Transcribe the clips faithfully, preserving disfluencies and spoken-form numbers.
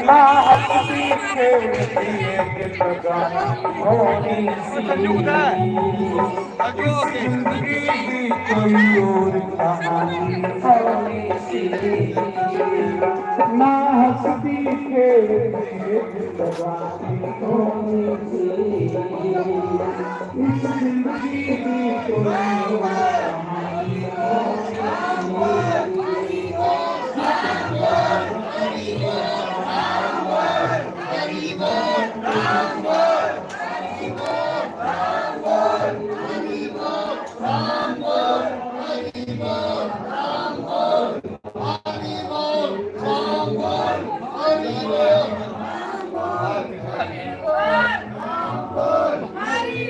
ना हस्ती के लिए जगह होनी सी। इस जिंदगी दी कोई और कहानी होनी सी। ना हस्ती के लिए जगह होनी सी। इस जिंदगी दी कोई और कहानी होनी सी। हरि बोल। राम बोल। हरि बोल। राम बोल। हरि बोल। राम बोल। हरि बोल। हरि बोल। हरि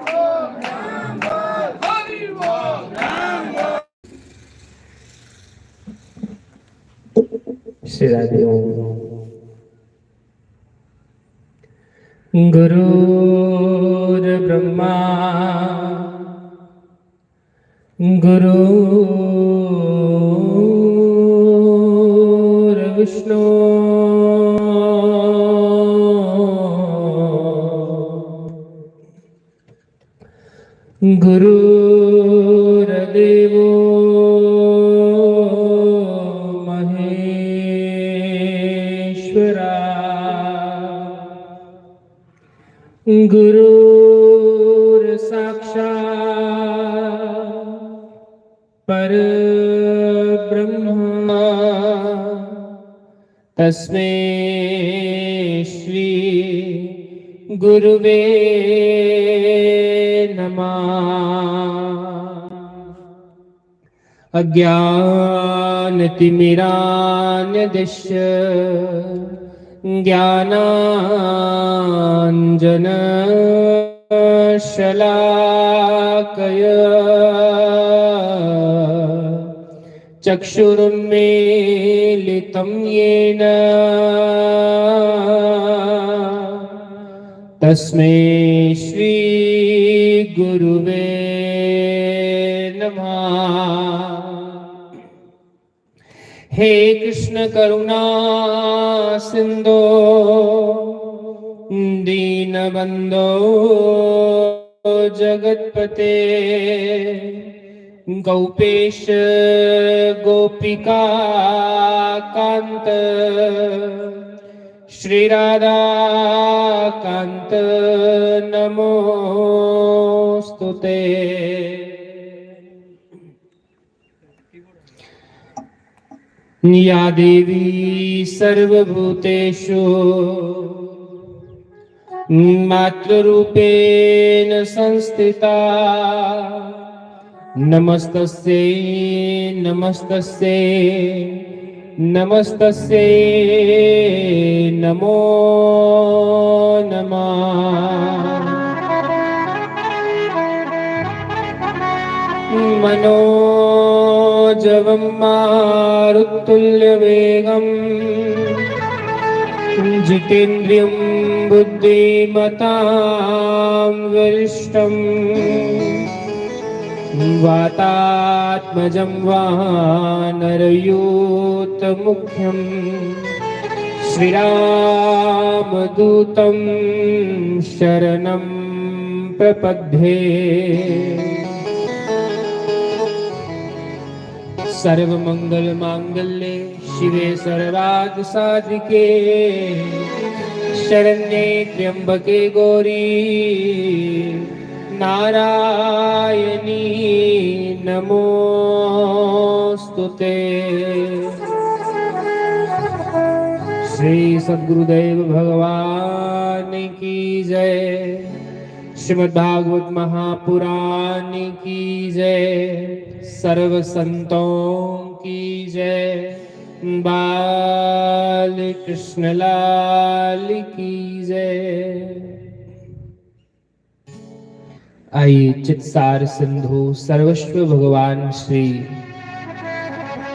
बोल। हरि बोल। श्री राधे ओम। गुरुर्ब्रह्मा गुरुर्विष्णु गुरुर्देवो महेश्वरा। गुरुर्साक्षात् परब्रह्म, तस्मै श्री गुरुवे नमः। अज्ञानतिमिरान्धस्य ज्ञानाञ्जनशलाकया चक्षुरुन्मीलितं येन तस्मै श्री गुरुवे नमः। हे कृष्ण करुणा सिंधो दीनबंधो जगतपते, गोपेश गोपिका कांत श्री राधा कांत नमोस्तुते। या देवी सर्वभूतेषु मातृरूपेण संस्थिता, नमस्तस्यै नमस्तस्यै नमस्तस्यै नमो नमः। मनोजवं मारुतुल्यवेगं जितेन्द्रियं बुद्धिमतां वरिष्ठं वातात्मजं वानरयूथमुख्यं श्रीरामदूतं शरणं प्रपद्ये। सर्वमंगल मांगल्ये शिवे सर्वार्थ साधिके शरण्ये त्र्यंबके गौरी नारायणी नमोस्तुते। श्री सद्गुरुदेव भगवान की जय। श्रीमद् भागवत महापुराण की जय। सर्व संतों की जय। बाल कृष्ण लाल की जय। आइए चित्सार सिंधु सर्वस्व भगवान श्री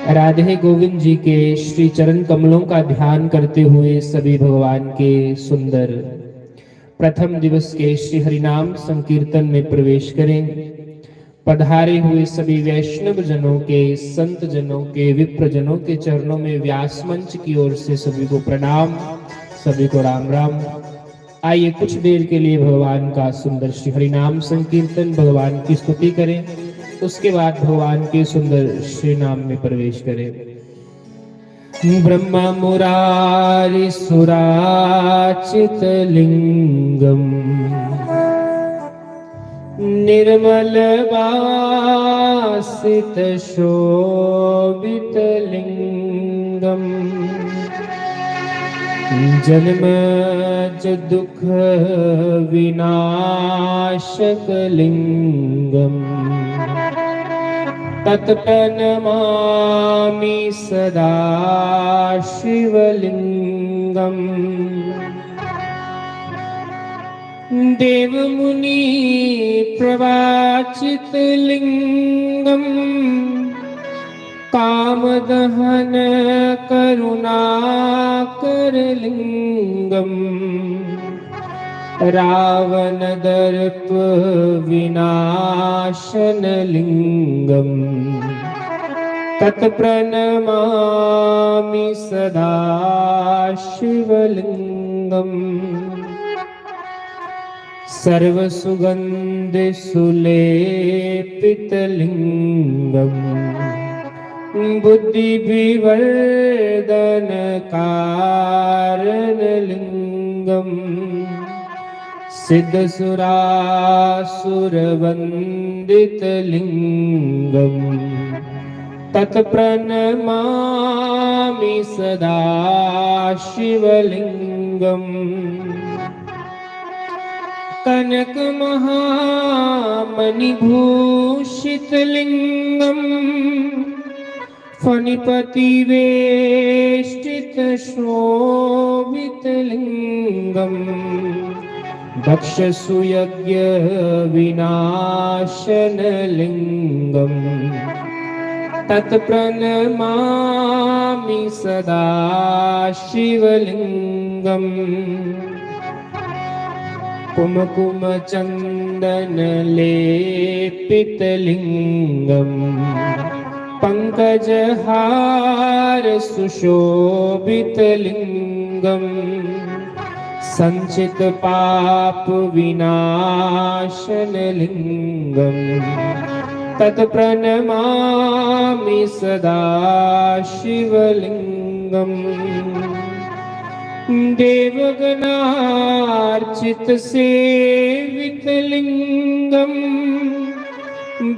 राधे गोविंद जी के श्री चरण कमलों का ध्यान करते हुए सभी भगवान के सुंदर प्रथम दिवस के श्री हरिनाम संकीर्तन में प्रवेश करें। पधारे हुए सभी वैष्णव जनों के, संत जनों के, विप्र जनों के चरणों में व्यास मंच की ओर से सभी को प्रणाम, सभी को राम राम। आइए, कुछ देर के लिए भगवान का सुंदर श्री हरिनाम संकीर्तन, भगवान की स्तुति करें, उसके बाद भगवान के सुंदर श्री नाम में प्रवेश करें। ब्रह्म मुरारी सुराचित लिंगम निर्मल बासित शोभित लिंगम जन्म च दुख विनाशक लिंगम तत्प्रणमामि सदा शिवलिंगम। देव मुनि प्रवाचित लिंगम काम दहन करुणाकर लिंगम रावण दर्प विनाशन लिंगम तत्प्रणमामि सदा शिवलिंगम। सर्व सुगंध सुलेपित लिंगम बुद्धि विवर्धन कारण लिंगम सिद्धसुरासुरवन्दितलिङ्गम्। तत्प्रणमामि सदा शिवलिङ्गम्। कनकमहामणिभूषितलिङ्गम्। फणिपतिवेष्टितशोभितलिङ्गम्। दक्षसूयज्ञविनाशनलिङ्गम्। तत्प्रणमामि सदा शिवलिङ्गम्। कुमकुमचन्दनलेपितलिङ्गम्। पङ्कजहारसुशोभितलिङ्गम्। सञ्चितपापविनाशनलिङ्गम्। तत्प्रणमामि सदा शिवलिङ्गम्। देवगणार्चितसेवितलिङ्गम्।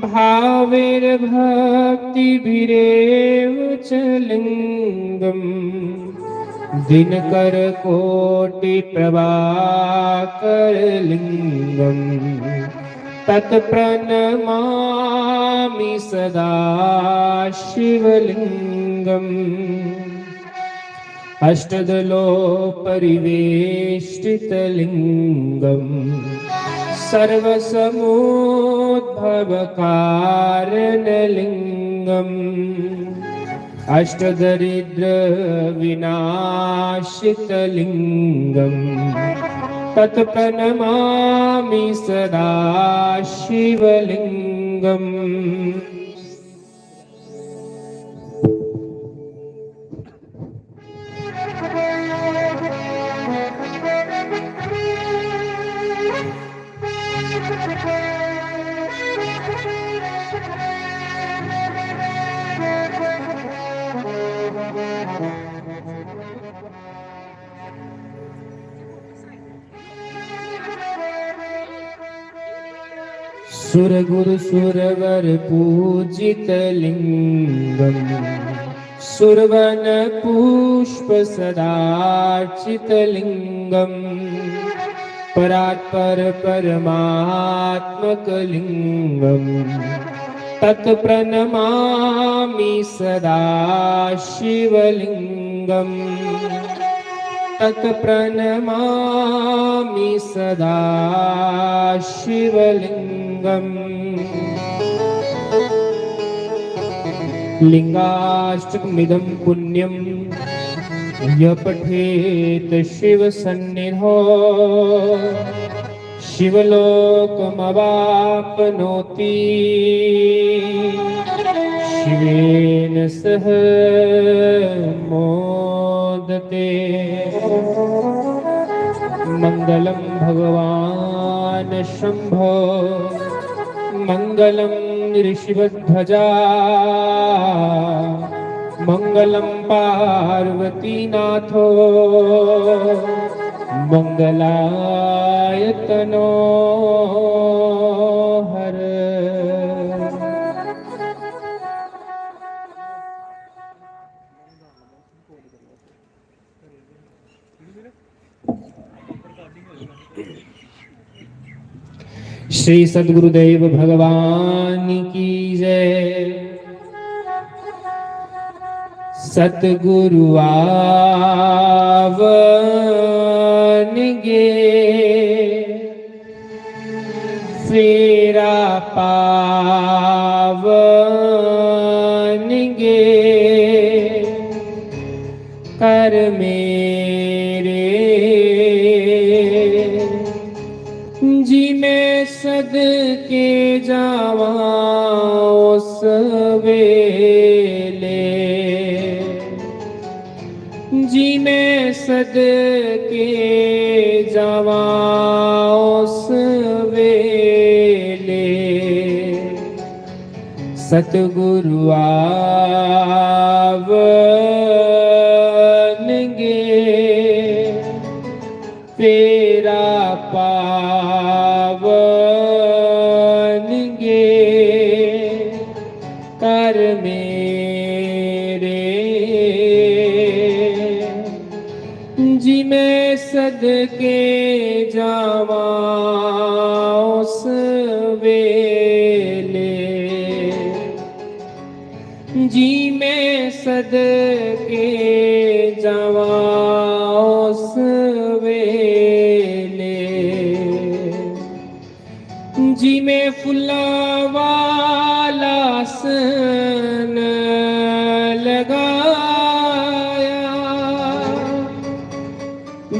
भावैर्भक्तिभिरेव च लिङ्गम्। दिनकरकोटिप्रभाकरलिङ्गम्। तत्प्रणमामि सदा शिवलिङ्गम्। अष्टदलोपरिवेष्टितलिङ्गम्। सर्वसमूद्भवकारणलिङ्गम्। अष्टदरिद्रविनाशितलिङ्गम्। तत्प्रणमामि सदा शिवलिङ्गम्। सुरगुरुसुरवरपूजितलिङ्गम्। सुरवनपुष्पसदार्चितलिङ्गम्। परात्परपरमात्मकलिङ्गम्। तत्प्रणमामि सदा शिवलिङ्गम्। तत्प्रणमामि सदा शिवलिङ्गम्। लिङ्गाष्टकमिदं पुण्यं यः पठेत् शिवसन्निधौ। शिवलोकमवाप्नोति शिवेन सह मोदते। मङ्गलं भगवान् शम्भो, मङ्गलं ऋषिवध्वजा, मङ्गलं पार्वतीनाथो, मङ्गलाय तनो हर। श्री सद्गुरुदेव भगवान की जय। सतगुरु आवन गे, फेरा पावन गे। कर मेरे। जी मैं सदके जावां उस वेले, जी मैं सदके जावां उस वेले। सतगुरु आवन गे, फेरा पा उस वेले, जी मैं सदके जावां उस वेले, जी मैं फुल्ला वाला आसन लगाया,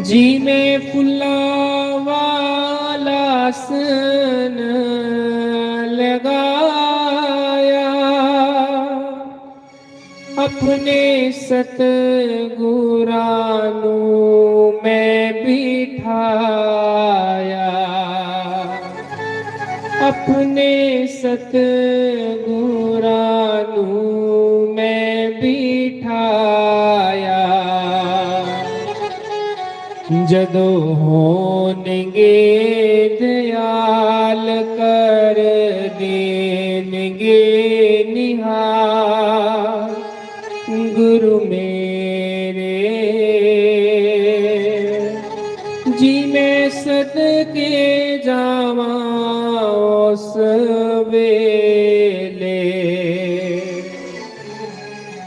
जी मैं फुल्ला वाला आसन लगाया, अपने सतगुरां नू मैं बिठाया, अपने सतगुरां नू मैं बिठाया। जदों होनगे दयाल, कर देनगे निहाल गुरु मेरे, जी मैं सदके जावां उस वेले,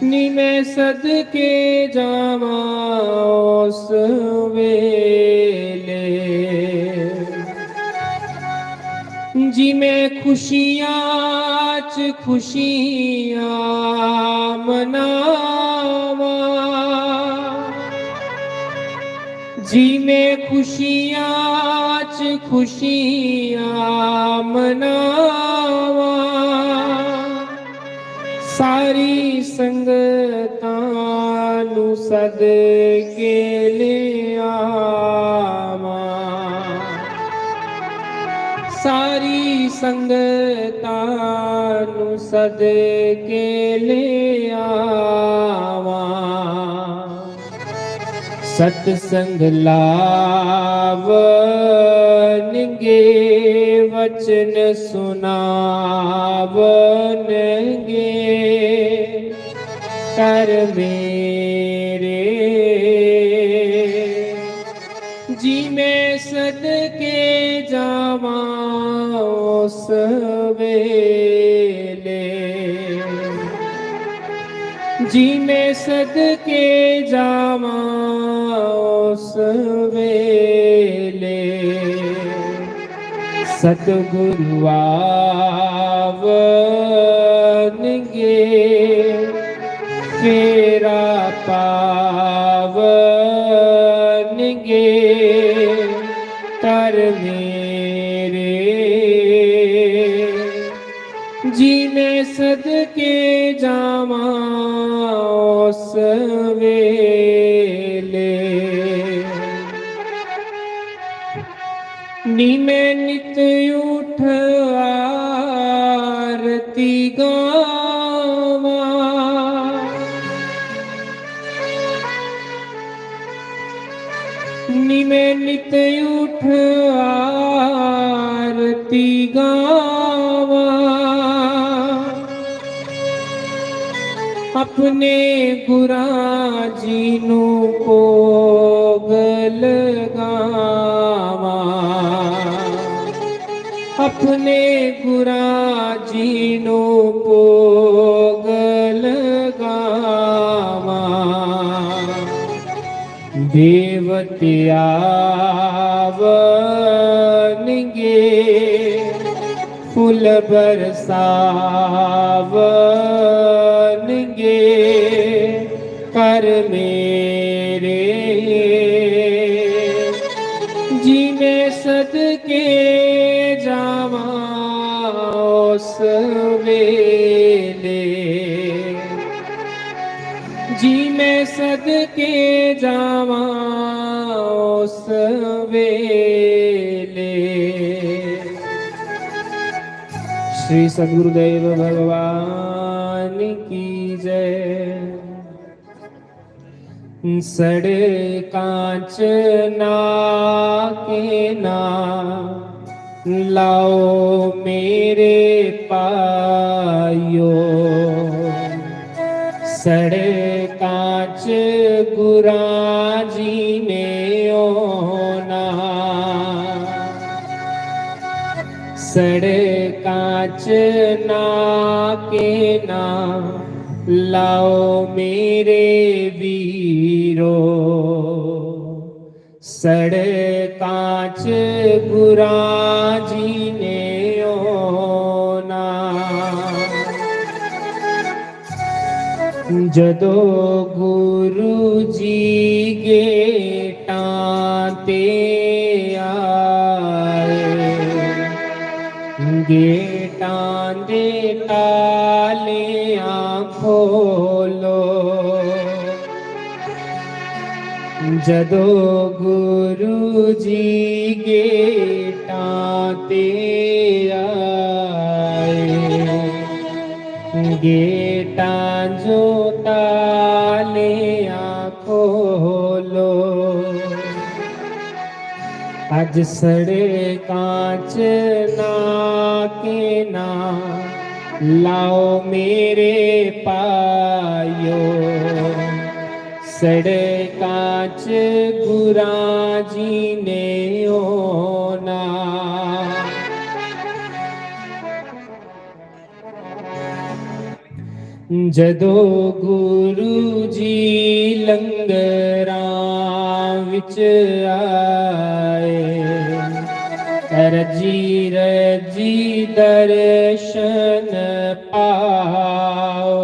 नी मैं सदके जावां उस वेले। जी मैं खुशियां च खुशियां मनावां, जी मैं खुशियां च खुशियां मनावां, सारी संगतां नू सदके ले आवां, सारी संगतां नू सदके ले आवां। सतसंग लावनगे, वचन सुनावनगे, कर मेरे, जी मैं सदके जावां उस वेले, जी मैं सदके जावां उस वेले। सतगुरु आवनगे, फेरा पावनगे, कर मेरे, जी मैं सदके जावां उस वेले, नी मैं नित उठ आरती गावां, नी मैं नित उठ आरती गावां, अपने गुरां जी नू भोग लगावां, अपने गुरां जी नू भोग लगावां। देवते आवनगे, फुल बरसावनगे, कर मेरे, जी मैं सदके जावां उस वेले, जी मैं सदके जावां उस वेले। श्री सद्गुरुदेव भगवान की जय। सड़कां च नाके ना लाओ मेरे भाइयो, सड़कां च गुरां जी ने औना। सड़कां च नाके ना लाओ मेरे वीरो, सड़कां च गुरां जी ने औना। जदों गुरु जी गेटां ते आए, गेटां दे तालेआं खोलो। जदों गुरु जी गेटां ते आए, गेटां जो तालेआं खोलो। अज सड़कां च नाके ना लाओ मेरे भाइयो, सड़कां च गुरां जी ने औना। जदों गुरु जी लंगरां विच आए, रजी रजी दर्शन पाओ।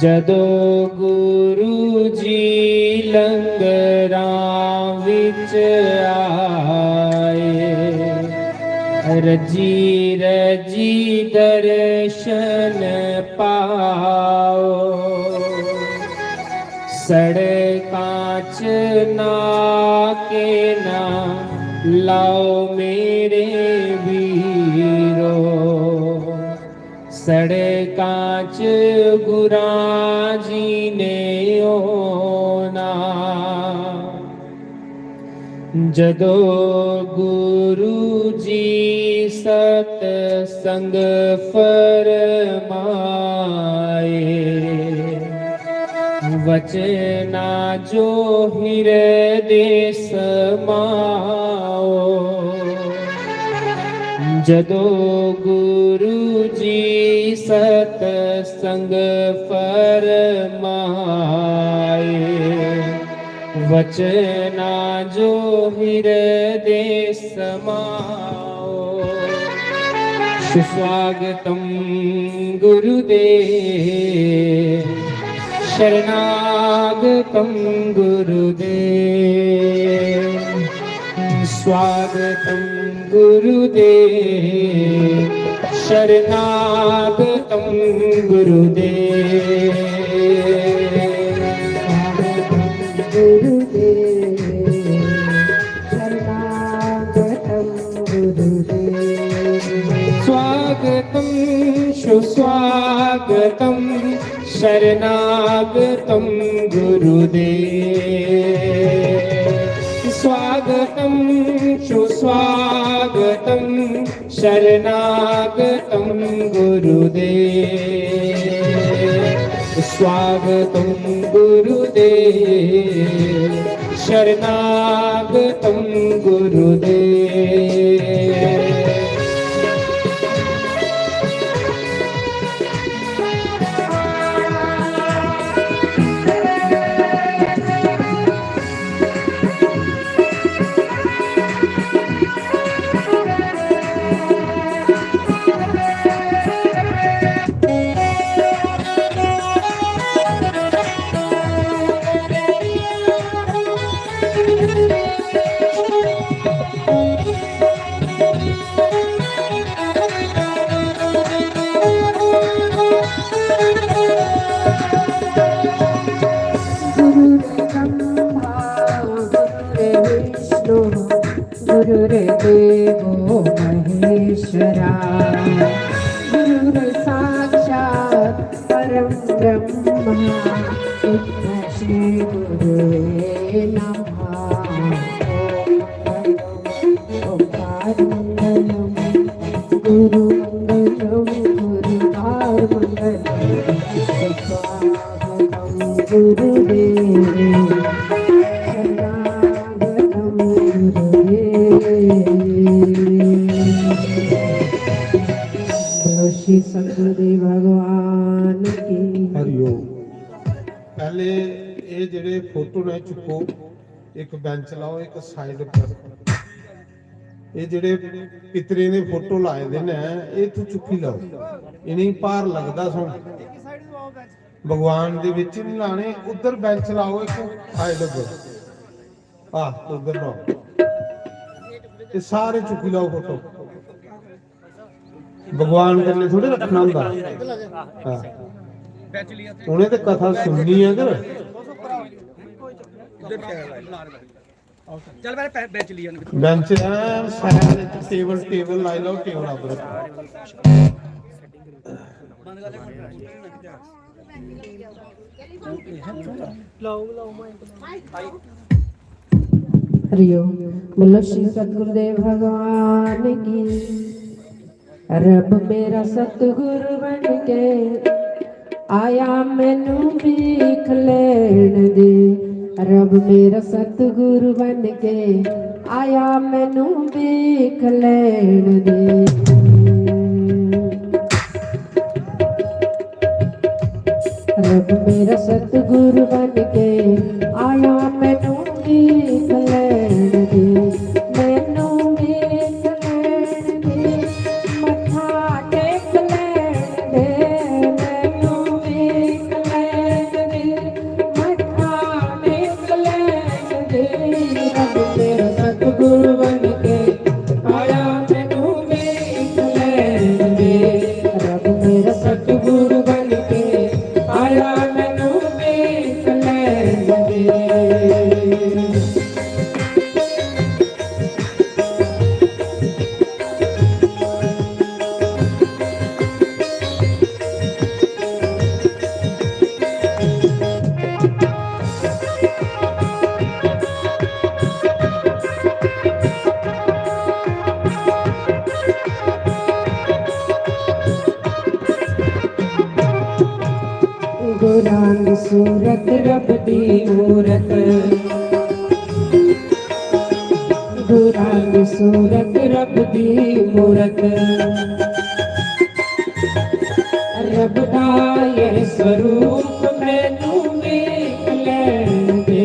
जदों गुरु जी लंगरां विच आए, रजी रजी दर्शन पाओ। सड़कां च नाके ना लाओ मेरे वीरो, सड़कां च गुरां जी ने औना। जदों गुरु जी सतसंग फरमाए, वचना जो हिरदे समाओ। जदों गुरु जी सतसंग फरमाए, वचना जो हिरदे समाओ। सुस्वागतम गुरुदेव, शरणागतम गुरुदेव। स्वागतम गुरुदेव, शरणागतम गुरुदेव। स्वागतम गुरुदेव, शरणागतम गुरुदेव। स्वागतम सुस्वागतम शरणागतम गुरुदेव। स्वागतम सुस्वागतम शरणागतम गुरुदेव। स्वागतम गुरुदेव, शरणागतम गुरुदेव। गुरुर्ब्रह्मा गुरुर्विष्णु गुरुर्देवो महेश्वरा। गुरुर्साक्षात् परं ब्रह्म तस्मै श्री गुरुवे नमः। ओंकार मंगलम गुरु मंगलम गुरुकार मंगलम। स्वागतम गुरुदेव, शरणागतम गुरुदेव। श्री सतगुरुदेव भगवान की। हरिओम। पैह्ले एह् जेह्ड़े फोटो न चुक्को, इक bench लाओ, इक side पर। एह् जेह्ड़े पितरें दे फोटो लाए दे न, एह् इत्थूं चुक्की लैओ, इ'नेंगी भार लगदा। सुन, भगवान दे बिच निं लाने, उद्धर bench लाओ इक side पर। आह, उद्धर लाओ। एह् सारे चुक्की लैओ फोटो। भगवान कन्नै थोड़े रक्खना होंदा। हां। उ'नें ते कथा सुननी ऐ कि। चल, पैह्लें पै-, bench लेई आन। Bench ऐ, side च table, table लाई लैओ, table उप्पर। हरिओम। बोलो श्री सतगुरुदेव भगवान की। रब मेरा सतगुरु बन के आया, मैनू भीख लेण दे। रब मेरा सतगुरु बन के आया, मैनू भीख लेण दे। रब मेरा सतगुरु बन के आया, मैनू भीख लेण दे, मैनू भीख लेण दे, मत्था टेक लेण दे, मैनू भीख लेण दे, मत्था टेक लेण दे। रब मेरा सतगुरु बन के आया, मैनू भीख लेण दे। रब मेरा सतगुरु बन के आया, मैनू भीख लेण दे। गुरांग सूरत रब दी मूरत, गुरांग सूरत रब दी मूरत। रब दा ये स्वरूप मैनू वेख लैण दे,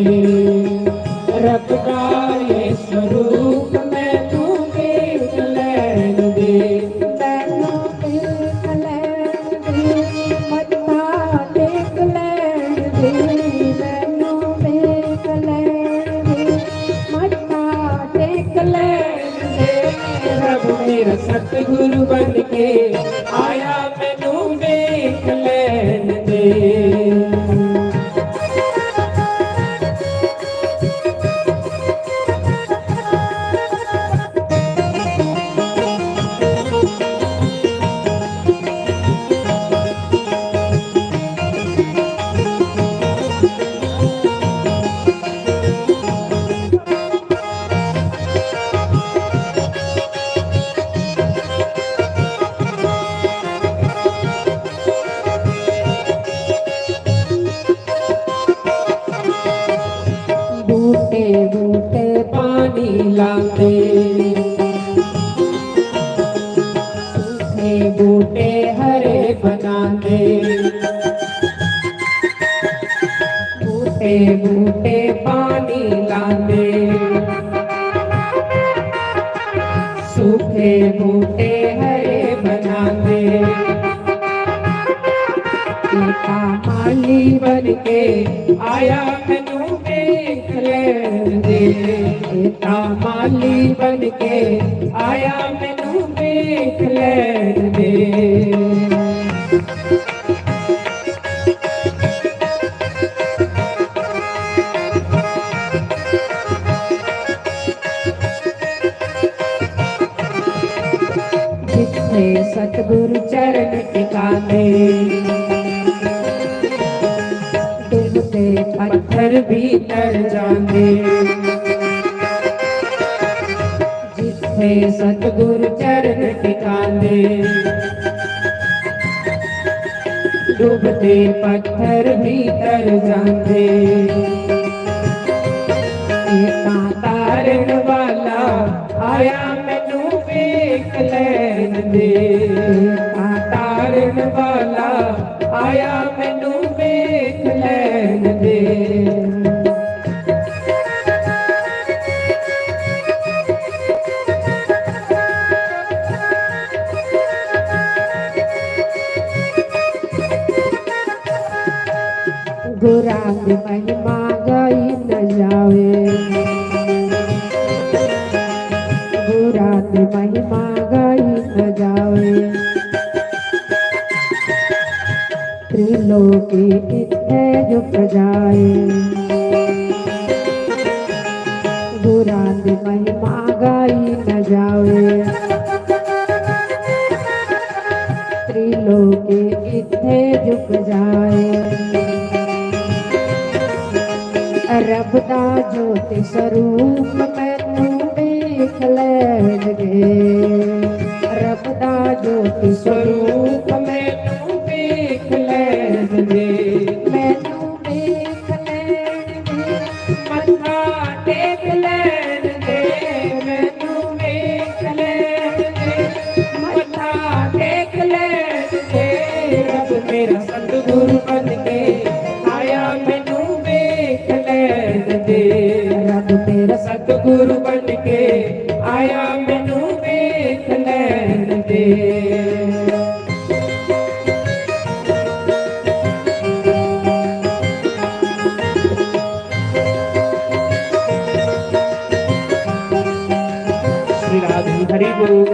रब दा ये स्वरूप मैनू वेख लैण दे, मैनू वेख लैण दे, मत्था टेक लैण दे, मैनू वेख लैण दे, मत्था टेक लैण दे। रब मेरा सतगुरु बन के आया, मैनू वेख लैण दे। बूटे बूटे पानी लांदे, सूखे बूटे हरे बनांदे। बूटे बूटे पानी लांदे, सूखे बूटे हरे बनांदे। एता माली बन के आया, मैनू वेख लैण दे। एता माली बन के आया, मैनू वेख लैण दे। जित्थे सतगुरु चरण टिकांदे, डुबदे पत्थर भी तर जांदे। जित्थे सतगुरु चरण टिकांदे, डुबदे पत्थर भी तर जांदे। एता तारण वाला आया, मैनू वेख लैण दे। एता ਆਇਆ, ਮੈਨੂੰ ਵੇਖ ਲੈਣ ਦੇ। ਗੁਰਾਂ ਦੀ ਮਹਿਮਾ ਗਾਈ ਨਾ ਜਾਵੇ, ਗੁਰਾਂ ਦੀ ਮਹਿਮਾ ਗਾਈ ਨਾ ਜਾਵੇ। त्रिलोकी इत्थे झुक जाए, गुरां दी महिमा गाई न जावे। त्रिलोकी इत्थे झुक जाए। रब दा ज्योति स्वरूप मैनू देख लैन दे। रब दा ज्योति स्वरूप मैनू देख लैन दे। मैनू देख लैन दे। मत्था टेक लैन दे। मैनू देख लैन दे। मत्था टेक लैन दे। रब मेरा सतगुरु बन के आया, मैनू देख लैन दे। रब मेरा सतगुरु बन के आया, मैनू देख लैन दे। श्री राधे हरि बोल।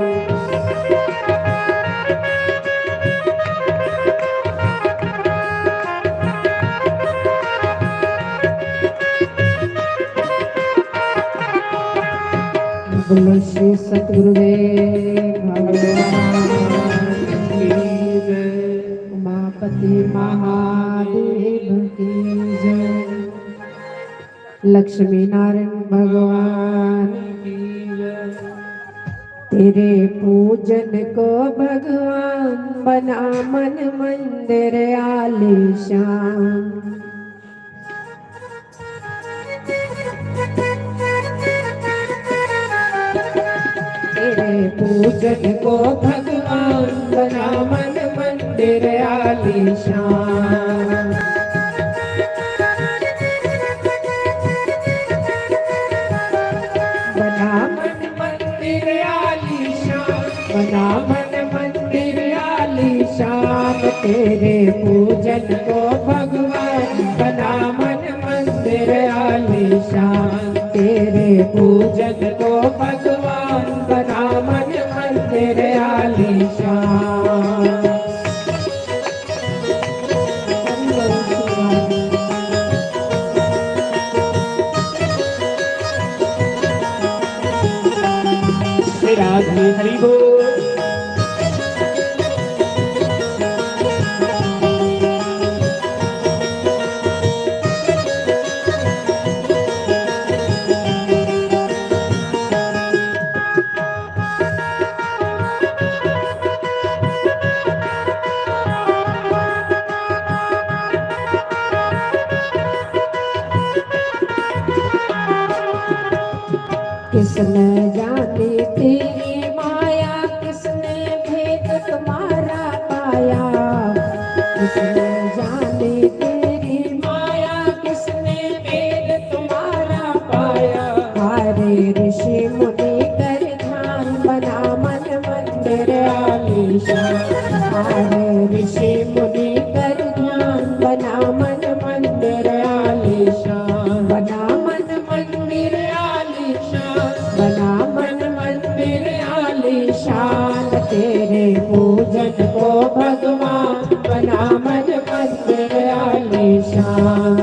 बोलो श्री सतगुरुदेव भगवान की जय, उमापति महादेव की जय, लक्ष्मी नारायण भगवान की जय। तेरे पूजन को भगवान बना मन मंदिर आलीशान। तेरे पूजन को भगवान बना मन मंदिर आलीशान। बना मन मंदिर आलीशान, बना मन मंदिर आलीशान। तेरे पूजन को भगवान बना मन मंदिर आलीशान। तेरे पूजन को भगवान बना मन मंदिर आलीशान। श्री राधे हरि बोल। किसने जानी तेरी माया, किसने भेद तुम्हारा पाया? किसने जानी तेरी माया, किसने भेद तुम्हारा पाया? हारे ऋषि मुनि कर ध्यान, बना मन मंदिर आलीशान। हारे ऋषि मुनि कर ध्यान, बना मन मंदिर आलीशान। बना मन मंदिर आलीशान, बना मन मंदिर आलीशान। तेरे पूजन को भगवान बना मन मंदिर आलीशान।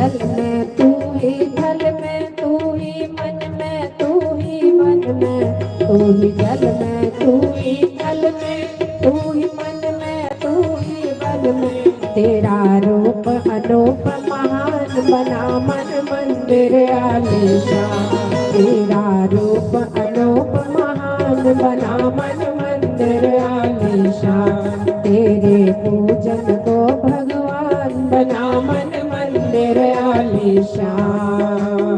जल में तू ही, थल में तू ही, मन में तू ही, वन में तू ही, जल में तू ही, थल में तू ही, मन में तू ही, वन में। तेरा रूप अनूप महान, बना मन मंदिर आलीशान। तेरा रूप अनूप महान, बना मन मंदिर आलीशान। तेरे पूजन को भगवान, बना मन मंदिर आलीशान।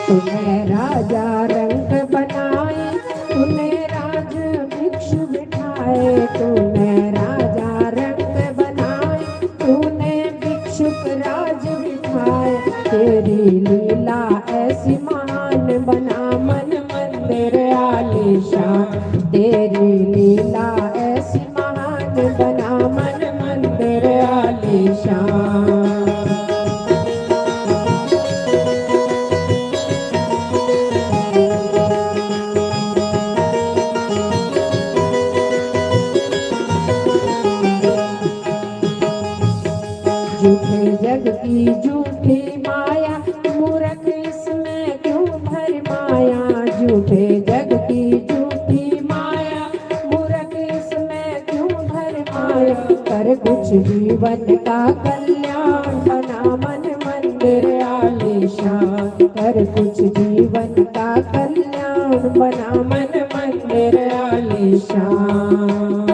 तूने राजा रंक बनाए, तूने राज भिक्षु बिठाए, तूने राजा रंक बनाए, तूने भिक्षुक राज बिठाए। तेरी लीला ऐसी महान, बना मन मंदिर आलीशान। तेरी लीला ऐसी महान, बना मन मंदिर आलीशान। झूठे जग की झूठी माया, मूरख इसमें क्यों भरमाया? झूठे जग की झूठी माया, मूरख इसमें क्यों भरमाया? कर कुछ जीवन का कल्याण, बना मन मंदिर आलीशान। कर कुछ जीवन का कल्याण, बना मन मंदिर आलीशान।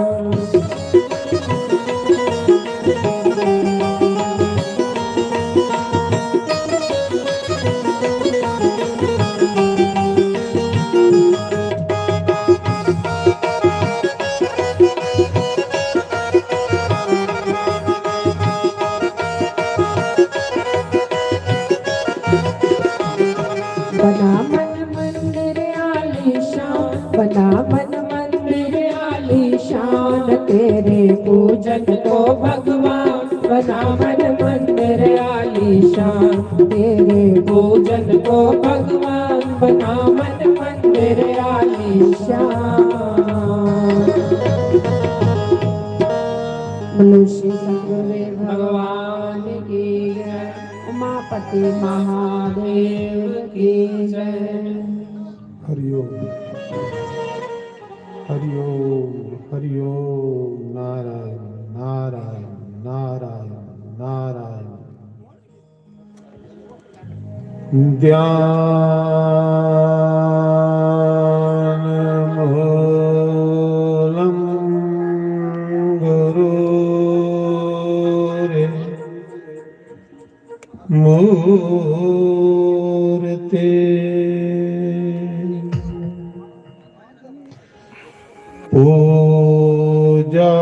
बना मन मंदिर आलीशान, बना मन मंदिर आलीशान। तेरे पूजन को भगवान, बना मन मंदिर आलीशान। तेरे पूजन को भगवान, बना मन मंदिर आलीशान। बोलो श्री सद्गुरुदेव भगवान की जय, उमापति महादेव की जय। हरि ओम। हरि ओम, हरि ओम, नारायण, नारायण, नारायण, नारायण। ध्यान मूलं गुरुरे मूर्ति। पूजा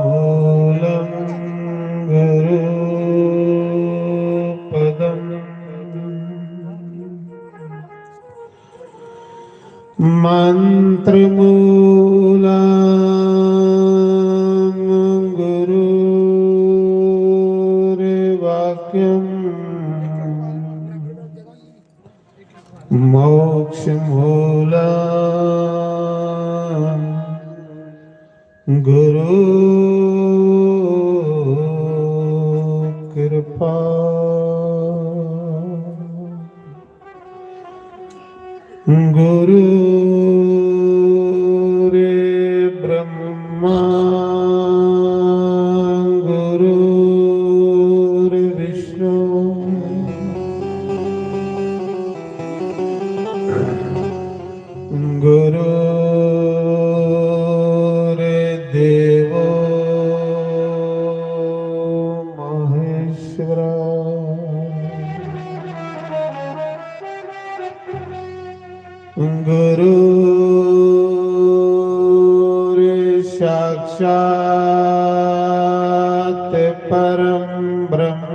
मूलं गुरु पदम्। मंत्र मूलं गुरुर्वाक्यम्। मोक्ष मूलं गुरु कृपा। गुरु रे ब्रह्मा, गुरु रे विष्णु, गुरु रे देवो महेश्वरा। गुरु रे साक्षात परम ब्रह्म।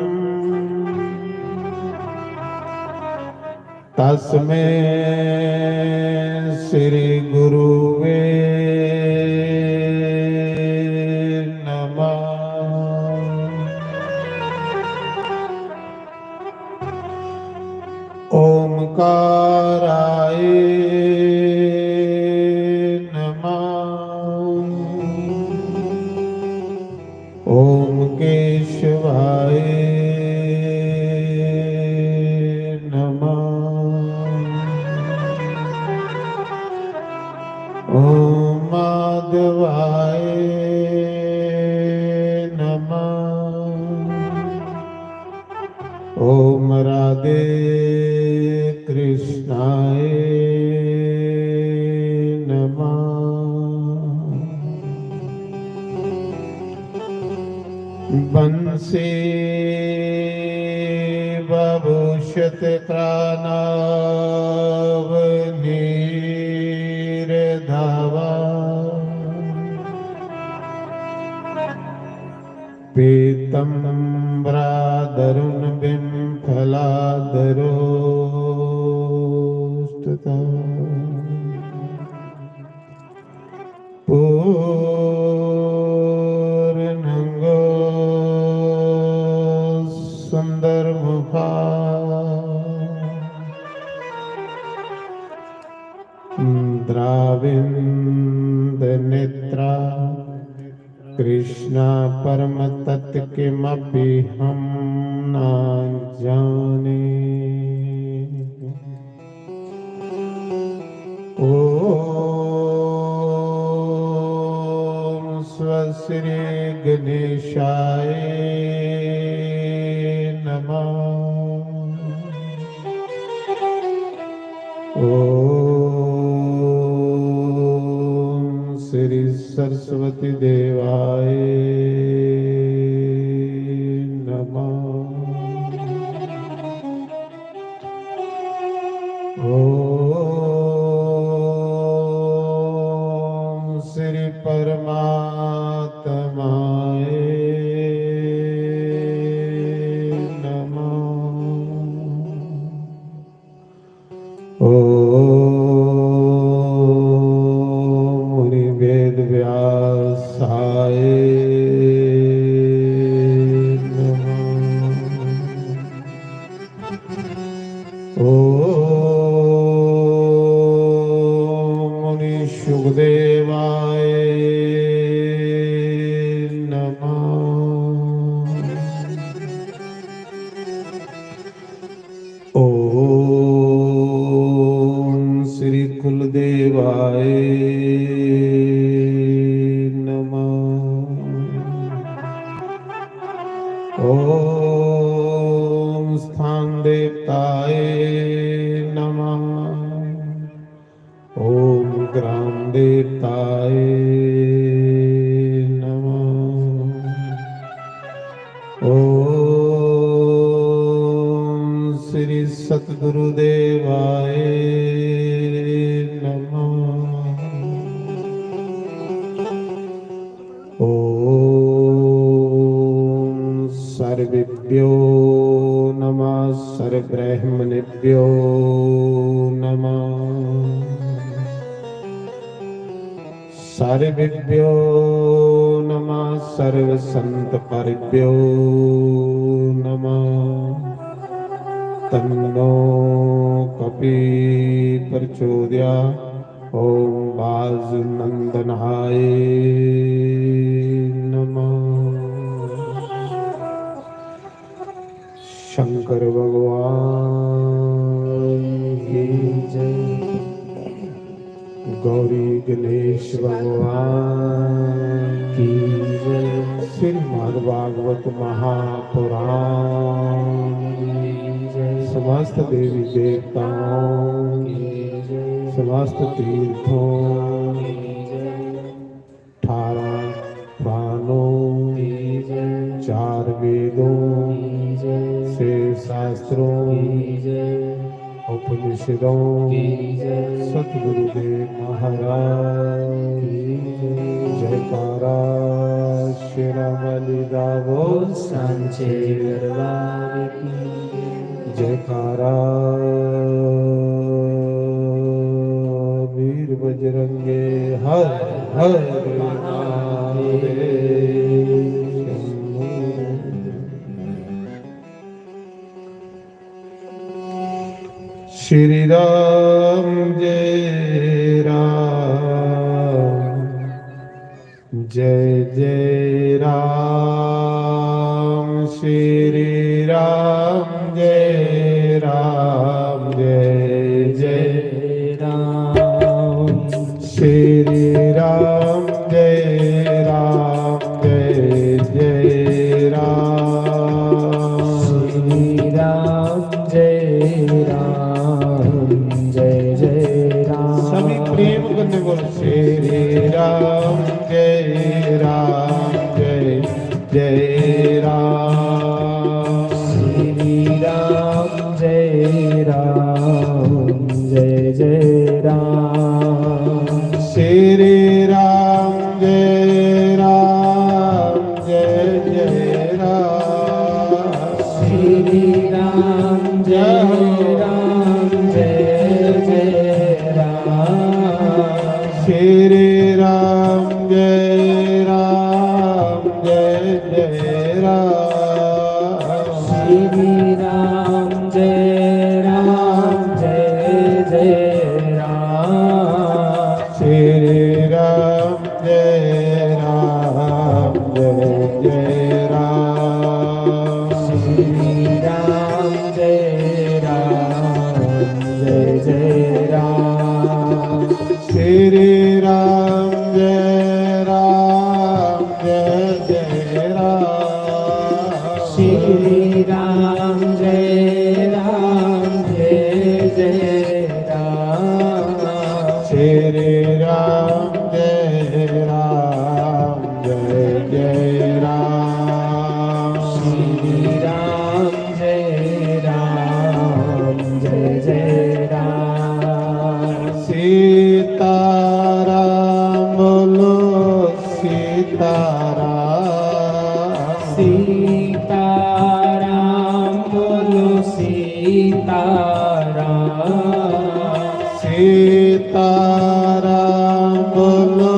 तस्मै ओंकाराय नमः। ओम केशवाय नमः। ओम माधवाय नमः। ओम राधे कृष्णाय नमः। बंसी बभूषित क्रानाव नीर धावा। पीतम्बरादरुण बिम्फलादरोष्टता। पूर्णंगो सुंदर मुखा। द्राविंद नेत्रा। कृष्णा परम तत्व किमपि हम ना जाने। ओम स्व श्री गणेशाय नमः। ओम श्री सरस्वती देवाय नमः। ओम श्री परमात्माय नमः। ओम मुनि वेद व्यासाय नमः। ओम मुनि सुखदेवाय नमः। ओम श्री कुलदेवाय नमः। ओम स्थान देवताय नमः। ओम ग्राम देवताय नमः। ओम श्री सतगुरु देवाय नमः। ओम सर्वेभ्यो नमः, सर्वब्राह्मणेभ्यो नमः। सर्वेभ्यो नमः, सर्वसंत परभ्यो नमः। तन्नो कपि प्रचोदया। ओम वाजनंदनाय नमः। शंकर भगवान की जय। गौरी गणेश भगवान की जय। श्रीमद् भागवत महापुराण की जय। समस्त देवी देवताओं की जय। समस्त तीर्थों की जय। अठारह पुराणों, की जय। चार वेदों, की जय। छह शास्त्रों, की जय। उपनिषदों, की जय। सतगुरुदेव महाराज की जय। जयकारा शेरां वाली दा बोल। सांचे दरबार की जयकारा वीर बजरंगे हर हर महादेव। श्री राम जय राम, जय जय राम। श्री राम जय राम, जय जय राम। श्री राम जय राम, जय जय राम। श्री राम जय राम, जय जय राम। सभी प्रेम कन्नै बोलो, श्री राम जय राम, जय जय राम। श्री राम जय राम, जय जय राम। श्री राम जय राम, जय जय राम। श्री राम जय राम, जय जय राम। श्री राम जय राम, जय जय राम। श्री राम जय राम, जय जय राम। श्री राम जय राम, जय जय राम। श्री राम जय राम, जय जय राम। श्री राम जय राम, जय जय राम। श्री राम जय राम, जय जय राम। श्री राम जय राम, जय जय राम। श्री राम जय राम, जय जय राम। सीताराम बोलो सीताराम। सीताराम बोलो सीताराम। सीताराम बोलो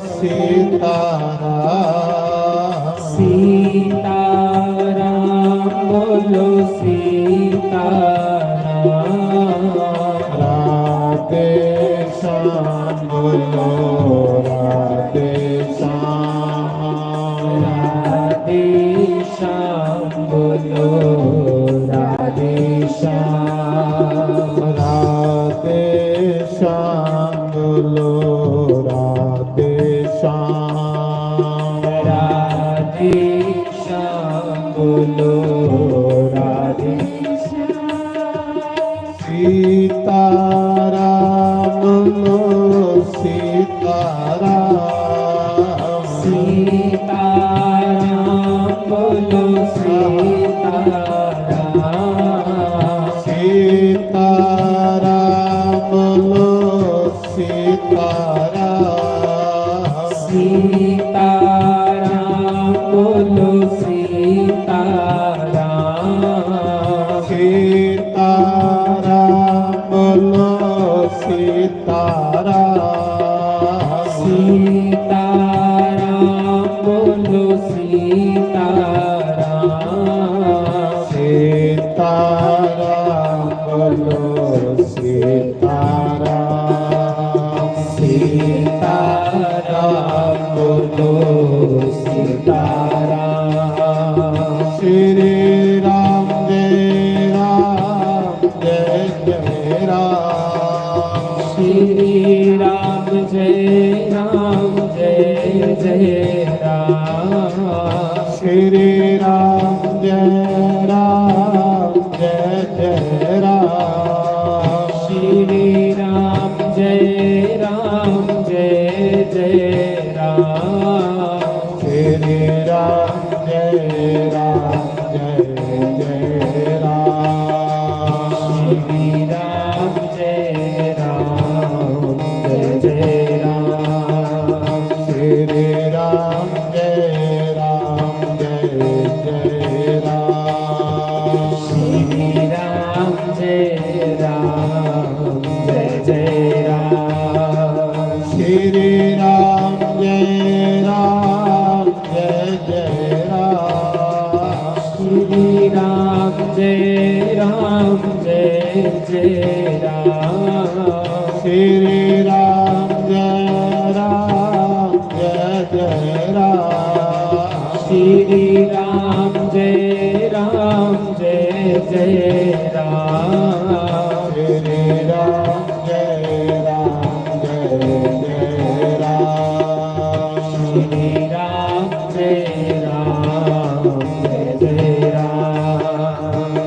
सीताराम। सीताराम बोलो सीताराम। राधे श्याम बोलो राधे श्याम। राधे श्याम बोलो राधे श्याम। राधे श्याम बोलो राधे श्याम। राधे श्याम बोलो राधे श्याम। सीताराम बोलो सीताराम। सीताराम बोलो सीताराम। सीताराम बोलो सीताराम। सीताराम बोलो सीताराम। सीताराम बोलो सीताराम। सीताराम बोलो सीताराम। सीताराम बोलो सीताराम। सीताराम बोलो सीताराम। श्री राम जय राम, जय जय राम। श्री राम जय राम, जय जय राम। श्री राम जय राम, जय जय राम। श्री राम जय राम, जय जय राम। श्री राम जय राम, जय जय राम। श्री राम जय राम, जय जय राम। श्री राम जय राम, जय जय राम। श्री राम जय राम, जय जय राम। श्री राम जय राम, जय जय राम। श्री राम जय राम जय जय राम। श्री राम जय राम जय जय राम। श्री राम जय राम जय जय राम। श्री राम जय राम जय जय राम। श्री राम जय राम जय जय राम।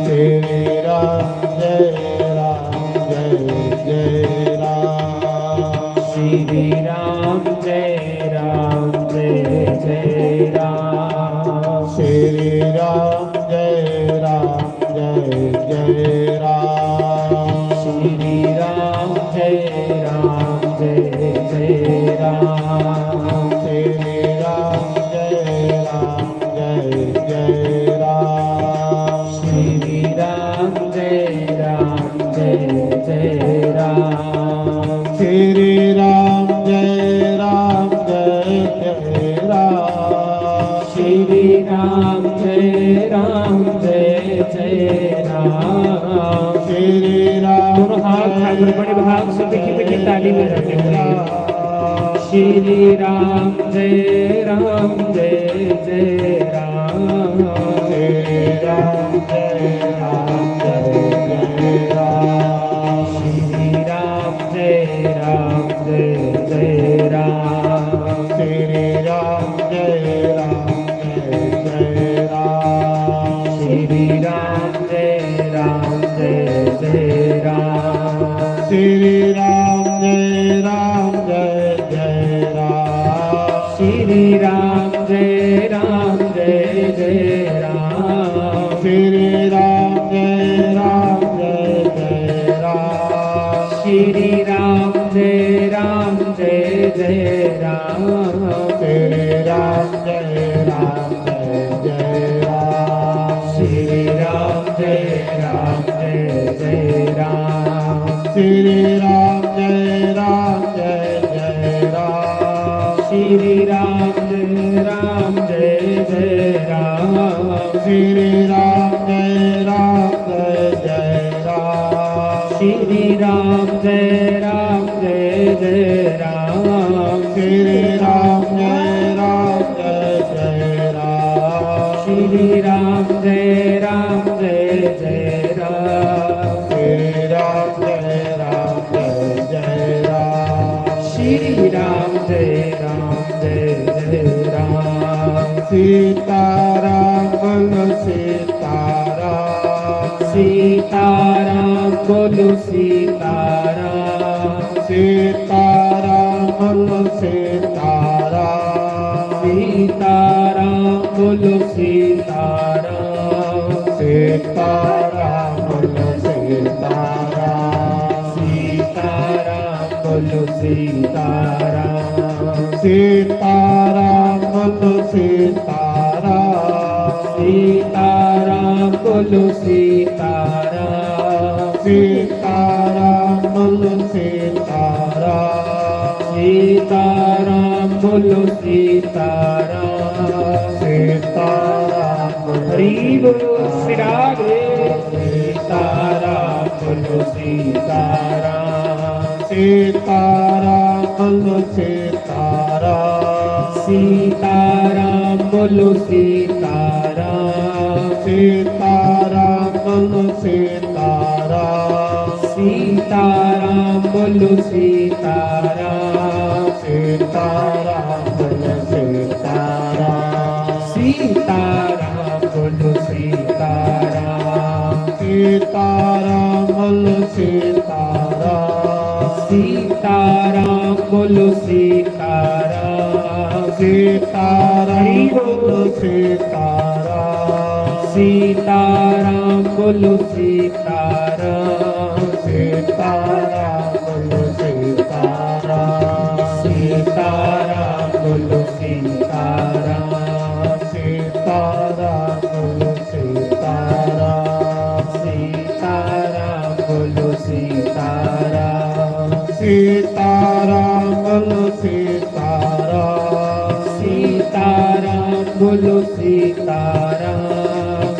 श्री राम जय राम जय जय राम। श्री राम जय राम जय जय राम। श्री राम जय राम जय जय राम। श्री राम जय राम जय जय राम। श्री राम जय राम जय जय राम। श्री राम जय राम जय जय राम। श्री राम जय राम जय जय राम। श्री राम जय राम जय जय राम। श्री राम और हाथ ठाकुर बड़े भाग से पिछे पिछे ताली बजाते हुए। श्री राम जय राम जय जय राम। श्री राम जय राम जय जय राम। श्री राम जय राम जय जय राम। श्री राम जय राम जय जय राम। श्री राम जय राम जय जय राम। श्री राम जय राम जय जय राम। श्री राम जय राम जय जय राम। श्री राम जय राम जय जय राम। श्री राम जय राम जय जय राम। श्री राम जय राम जय जय राम। श्री राम जय राम जय जय राम। श्री राम जय राम जय जय राम। श्री राम जय राम जय जय राम। श्री राम जय राम जय जय राम। श्री राम जय राम जय जय राम। श्री राम जय राम जय जय राम। श्री राम जय राम जय जय राम। श्री राम जय राम जय जय राम। श्री राम जय राम जय जय राम। सीताराम बोलो सीताराम। सीताराम बोलो सीताराम। सीताराम बोलो सीताराम। सीताराम बोलो सीताराम। सीताराम बोलो सीताराम। सीताराम बोलो सीताराम। सीताराम बोलो सीताराम। सीताराम बोलो सीताराम। सीताराम बोलो सीताराम। सीताराम बोलो सीताराम। सीताराम बोलो हरि बोल सीताराम। श्री राधे। सीताराम बोलो सीताराम। सीताराम बोलो सीताराम। सीताराम बोलो सीताराम। सीताराम बोलो सीताराम। सीताराम बोलो सीताराम। सीताराम बोलो सीताराम। सीताराम बोलो सीताराम। सीताराम बोलो सीताराम। सीताराम बोलो सीताराम। सीताराम बोलो सीताराम। सीताराम बोलो सीताराम। सीताराम बोलो सीताराम। सीताराम बोलो सीताराम। सीताराम बोलो सीताराम। सीताराम बोलो सीताराम। सीताराम बोलो सीताराम। सीताराम बोलो Sitaram.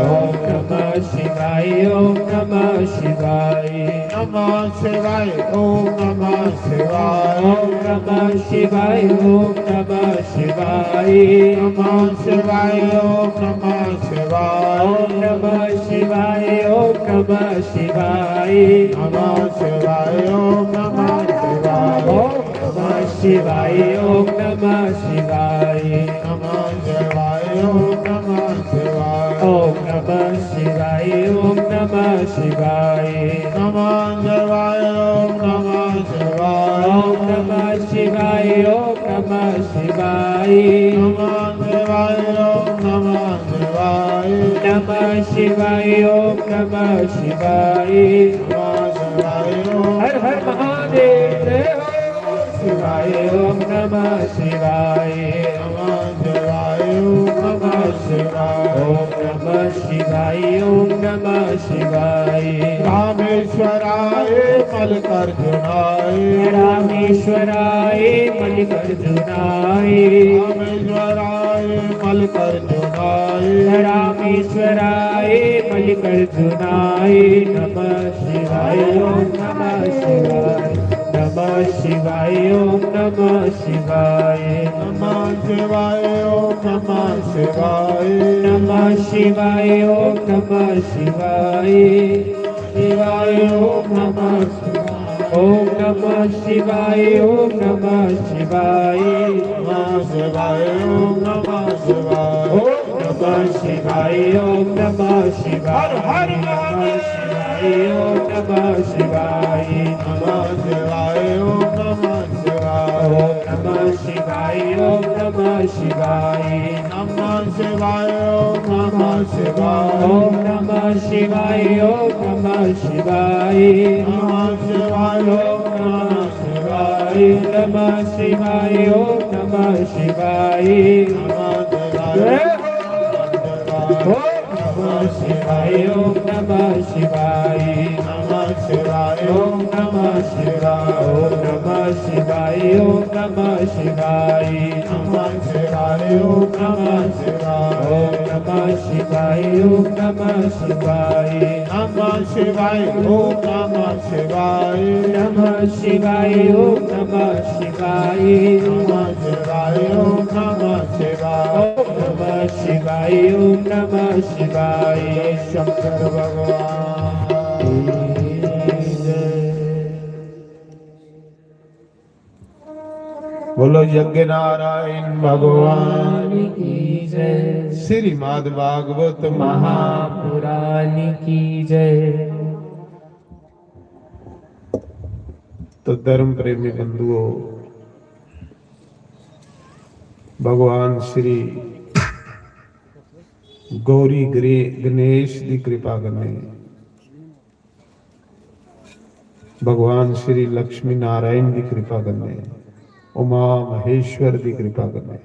Om Namah Shivaya, Om Namah Shivaya. Namah Shivaya, Om Namah Shivaya. Om Namah Shivaya, Om Namah Shivaya. Namah Shivaya, Om Namah Shivaya. Om Namah Shivaya, Om Namah Shivaya. Namah Shivaya, Om Namah Shivaya. Om Namah Shivaya, Om Namah Shivaya. Namah Shivaya, Om Namah Shivaya. Om Namah Shivaya, Om Namah Shivaya. Namah Shivaya, Om Namah Shivaya. Om Namah Shivaya, Om Namah Shivaya. Namah Shivaya, Om Namah Shivaya. Namah Shivaya, Om Namah Shivaya. Namah Shivaya, Om Har Har Mahadev, Jai Ho. Shivaya, Om Namah Shivaya. Namah Shivaya, Om Namah Shivaya. Om Namah Shivaya, Om Namah Shivaya. रामेश्वराय मल्लिकार्जुनाय। रामेश्वराय मल्लिकार्जुनाय। रामेश्वराय मल्लिकार्जुनाय। रामेश्वराय मल्लिकार्जुनाय नमः शिवाय। ओम नमः शिवाय, नमः शिवाय, ओम नमः शिवाय। नमः शिवाय, ओम नमः शिवाय। नमः शिवाय, ओम नमः शिवाय। शिवाय, ओम नमः शिवाय। ओम नमः शिवाय, ओम नमः शिवाय। नमः शिवाय, ओम नमः शिवाय। ओम नमः शिवाय, ओम नमः शिवाय। हर हर महादेव। शिवाय, ओम नमः शिवाय। नमः शिवाय, ओम नमः शिवाय। ओम नमः शिवाय, ओम नमः शिवाय। नमः शिवाय, ओम नमः शिवाय। ओम नमः शिवाय, ओम नमः शिवाय। नमः शिवाय, ओम नमः शिवाय। नमः शिवाय, ओम नमः शिवाय। नमः शिवाय, जय हो। ओम नमः शिवाय, ओम नमः शिवाय। नमः शिवाय, ओम नमः शिवाय। ओम नमः शिवाय, ओम नमः शिवाय। नमः शिवाय, ओम नमः शिवाय। ओम नमः शिवाय, ओम नमः शिवाय। नमः शिवाय, ओम नमः शिवाय। नमः शिवाय, ओम नमः शिवाय। नमः शिवाय, ओम नमः शिवाय। ओम नमः शिवाय, ओम नमः शिवाय। शंकर भगवान की जय। बोलो यज्ञ नारायण भगवान की जय। श्रीमद् भागवत महापुराण की जय। तो धर्म प्रेमी बंधुओ, भगवान श्री गौरी गरे-, गणेश दी कृपा कन्नै, भगवान श्री लक्ष्मी नारायण दी कृपा कन्नै, उमा महेश्वर दी कृपा कन्नै,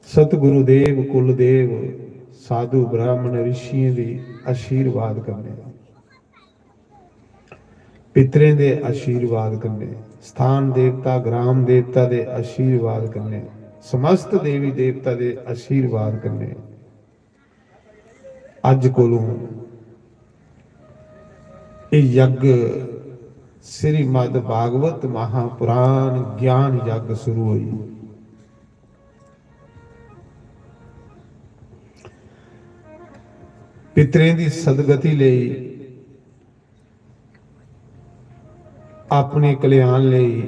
सतगुरुदेव, कुलदेव, साधु ब्राह्मण ऋषियें दी आशीर्वाद कन्नै, पितरें दे आशीर्वाद कन्नै, स्थान देवता, ग्राम देवता दे आशीर्वाद कन्नै, समस्त देवी देवता दे आशीर्वाद कन्नै अज्ज कोलों एह् यज्ञ श्रीमद् भागवत महापुराण ज्ञान यज्ञ शुरू होई। पितरें दी सदगति लेई, अपने कल्याण लेई,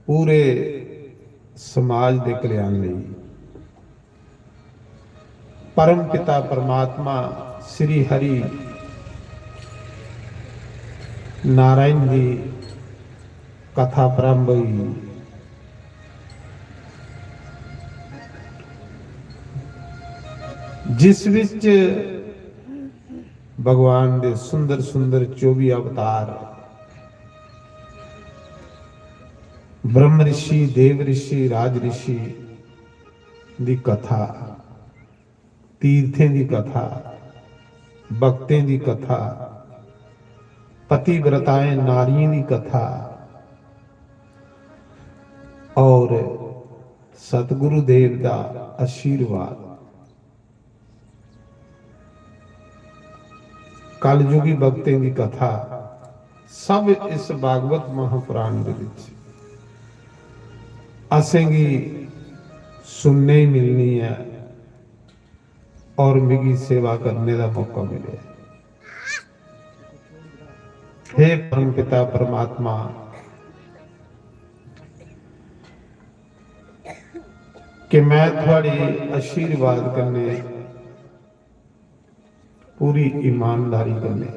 पूरे समाज दे कल्याण लेई परम पिता परमात्मा श्री हरि नारायण दी कथा प्रारंभ होई, जिस विच भगवान दे सुंदर सुंदर चौबी अवतार, ब्रह्म ऋषि, देव ऋषि, राज ऋषि दी कथा, तीर्थें दी कथा, भक्तें दी कथा, पतिव्रताएं नारियें दी कथा और सतगुरु देव दा आशीर्वाद। कलयुगी भक्तें दी कथा सब इस भागवत महापुराण दे विच असेंगी सुनने ही मिलनी है और मिगी सेवा करने दा मौका मिले। हे परमपिता परमात्मा, कि मैं थुआड़ी आशीर्वाद कन्नै पूरी ईमानदारी कन्नै,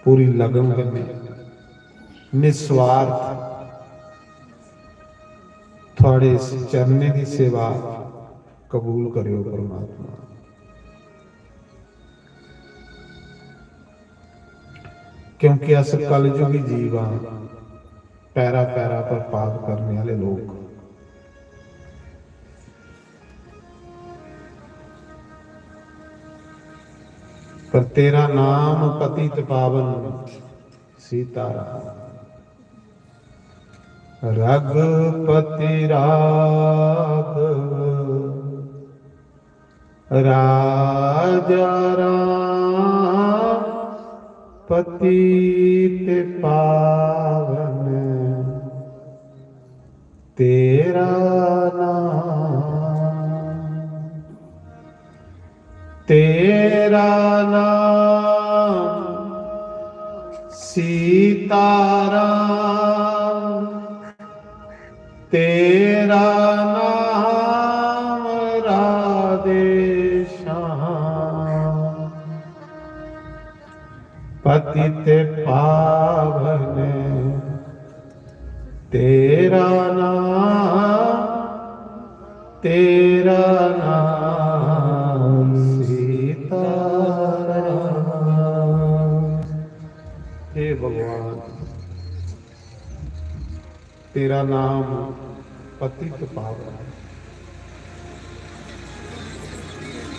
पूरी लगन कन्नै, निस्वार्थ थुआड़े इस चरणें दी सेवा कबूल करेओ परमात्मा। क्योंकि अस कलयुगी जीव आं, पैरा पैरा पर पाप करने आह्ले लोक। पर तेरा नाम पतित पावन सीताराम। रघुपति राघव राजा राम पतित पावन तेरा नाम, तेरा नाम सीताराम, तेरा नाम राधे श्याम, पतित पावन तेरा नाम, तेरा नाम सीताराम। हे भगवान, तेरा नाम पतित पावन है।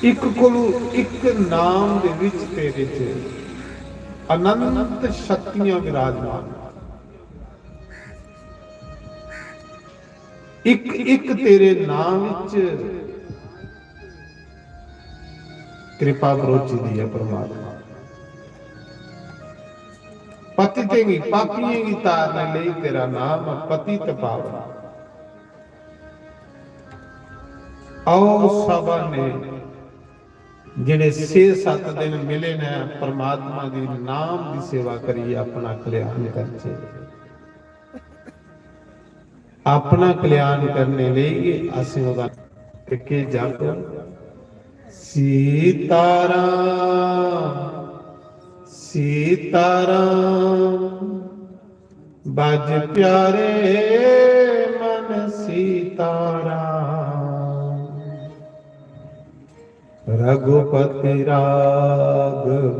इक कोलू इक नाम दे विच तेरे च अनंत शक्तियां विराजमान। इक इक तेरे नाम विच कृपा बरोची दी है परमात्मा। पतितें गी, पापियें गी तारने लेई तेरा नाम पतित पावन। आओ सभा ने जेड़े छे सत्त दिन मिले न, परमात्मा दी नाम दी सेवा करिए अपना कल्याण करचे। अपना कल्याण करने लेई असें ओदा के जप, सीताराम, सीताराम, बज प्यारे मन सीताराम। रघुपति राघव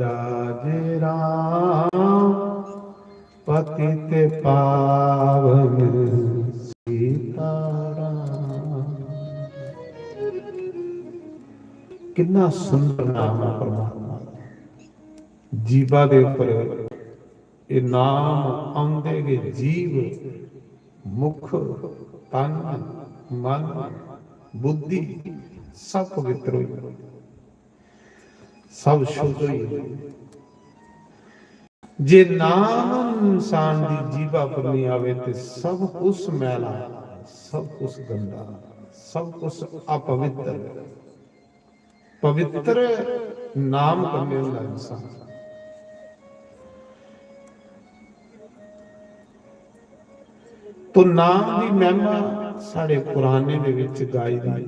राजे राम, पतित पावन सीताराम। कितना सुंदर नाम है परमात्मा दा। जीवा दे ऊपर ये नाम आंदे गै जीव, मुख, तन, मन, बुद्धि सब पवित्र होई, सब शुद्ध होई। जे नाम इंसान दी जीवा पर नहीं आवे ते सब कुछ मैला, सब कुछ गंदा, सब कुछ अपवित्र। पवित्र नाम कन्नै होंदा इंसान। तो नाम दी महिमा साढ़े पुराने दे विच गाई दी,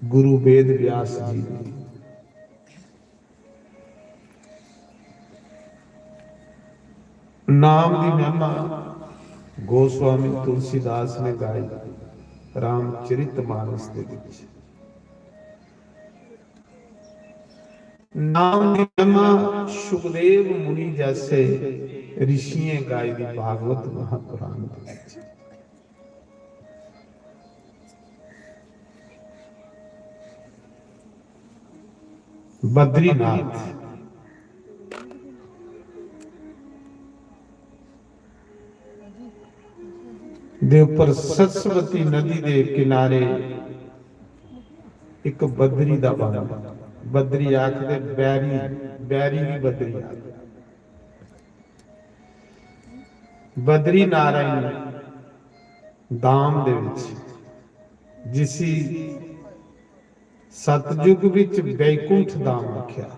गुरु वेद व्यास जी दी। नाम दी महिमा गोस्वामी तुलसीदास ने गाई रामचरित मानस दे विच। नाम दी महिमा सुखदेव मुनि जैसे ऋषियें गाई दी भागवत महापुराण दे विच। बद्रीनाथ दे ऊपर सरस्वती नदी दे किनारे एक बद्री दा बन। बद्री आखदे बैरी, बैरी गी बद्री आखदे। बद्री नारायण धाम दे विच, जिसी सतयुग विच बैकुंठ धाम आख्या,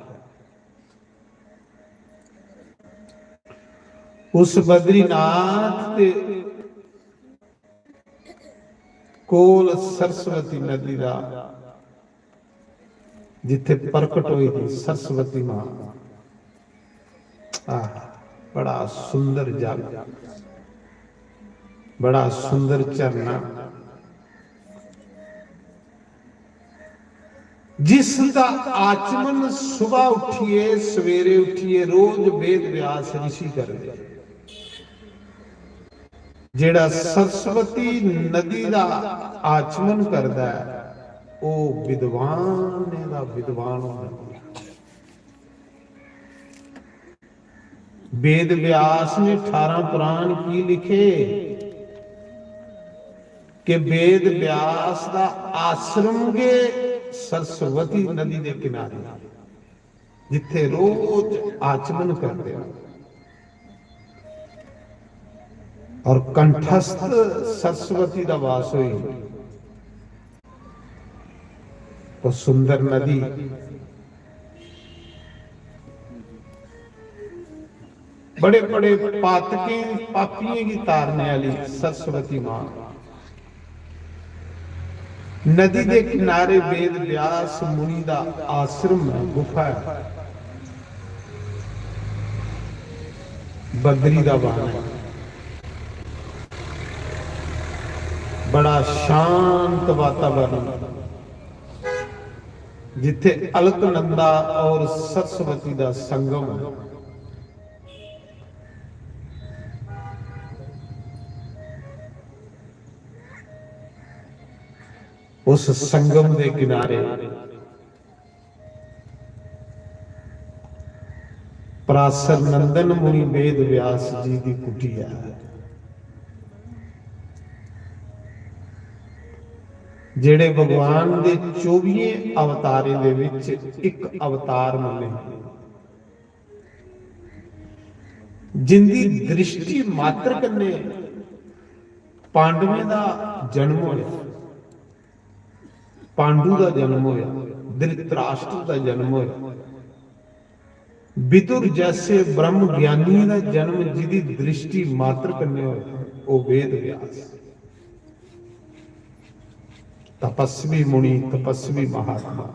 उस बद्रीनाथ दे कोल सरस्वती नदी दा, जिथे प्रकट हुई थी सरस्वती मां। आह, बड़ा सुंदर जल, बड़ा सुंदर झरना, जिसदा आचमन सुबह उठिए, सवेरे उठिए रोज वेद व्यास ऋषि करदे। जेड़ा सरस्वती नदी दा आचमन करदा है, ओह विद्वान दा विद्वान होंदा है। वेद व्यास ने अठारह पुराण की लिखे कि वेद व्यास दा आश्रम गै सरस्वती नदी दे किनारे, जिथे रोज आचमन करते हैं और कंठस्थ सरस्वती दा वास होई। ओह सुंदर नदी, बड़े बड़े पातकें, पापियें गी तारने आली सरस्वती मां। नदी दे किनारे वेद व्यास मुनि दा आश्रम है, गुफा है, बद्री दा वन है। बड़ा शांत वातावरण, जिथे अलकनंदा और सरस्वती दा संगम है। उस संगम दे किनारे परासर नंदन मुनि वेद व्यास जी दी कुटिया है, जेड़े भगवान दे चौबियें अवतारें दे विच इक अवतार मन्ने, जिंदी दृष्टि मात्र कन्ने पांडवें दा जन्म होया, पांडु दा जन्म होया, धृतराष्ट्र दा जन्म होया, विदुर जैसे ब्रह्म ज्ञानी दा जन्म जिदी दृष्टि मात्र कन्ने होया, ओह वेद व्यास, तपस्वी मुनि, तपस्वी महात्मा।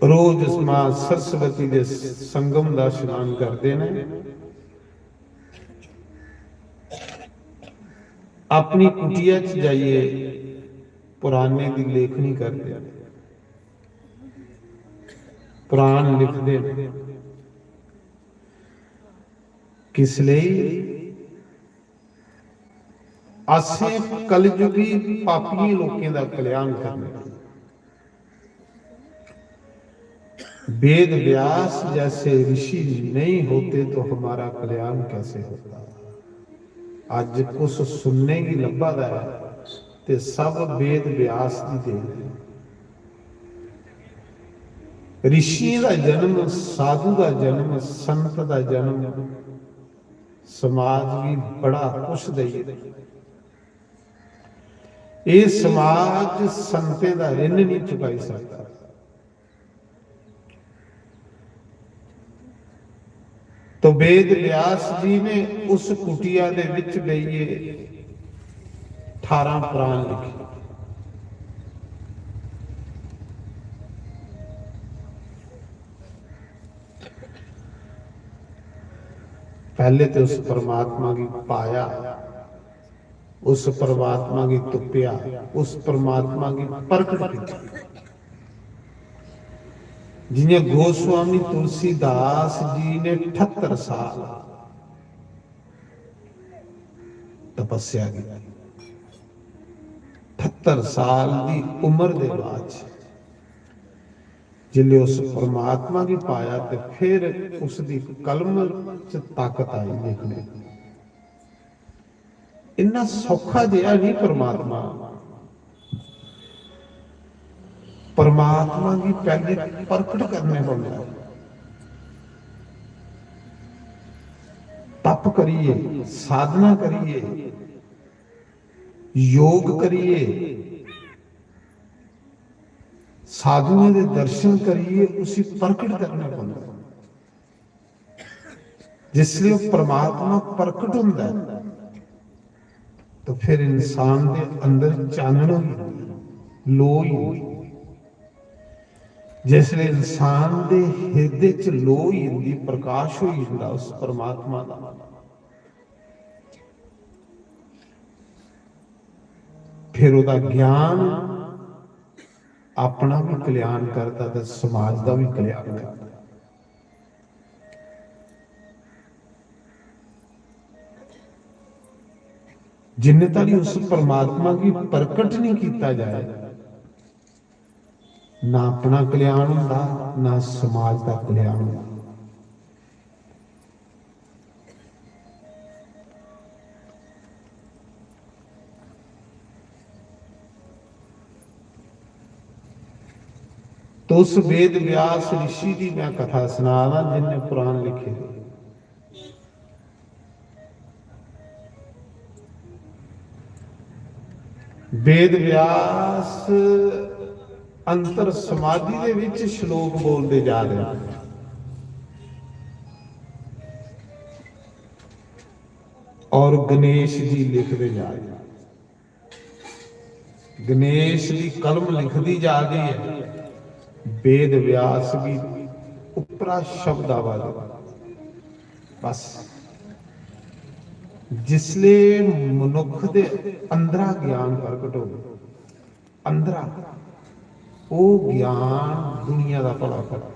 रोज मां सरस्वती दे संगम दा स्नान करदे ने। अपनी कुटिया च जाइए पुराने दी लेखनी करदे ने, पुराण लिखदे ने। किस लेई? असें कलयुगी पापियें लोकें दा कल्याण करना। वेद व्यास जैसे ऋषि नहीं होते तो हमारा कल्याण कैसे होता? अज कुछ सुनने गी लब्भा दा ऐ ते सब वेद व्यास दी देन ऐ। ऋषियें दा जन्म, साधु दा जन्म, संत दा जन्म समाज गी बड़ा कुछ देइयै, एह् समाज संतें दा ऋण नहीं चुकाई सकदा। तो वेद व्यास जी ने उस कुटिया दे विच बेहियै अठारह पुराण लिखे। पहले तो उस परमात्मा गी पाया, उस परमात्मा गी तुप्पेआ, उस परमात्मा गी प्रकट किया। जियां गोस्वामी तुलसीदास जी ने अठत्तर साल तपस्या की, अठत्तर साल दी उम्र दे बाद जिसले उस परमात्मा गी पाया ते फिर उसदी कलम च ताकत आई लिखने। इन्ना सौखा जेहा नहीं परमात्मा। परमात्मा गी पैह्ले प्रकट करने पौंदा ऐ। तप करियै, साधना करियै, योग करियै, साधुएं दे दर्शन करियै उसी प्रकट करना पौंदा ऐ। जिसलै ओह् परमात्मा प्रकट होंदा ऐ, तो फिर इंसान दे अंदर चानन होई जंदी, लो होई जंदी। जिसलै इंसान दे हिरदे च लो होई जंदी, प्रकाश होई जंदा उस परमात्मा दा, फिर ओह्दा ज्ञान अपना भी कल्याण करदा ते समाज दा भी कल्याण करदा। जिन्ने तक उस परमात्मा गी प्रकट नहीं किया जाए, ना अपना कल्याण होंदा, ना समाज दा कल्याण होंदा। तो उस वेद व्यास ऋषि की मैं कथा सुना रहा, जिनने पुराण लिखे। वेद व्यास अंतर समाधि दे विच श्लोक बोलते जा रहे हैं और गणेश जी लिखते जा रहे हैं। गणेश की कलम लिखदी जा रही है, वेद व्यास की उपरा शब्द आवा दे। बस जिसले मनुख दे अंदरा ज्ञान प्रगट हो, अंदरा, वो ज्ञान दुनिया का भला करो।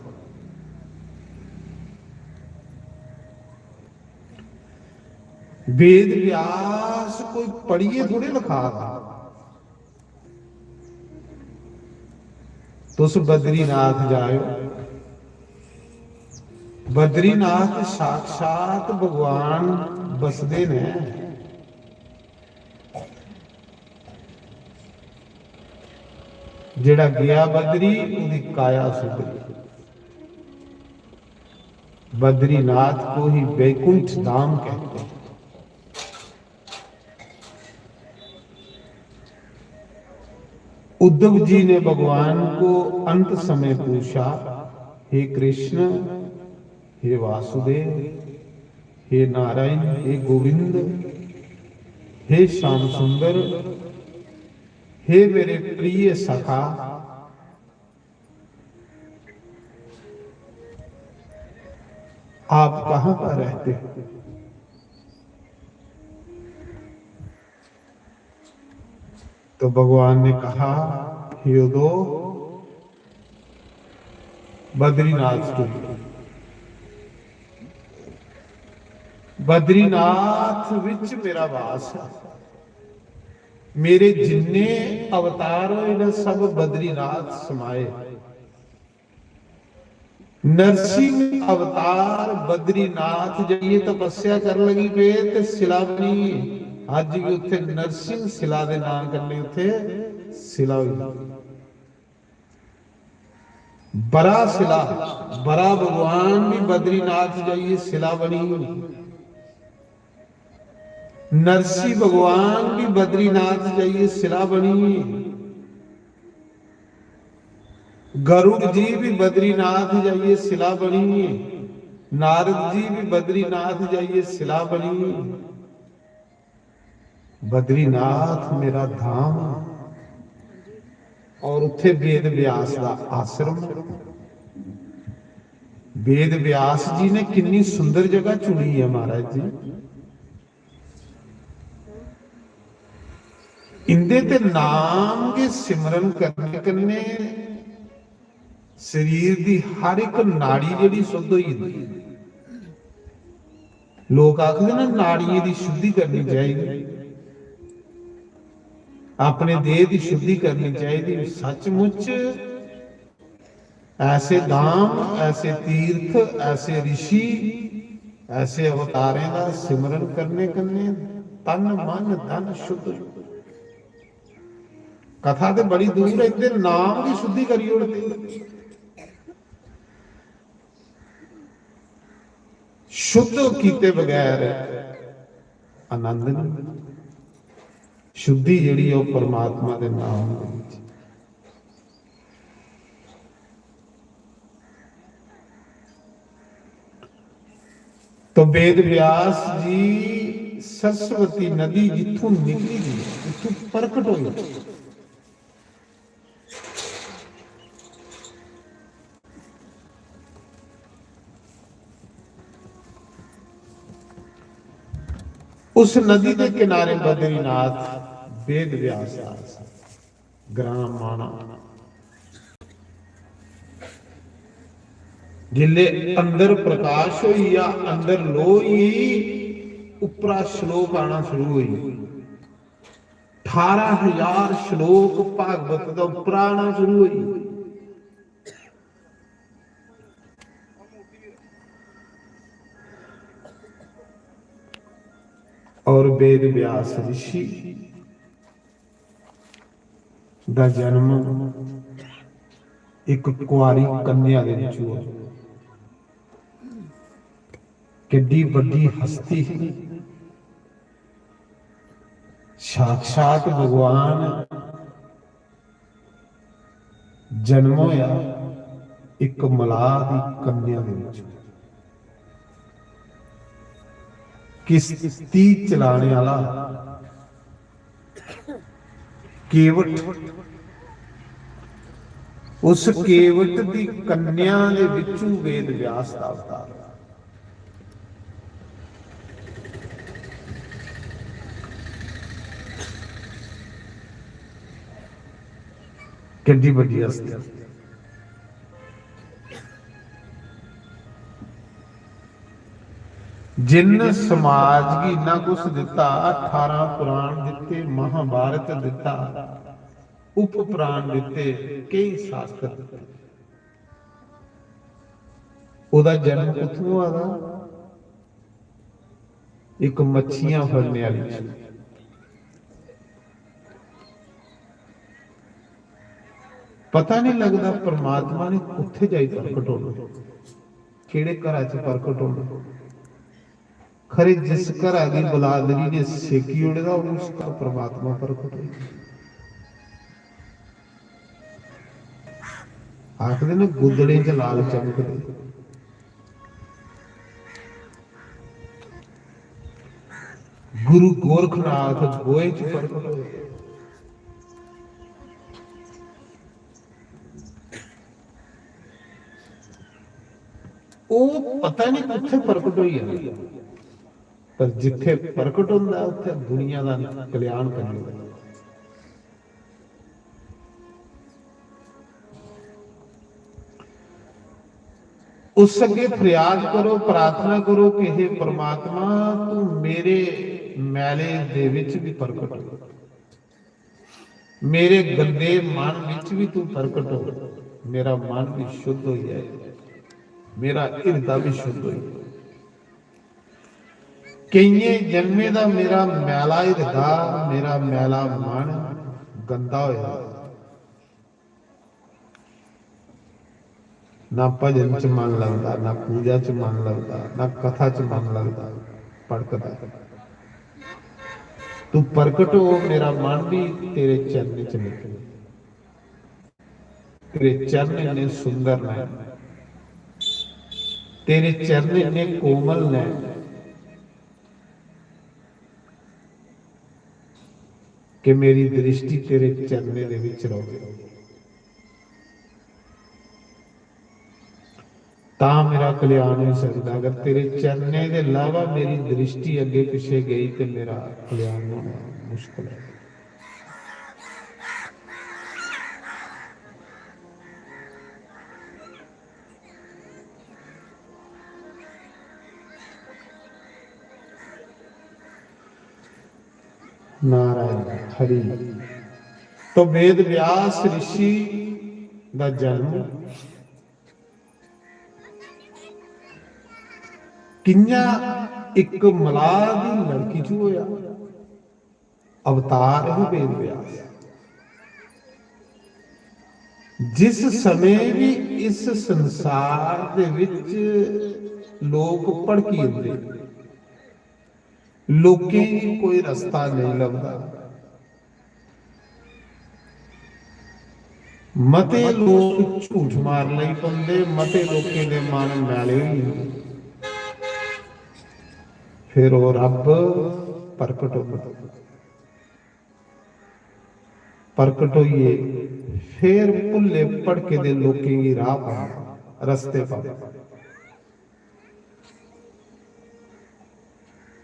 वेद व्यास कोई पढ़िए थोड़े लिखा था। तुस बद्रीनाथ जाओ, बद्रीनाथ साक्षात भगवान बसदे ने। जेड़ा गया बद्री, ओदी काया सुधरी। बद्रीनाथ को ही बैकुंठ धाम कहते हैं। उद्धव जी ने भगवान को अंत समय पूछा, "हे कृष्ण, हे वासुदेव, हे नारायण, हे गोविंद, हे श्याम सुंदर, हे मेरे प्रिय सखा, आप कहाँ पर रहते हो?" तो भगवान ने कहा, "हे उद्धव, बद्रीनाथ टुरी, बद्रीनाथ विच मेरा वास है। मेरे जिन्ने अवतार होए न, सब बद्रीनाथ समाए।" नरसिंह अवतार बद्रीनाथ जाइए तपस्या कर लगी पे ते शिला बनी। अज भी उत्थे नरसिंह शिला दे नाम कन्ने उत्थे शिला हुई। बरा शिला, बरा भगवान भी बद्रीनाथ जाइए शिला बनी। नरसी भगवान भी बद्रीनाथ जाइए शिला बनी है। गरुड़ जी भी बद्रीनाथ जाइए शिला बनी है। नारद जी भी बद्रीनाथ जाइए शिला बनी है। बद्रीनाथ मेरा धाम है। और उत्थे वेद व्यास का आश्रम। वेद व्यास जी ने कितनी सुंदर जगह चुनी है महाराज जी। इंदे ते नाम के सिमरन करने कन्ने शरीर दी हर एक नाड़ी जेह्ड़ी शुद्ध होई जंदी। लोक आखदे ना, नाड़ियें दी शुद्धि करनी चाहिदी, अपने देह दी शुद्धि करनी चाहिदी। सचमुच ऐसे धाम, ऐसे तीर्थ, ऐसे ऋषि, ऐसे अवतारें दा सिमरन करने कन्नै तन मन धन शुद्ध। कथा ते बड़ी दूर ऐ, इंदे नाम दी शुद्धि करी ओड़दे। शुद्ध कीते बगैर आनंद नहीं। शुद्धि जेह्ड़ी ऐ, ओह् परमात्मा दे नाम दे विच। तो वेद व्यास जी सरस्वती नदी जित्थों निकली दी ऐ, जित्थों प्रकट होई, उस नदी दे किनारे बद्रीनाथ वेद व्यास दा आश्रम, ग्राम माणा। जिसले अंदर प्रकाश होई गेआ, अंदर लो होई गेई, उप्परा श्लोक आना शुरू होई। अठारह हजार श्लोक भागवत दा उप्परा आना शुरू होई। और वेद व्यास ऋषि दा जन्म इक कुआरी कन्या दे विच होआ। किड्डी बड्डी हस्ती ही, साक्षात भगवान। जन्म होया इक मलाह दी कन्या दे विच। किश्ती चलाने आह्ला केवट, उस केवट दी कन्या दे विचू वेद व्यास दा अवतार। किड्डी बड्डी हस्ती। जिन समाज गी इन्ना कुछ दिता, अठारह पुराण दिते, महाभारत दिता, उप पुराण दिते, केई शास्त्र दिते। ओदा जन्म कुत्थों होआ दा? इक मच्छियां फड़ने आह्ली। पता नहीं लगदा परमात्मा ने कुत्थे जाई प्रकट होना, केड़े घरा च प्रकट होना। खरे जिस घरा दी बलादरी ने सेकी ओड़े दा, उस घर परमात्मा प्रकट होई। आखदे ने गुदड़ें च लाल चमकदे। गुरु गोरखनाथ गोहे च प्रकट होए। ओह् पता नहीं कुत्थे प्रकट होई जाना, पर जित्थे प्रकट होंदा, उत्थे दुनिया दा कल्याण करी ओड़दा। उस अग्गे फरियाद करो, प्रार्थना करो कि हे परमात्मा, तू मेरे मैले दे विच भी प्रकट हो, मेरे गंदे मन विच भी तू प्रकट हो, मेरा मन भी शुद्ध हो जाए, मेरा हिरदा भी शुद्ध हो जाए। केइयें जन्में दा मेरा मैला हिरदा, मेरा मैला मन गंदा होया। ना भजन च मन लगदा, ना पूजा च मन लगदा, ना कथा च मन लगदा, भटकदा। तू प्रकट हो, मेरा मन भी तेरे चरणें च निकले। तेरे चरण इन्ने सुंदर न, तेरे चरण इन्ने कोमल न कि मेरी दृष्टि तेरे चरणें दे विच रहे। तां मेरा कल्याण हो सकदा। अगर तेरे चरणें दे अलावा मेरी दृष्टि अग्गे पिछे गई ते मेरा कल्याण होना मुश्किल है। नारायण हरि। तो वेद व्यास ऋषि दा जन्म कि'यां इक मलाह दी लड़की च होया, अवतार ही वेद व्यास। जिस समय भी इस संसार दे विच लोक भड़की जंदे, लोकें गी कोई रस्ता नेईं लभदा, मते लोक झूठ मारन लगी पौंदे, मते लोकें दे मन मैले होई जंदे। फिर ओह् रब्ब प्रकट होंदा। प्रकट होइयै फिर भुल्ले भड़के दे लोकें गी राह पांदा, रस्ते पांदा।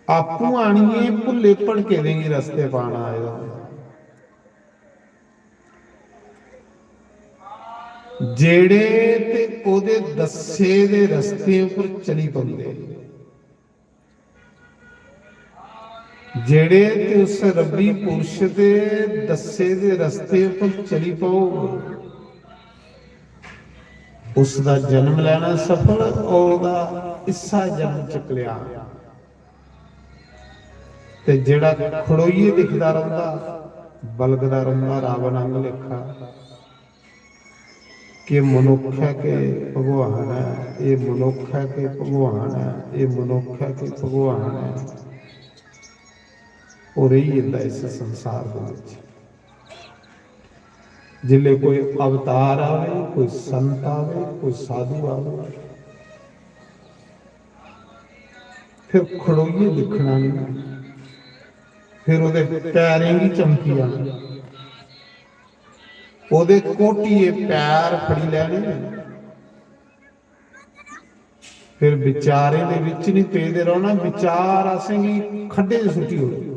आपूं आनियै भुल्ले भड़के दे गी रस्ते पाना आए दा होंदा। जेड़े ते ओदे दस्से दे रस्ते उप्पर चली पौंदे, जेड़े ते उस रब्बी पुरुष दे दस्से दे रस्ते उप्पर चली पौग, उसदा जन्म लैना सफल, ओह्दा इस्सा जन्म च कल्याण। ते जेड़ा खड़ोइयै दिखदा रौंह्दा, बलगदा रौंह्दा, रावण आंग लेखा, कि मनुक्ख ऐ कि भगवान ऐ, एह् मनुक्ख ऐ कि भगवान ऐ, एह् मनुक्ख ऐ कि भगवान ऐ, ओह् रेही जंदा इस संसार दे बिच। जिसलै कोई अवतार आवे, कोई संत आवे, कोई साधु आवे, फिर खड़ोइयै दिक्खना नहीं, फिर ओह्दे पैरें गी चमकी जाना, ओह्दे घोटियै पैर फड़ी लैने, फिर विचारें दे बिच नहीं पेदे रौह्ना। विचार असेंगी खड्डे च सुट्टी ओड़े।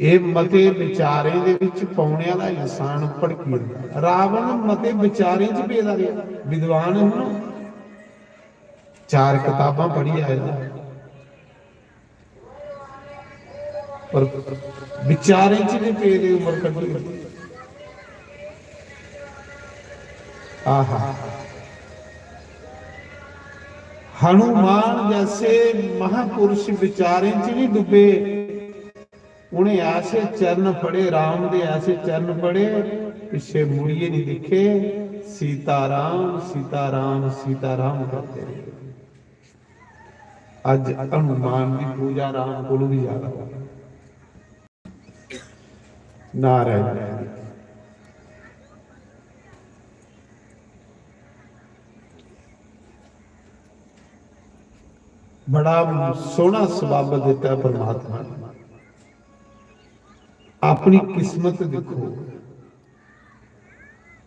एह् मते विचारें दे बिच पौने आह्ला इंसान भड़की जंदा। रावण मते विचारें च पेदा रेहा, विद्वान हा ना, चार कताबां पढ़ी आए दा, पर विचारें च नहीं पेदे उम्र कड्ढी। आहा, हनुमान जैसे महापुरुष विचारें च नहीं डुब्बे, उ'नें ऐसे चरण फड़े, राम दे ऐसे चरण फड़े, पिच्छे मुड़ियै नहीं दिक्खे, सीता राम, सीता राम, सीता राम करते रहे। अज हनुमान दी पूजा राम कोलू भी ज्यादा हो। नारायण। बड़ा सोहना सबाब दिता है परमात्मा ने। अपनी किस्मत दिक्खो,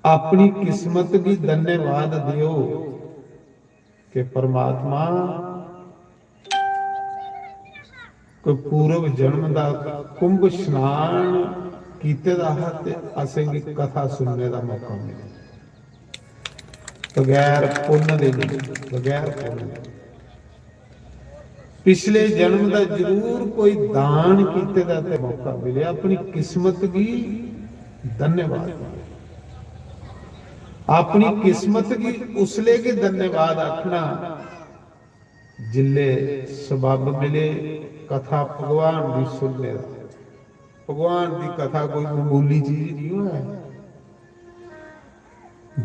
अपनी किस्मत गी धन्यवाद दियो कि परमात्मा कोई पूर्व जन्म दा कुंभ स्नान कीते दा हा ते असेंगी कथा सुनने दा मौका मिलेआ। बगैर पुन्न दे नहीं, बगैर पुन्न दे। पिछले जन्म दा जरूर कोई दान कीते दा ते मौका मिलेआ। अपनी किस्मत गी धन्यवाद। अपनी किस्मत गी उसले गै धन्यवाद आखना जिसले सबब मिले कथा भगवान दी सुनने दा। भगवान दी कथा कोई मामूली चीज नहीं होऐ।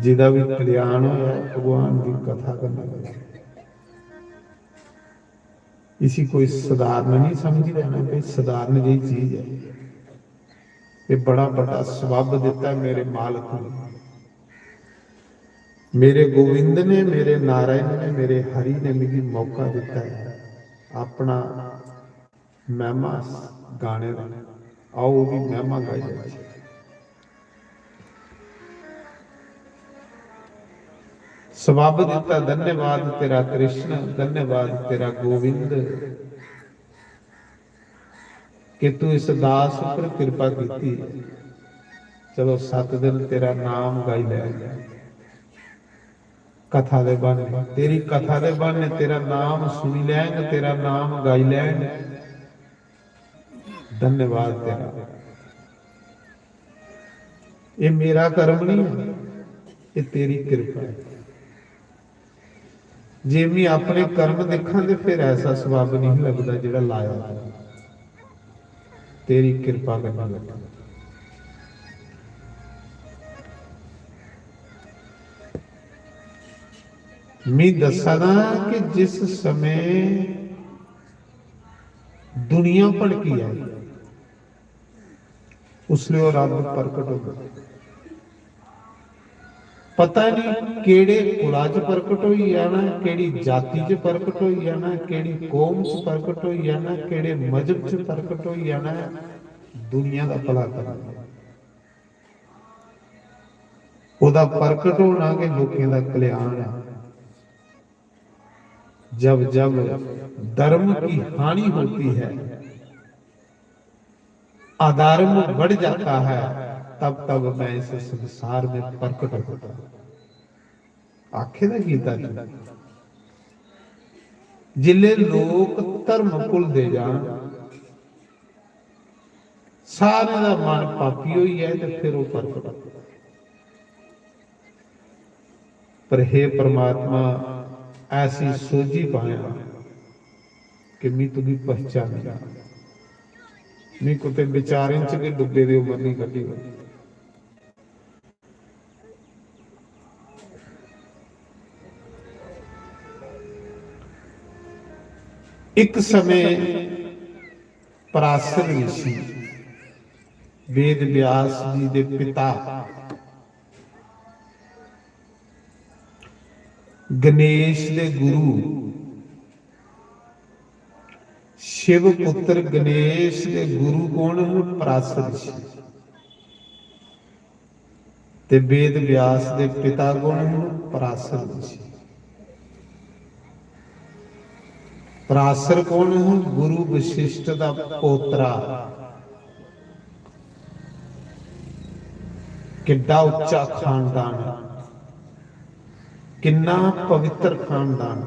जिदा भी कल्याण होया भगवान दी कथा कन्नै होया। इसी कोई साधारण नहीं समझी लेना कि साधारण जेही चीज है। ये बड़ा बड़ा सबब दिता है मेरे मालक ने। मेरे गोविंद ने, मेरे नारायण ने, मेरे हरि ने मिगी मौका दिता है अपना महिमा गाने दा। आओ, ओह्दी महिमा गाई जाए। सबब दिता, धन्यवाद तेरा कृष्ण, धन्यवाद तेरा गोविंद, कि तू इस दास उपर कृपा कीती। चलो, सत दिन तेरा नाम गाई लैंगे कथा दे बहाने, तेरी कथा दे बहाने तेरा नाम सुनी लैंग, तेरा नाम गाई लैंग। धन्यवाद तेरा। ये मेरा कर्म नहीं है, ये तेरी कृपा है। जे में अपने कर्म दिक्खां ते फिर ऐसा सवब्ब नेईं लभदा जेह्ड़ा लाया। तेरी किरपा कन्नै लब्भा। में दस्सा दा कि जिस समें दुनिया भड़की आई, उसलै ओह् रब्ब प्रकट होंदा। पता नहीं केह्ड़े कुला च प्रकट होई जाना, केह्ड़ी जाति च प्रकट होई जाना, केह्ड़ी कौम च प्रकट होई जाना, केह्ड़े मजहब च प्रकट होई जाना, दुनिया दा भला करना। ओह्दा प्रकट होना गै लोकें दा कल्याण ऐ। जब जब धर्म की हानि होती है, अधर्म बढ़ जाता है, तब तब मैं इस संसार में प्रकट होता। आखे दा गीता च, जिल्ले लोक धर्म भुलदे जान, सारें दा मन पापी होई जाए ते फिर ओह् प्रकट होंदा। पर हे परमात्मा, ऐसी सोझी पायां कि मी तुगी पहचानी जा। मी कुतै विचारें च गै डुब्बे दे उमर निं कड्ढी ओड़। इक समें पराशर ऋषि, वेद व्यास जी दे पिता, गणेश दे गुरु, शिव पुत्र गणेश दे गुरु कौन है? पराशर ऋषि। ते वेद व्यास दे पिता कौन है? पराशर ऋषि। पराशर कौन है? गुरु वशिष्ठ दा पोतरा। किड्डा उच्चा खानदान, किन्ना पवित्र खानदान।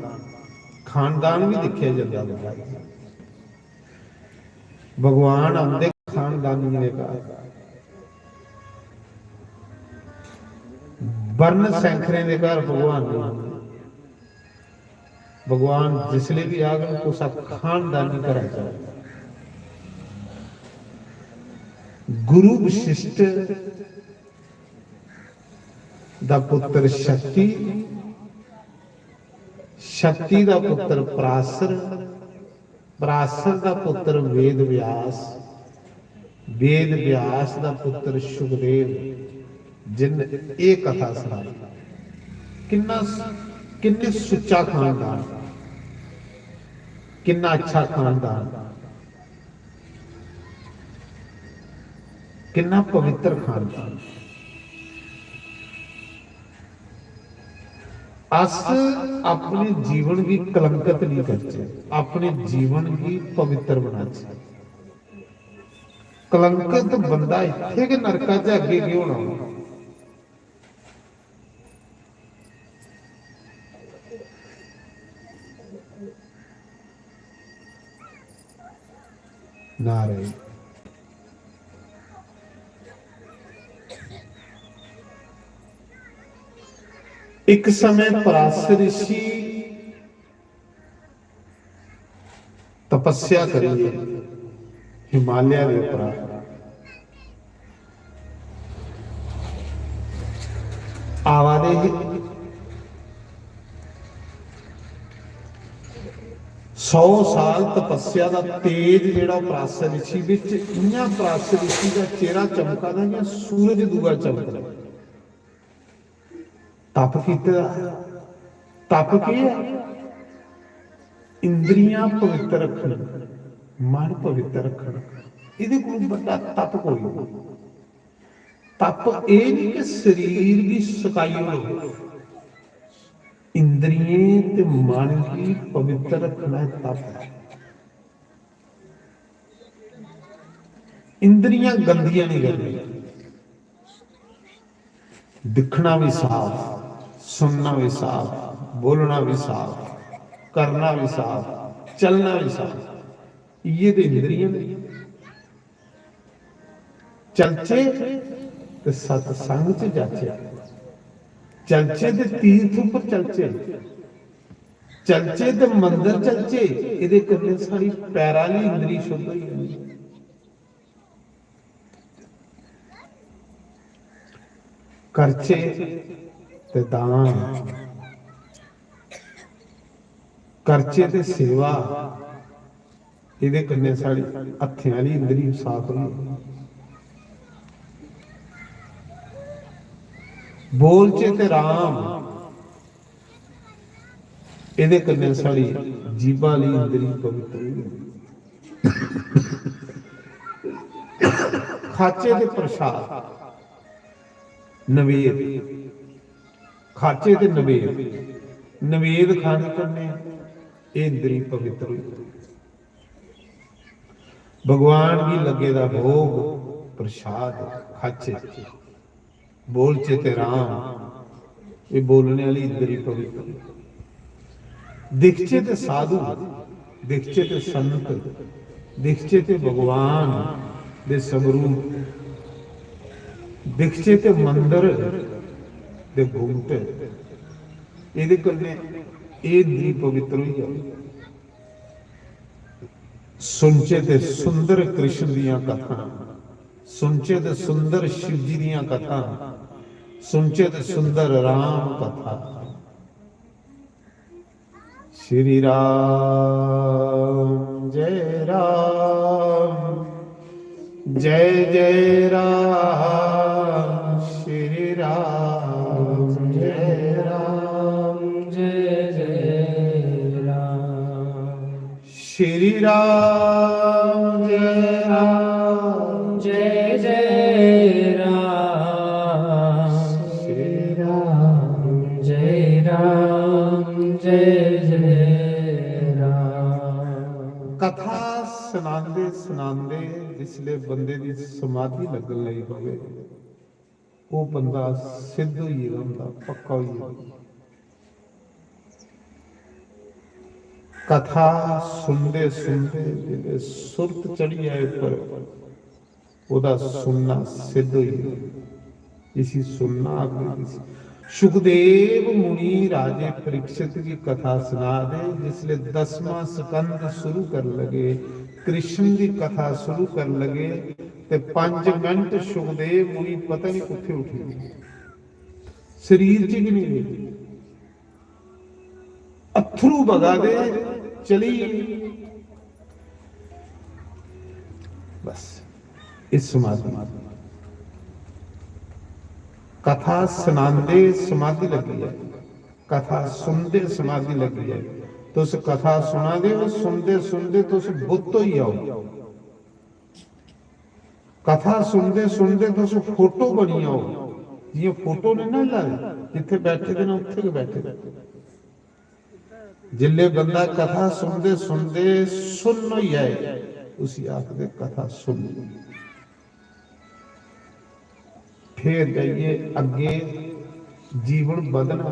खानदान भी दिक्खेआ जंदा महाराज। भगवान आंदे खानदानियें दे घर, वर्ण सैंखरें दे घर भगवान नहीं आंदे। भगवान जिसले भी आगन, कुसा खानदानी घरा च आगन। गुरु वशिष्ठ दा पुत्र शक्ति, शक्ति दा पुत्र पराशर, पराशर दा पुत्र वेद व्यास, वेद व्यास दा पुत्र शुकदेव, जिन एह् कथा सनाई। किन्ना, किन्ने सुच्चा खानदान, किन्ना अच्छा खानदान, किन्ना पवित्र खानदान। अस अपने जीवन गी कलंकत नहीं करचे, अपने जीवन गी पवित्र बनाचे। कलंकत बंदा इत्थे गै नरका च अग्गे केह् होना? नारायण। एक समय पराशर ऋषि तपस्या करिए हिमालय के ऊपर आवा दे हे। सौ साल तपस्या दा तेज जेह्ड़ा पराशर ऋषि बिच, इ'यां पराशर ऋषि दा चेहरा चमका दा जि'यां सूरज दूआ चमकदा। तप कीते दा। तप केह् ऐ? इंद्रियां पवित्र रक्खन, मन पवित्र रक्खन। एह्दे कोला बड्डा तप कोई नहीं। तप एह् नहीं कि शरीर गी सकाई ओड़ो, इंद्रियें ते मन गी पवित्र रक्खना तप ऐ। इंद्रियां गंदियां नहीं करनियां। दिक्खना भी साफ, सुनना भी साफ, बोलना भी साफ, करना भी साफ, चलना भी साफ। इ'यै ते इंद्रियां न। चलचे ते सतसंग च जाचे, चलचे ते तीर्थ उप्पर चलचे। चलचे ते मंदर चलचे, एह्दे कन्नै साढ़ी पैरा आह्ली इंद्री शुद्ध होई जानी। करचे ते दान, करचे ते सेवा, एह्दे कन्नै साढ़ी हत्थें आह्ली इंद्री साफ होई। बोलचे ते राम, एह्दे कन्नै साढ़ी जीभा आह्ली इंद्री पवित्र होई। खाचे ते प्रसाद, नवेद, खाचे ते नवेद, नवेद खाने कन्नै एह् इंद्री पवित्र होई। भगवान गी लग्गे दा भोग, प्रसाद, खाचे, बोलचे ते राम, एह् बोलने आह्ली इंद्री पवित्र। दिखचे ते साधु, दिखचे ते संत, दिखचे ते भगवान दे स्वरूप, दिखचे ते मंदर दे गुम्बट, एह्दे कन्नै एह् इंद्री पवित्र होई जानी। सुनचे ते सुंदर कृष्ण दियां कथां, सुनचे ते सुंदर शिव जी दियां कथां, सुनचे ते सुंदर राम कथा। श्री राम जय राम, जय जय राम, श्री राम जय राम, जय जय राम। श्री राम जय राम, जय जय राम। श्री राम जय राम, जय जय राम। कथा सनांदे सनांदे जिसले बंदे दी समाधि लगन लगी पवे, ओह् बंदा सिद्ध होई गेदा होंदा, पक्का होई गेदा। कथा सुनदे सुनदे जिसलै सुरत चढ़ी जाए उप्पर, ओह्दा सुनना सिद्ध होई गेदा। इसी सुनना आखदे। इसी सुखदेव मुनि राजे परीक्षित गी कथा सना दे, जिसले दसवां स्कंद शुरू कर लगे, कृष्ण दी कथा शुरू कर लगे, ते पंज मिंट सुखदेव मुनि पता नहीं कुत्थे उठी गे, शरीर च गै नहीं रेह्। अत्थरू बगा दे, चली। बस, इस समाधि, कथा सनांदे समाधि लगी है, कथा सुनदे समाधि लगी है। तुस कथा सुना दे हो, सुनदे सुनदे तुस बुत्त होई जाओ। कथा सुनदे सुनदे तुस फोटो बनी जाओ। जियां फोटो ने ना हिल्ला दे, जित्थे बैठे दे ना उत्थे गै बैठे दे। जिल्ले बंदा कथा सुनदे सुनदे सुन्न होई जाए, उसी आखदे कथा सुन्न। फिर जाइए अग्गे जीवन बधना।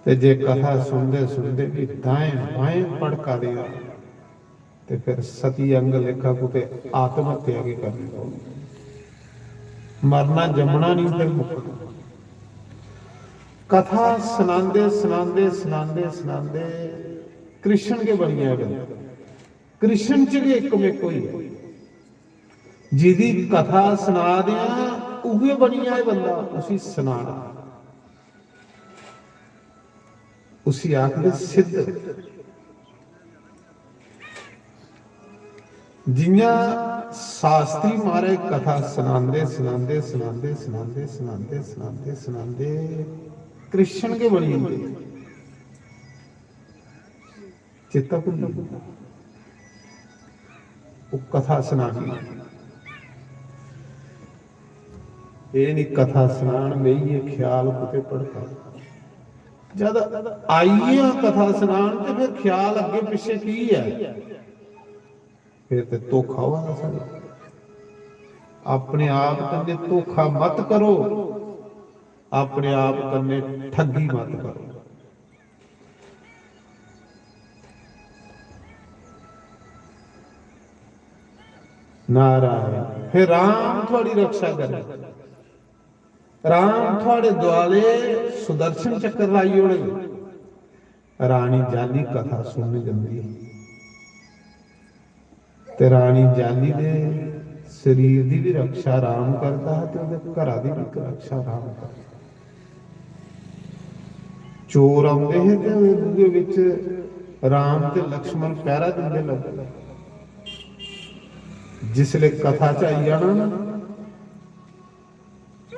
ते जे कथा सुनदे सुनदे भी दाएं बाएं भड़का देआ, ते फिर सती अंग लेखा कुते आत्महत्या गै करनी पौनी। मरना जम्मना नहीं, फिर मुक्कना। कथा सनांदे सनांदे सनांदे सनांदे कृष्ण गै बनी जाए बंदा। कृष्ण च गै इक मिक होई जाए। जिदी कथा सना दे आं, उ'ऐ बनी जाए बंदा, उसी सनाना। उसी आखदे सिद्ध। जियां शास्त्री महाराज कथा सनांदे सनांदे सनांदे सनांदे सनांदे सनांदे सनांदे कृष्ण गै बनी जंदे। चेता भुल्ली जंदा। ओह् कथा सनानी। एह् निं कथा सनान बेहियै ख्याल कुतै भड़का। जद आई गेआ कथा सनान ते फिर ख्याल अग्गें पिच्छें की ऐ? फिर ते धोखा होआ दा साढ़े। अपने आप कन्नै धोखा मत करो, अपने आप कन्नै ठगी मत करो। नारायण। फिर राम थुआड़ी रक्षा करे। राम थुआड़े दुआले सुदर्शन चक्कर लाई ओड़े। रानी जाली कथा सुनन जंदी ही। ते रानी जाली दे शरीर दी बी रक्षा राम करदा हा ते ओह्दे घरा दी बी रक्षा राम करदा। चोर औंदे हे ते ओह्दे बूहे बिच राम ते लक्ष्मण पैह्रा दिंदे लब्भदे। जिसलै कथा च आई जाना ना,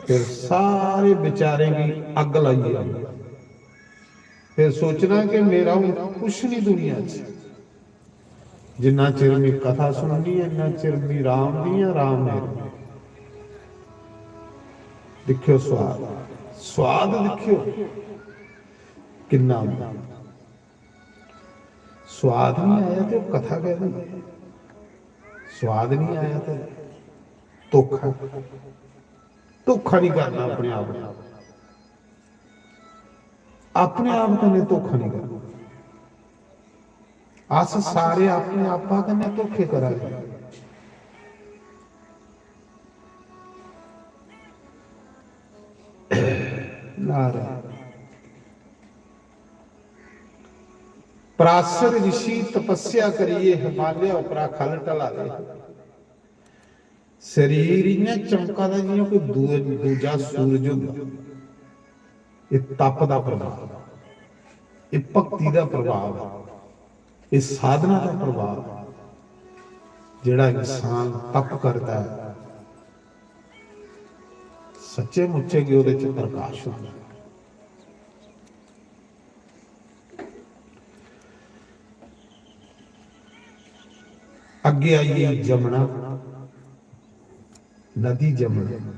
फिर सारे बेचारें गी अग्ग लाइयै आना। फिर सोचना कि मेरा हून कुछ नहीं दुनिया च। जिन्ना चिर मी कथा सुननी ऐ, इन्ना चिर मी राम दी ऐ, राम मेरे। दिक्खेओ स्वाद, स्वाद दिक्खेओ किन्ना होंदा। स्वाद नहीं आया ते ओह् कथा कैह्दी? स्वाद नहीं आया ते धोखा। धोखा नहीं करना अपने आप कन्नै। अपने आप कन्नै धोखा नहीं करना। अस सारे अपने आपा कन्नै धोखे करा दे। नारायण। पराशर ऋषि तपस्या करियै हिमालय उप्परा ख'ल्ल ढला दे हे। शरीर इ'यां चमका दा जि'यां कोई दू-, दूजा सूरज होंदा। एह् तप दा प्रभाव, एह् भक्ति दा प्रभाव, एह् साधना दा प्रभाव। जेह्ड़ा इंसान तप करदा ऐ, सच्चे मुच्चे गै ओह्दे च प्रकाश होंदा ऐ। अग्गें आई गेई जमुना, नदी जमुना।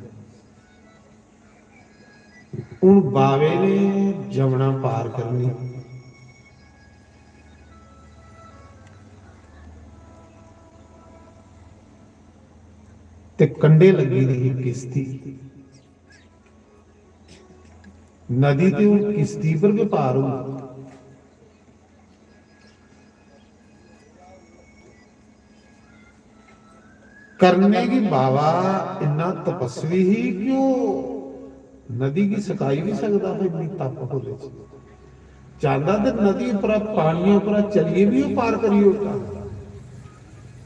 हून बावे ने जमुना पार करनी। ते कंढे लग्गी दी ही किश्ती। नदी ते हून किश्ती पर गै पार होंदी। करने गी बावा इन्ना तपस्वी ही कि ओह् नदी गी सकाई बी सकदा हा, इन्नी तप ओह्दे च। चांहदा ते नदी उप्परा, पानियै उप्परा चलियै बी ओह् पार करी ओड़दा।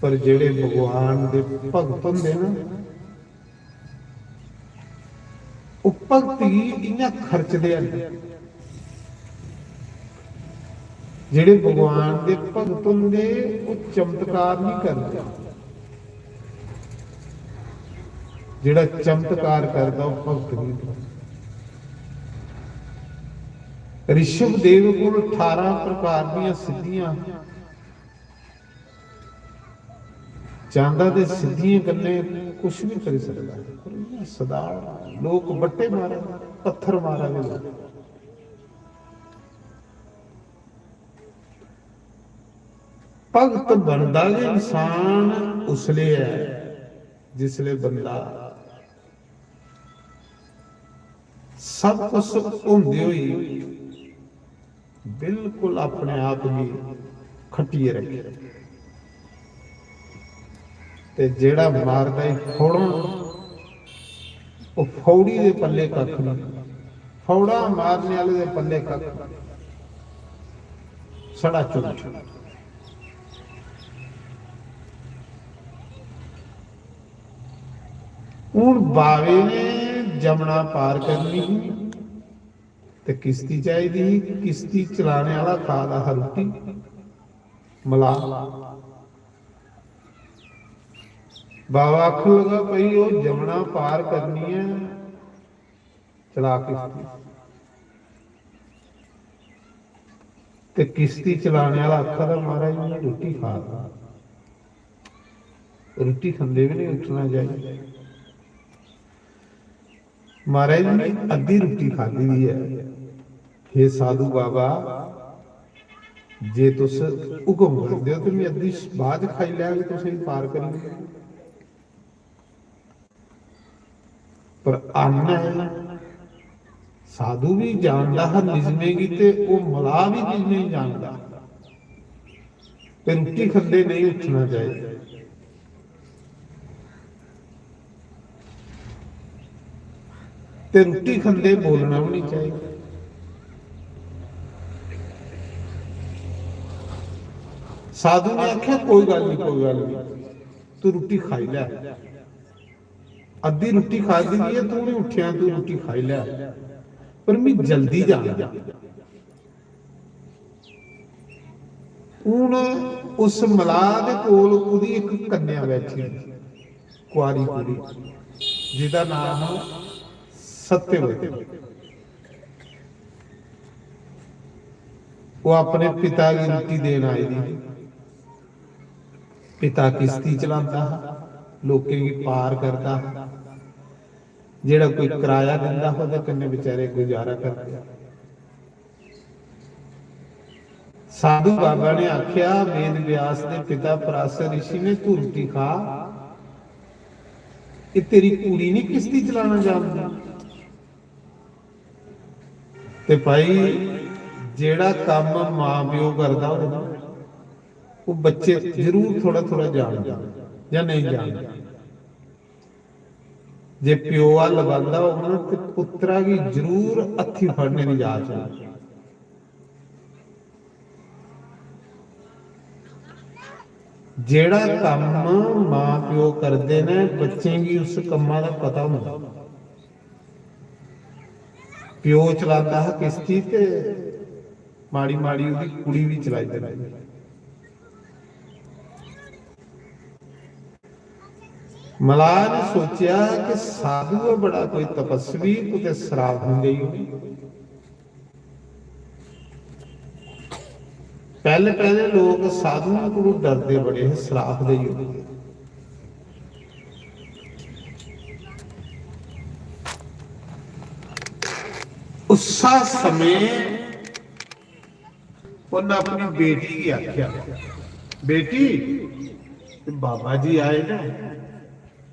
पर जेह्ड़े भगवान दे भगत होंदे ना, ओह् भगत गी इ'यां खर्चदे हैन। जेह्ड़े भगवान दे भगत होंदे, ओह् चमत्कार नहीं करदे। जेह्ड़ा चमत्कार करदा, ओह् भगत नहीं होंदा। ऋषभ देव कोल ठारां प्रकार दियां सिद्धियां, चांहदा ते सिद्धियें कन्नै कुछ बी करी सकदा ऐ, पर इ'यां सधारण लोक बट्टे मारा दे, पत्थर मारा दे लोक। भगत बनदा गै इंसान उसलै ऐ जिसलै बंदा सब कुछ होंदे होई बिल्कुल अपने आप गी खट्टियै रक्खे। ते जेह्ड़ा मारदा ई फौड़ां, ओह् फौड़ी दे पल्ले कक्ख नहीं। फौड़ा मारने आह्ले दे पल्ले कक्ख नहीं। सड़ा झूठ। हून बावे ने जमुना पार करनी ही ते किश्ती चाहिदी ही। किश्ती चलाने आह्ला खा दा हा रुट्टी, मलाह। बावा आखन लगा, "भाई, ओह् जमुना पार करनी ऐ, चला किश्ती।" ते किश्ती चलाने आह्ला आखा दा, "महाराज, में रुट्टी खा दा, रुट्टी खंदे बी नहीं उट्ठना चाहिए।" "महाराज, में अद्धी रुट्टी खाद्धी दी ऐ।" "हे साधु बाबा, जे तुस हुकम करदे ओ ते में अद्धी बाद च खाई लैग, तुसेंगी पार करी लैग।" पर अन्न ऐ, साधु भी जानदा हा निजमें गी ते ओह् मलाह भी निजमें गी जानदा हा। ते रुट्टी खंदे नहीं उट्ठना चाहिए। ते रुट्टी खंदे बोलना भी नहीं चाहिए। साधु ने आखेआ, "कोई गल्ल नहीं, कोई गल्ल नहीं, तू रुट्टी खाई लै, अद्धी रुट्टी खाई दी है, तू नहीं उठेआ, तू रुट्टी खाई लै, पर मैं जल्दी जाना।" हून उस मलाह दे कोल ओह्दी इक कन्या बैठी, कुआरी कुड़ी, जिदा नाम हा सत्यवती। ओह् अपने पिता गी रुट्टी देन आई दी ही। पिता किश्ती चलांदा हा, लोकें गी पार करदा हा। जेह्ड़ा कोई कराया दिंदा हा, ओह्दे कन्नै बेचारे गुजारा करदे। साधु बाबा ने आखेआ, "वेद व्यास दे पिता पराशर ऋषि ने, तू रुट्टी खा, एह् तेरी कुड़ी नहीं किश्ती चलाना जानदी।" ते भाई, जेह्ड़ा कम्म मां प्यो करदा होऐ ना, ओह् बच्चे जरूर थोड़ा थोड़ा जानदे जां नेईं जानदे। जे प्यो हल बांह्दा होग ना, ते पुत्तरा गी जरूर हत्थी फड़ने दी जाच होग। जेह्ड़ा कम्म मां प्यो करदे न, बच्चें गी उस कम्मा दा पता होंदा। प्यो चलांदा हा किश्ती ते माड़ी माड़ी ओह्दी कुड़ी बी चलाई दिंदी। मलाह ने सोचेआ कि साधु ऐ बड़ा कोई तपस्वी, कुतै सराप निं देई ओड़े। पैह्ले पैह्ले लोक साधुएं कोलू डरदे बड़े हे, सराप देई ओड़दे। उस्सा समें उन्न अपनी बेटी गी आखेआ, "बेटी, बाबा जी आए ना,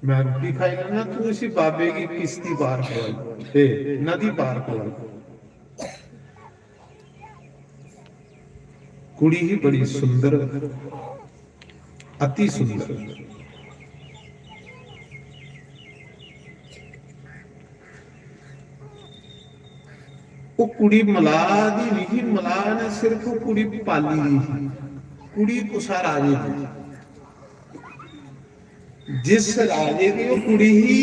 मैं रुट्टी खाई लैना, तू इसी बाबे गी किश्ती पार करवाई, ए, नदी पार करवाई।" कुड़ी ही बड़ी सुंदर, अति सुंदर। ओह् कुड़ी मलाह दी नहीं ही, मलाह ने सिर्फ ओह् कुड़ी पाली दी ही। कुड़ी कुसा राजे दी, जिस राजे दी ओह् कुड़ी ही,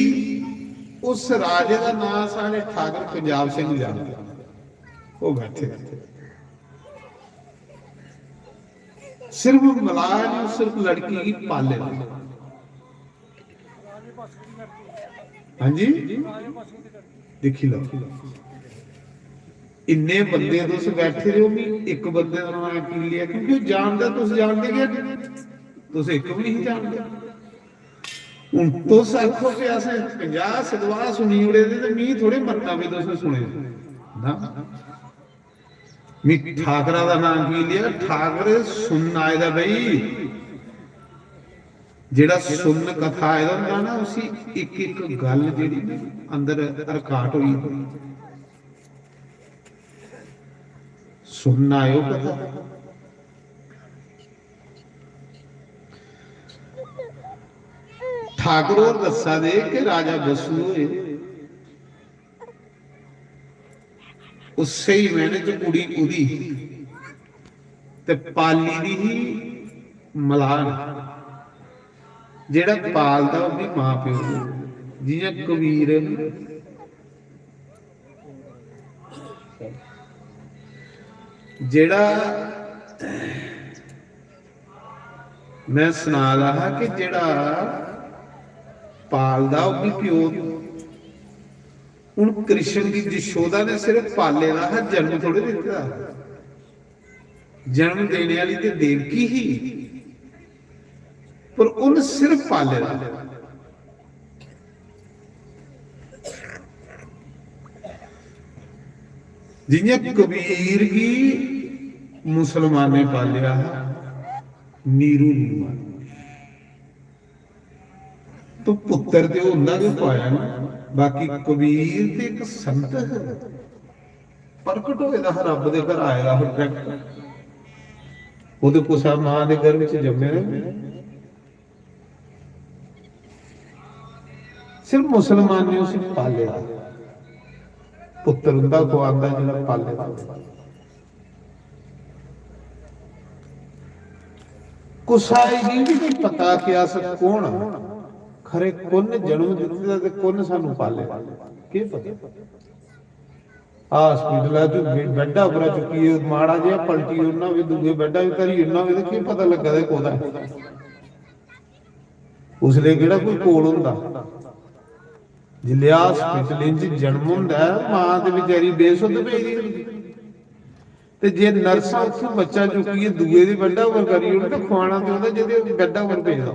उस राजे दा नांऽ साढ़े ठाकर पंजाब सिंह जानदे। ओह् बैठे दे। सिर्फ मलाह ने सिर्फ लड़की गी पाले दा। हां जी, दिक्खी लैओ, इन्ने बंदे तुस बैठे दे ओ, मी इक बंदे दा नांऽ की लेआ? क्योंकि ओह् जानदा, तुस जानदे गै नेईं, तुस इक बी नेईं जानदे। हून तुस आखो कि असें पंजाह् सतवाह् सुनी ओड़े दे, ते मी थोह्ड़े मन्नना भी तुसें सुने दे। ना, मी ठाकरा दा नांऽ की लेआ? ठाकर सुनन आए दा भाई। जेह्ड़ा सुनन कथा आए दा होंदा ना, उसी इक इक गल्ल जेह्ड़ी ना अंदर रिकार्ड होई जंदी। सुनन आए ओ कथा। ठाकर होर दस्सा दे कि राजा बसु होए, ओह् स्हेई मैह्ने च कुड़ी ओह्दी ही ते पाली दी ही मलाह ने। जेह्ड़ा पालदा ओह् बी मां प्यो गी। जि'यां कबीर जेह्ड़ा मैं सना दा हा कि जेह्ड़ा पालदा ओह् बी प्यो। हून कृष्ण गी जशोदा ने सिर्फ पाले दा हा, जन्म थोड़े दित्ते दा। जन्म देने आह्ली ते देवकी ही, पर उन्न सिर्फ पाले दा। जि'यां कबीर गी मुसलमानें पालेआ हा, नीरू नीमा, तो पुत्तर ते उं'दा गै पाया ना। बाकी कबीर ते इक संत हा, प्रकट होए दा हा, रब्ब दे घर आए दा हा direct। ओह् ते कुसै मां दे गर्भ च जम्मे दे। सिर्फ मुसलमान ने उसी पाले दा, पुत्तर उं'दा खुआंदा जेह्ड़ा पाले दा। कुसै गी बी नहीं पता कि अस कौन आं, खरे कुन जन्म दित्ते दा ते कुन सानू पाले दा, केह् पता। हॉस्पिटल च बे-, बैड्डा उप्परा चुक्कियै माड़ा जेहा पलटी ओड़ना होवे, दूए बैड्डा बी धरी ओड़ना होवे, ते केह् पता लग्गा दा कोह्दा ऐ। उसलै केह्ड़ा कोई कोल होंदा। जिसलै हॉस्पिटल च जन्म होंदा ऐ, मां ते बेचारी बेसुध पेई दी होंदी। ते जे नर्सां उत्थूं बच्चा चुक्कियै दूए दे बैड्डा उप्पर करी ओड़न, ते खुआना ते ओह्दा जेह्दे बैड्डा उप्पर पेदा।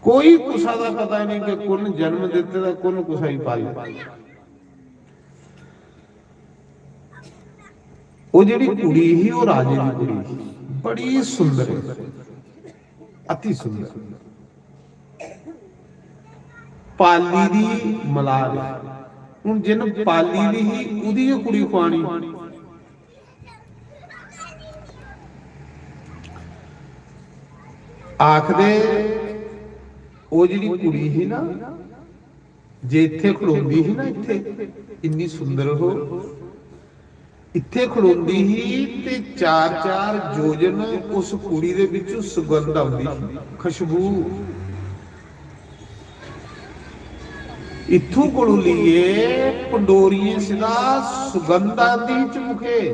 कोई कुसा दा पता नहीं कि कुन जन्म दित्ते दा, कुन कुसा गी पाले। ओह् जेह्ड़ी कुड़ी ही, ओह् राजे दी कुड़ी ही, बड़ी सुंदर, अति सुंदर। पाली दी मलार। हून जिन पाली दी ही, ओह्दी गै कुड़ी खुआनी। आखदे, ओह् जेह्ड़ी कुड़ी ही ना, जे इत्थै खड़ोंदी ही ना, इत्थै इन्नी सुंदर हो, इत्थै खड़ोंदी ही ते चार चार योजन उस कुड़ी दे बिच्चों सुगंध आंदी ही, खुशबू। इत्थों कोलू लेइयै पंडोरियें सिद्धा सुगंध आंदी ही चमुखे।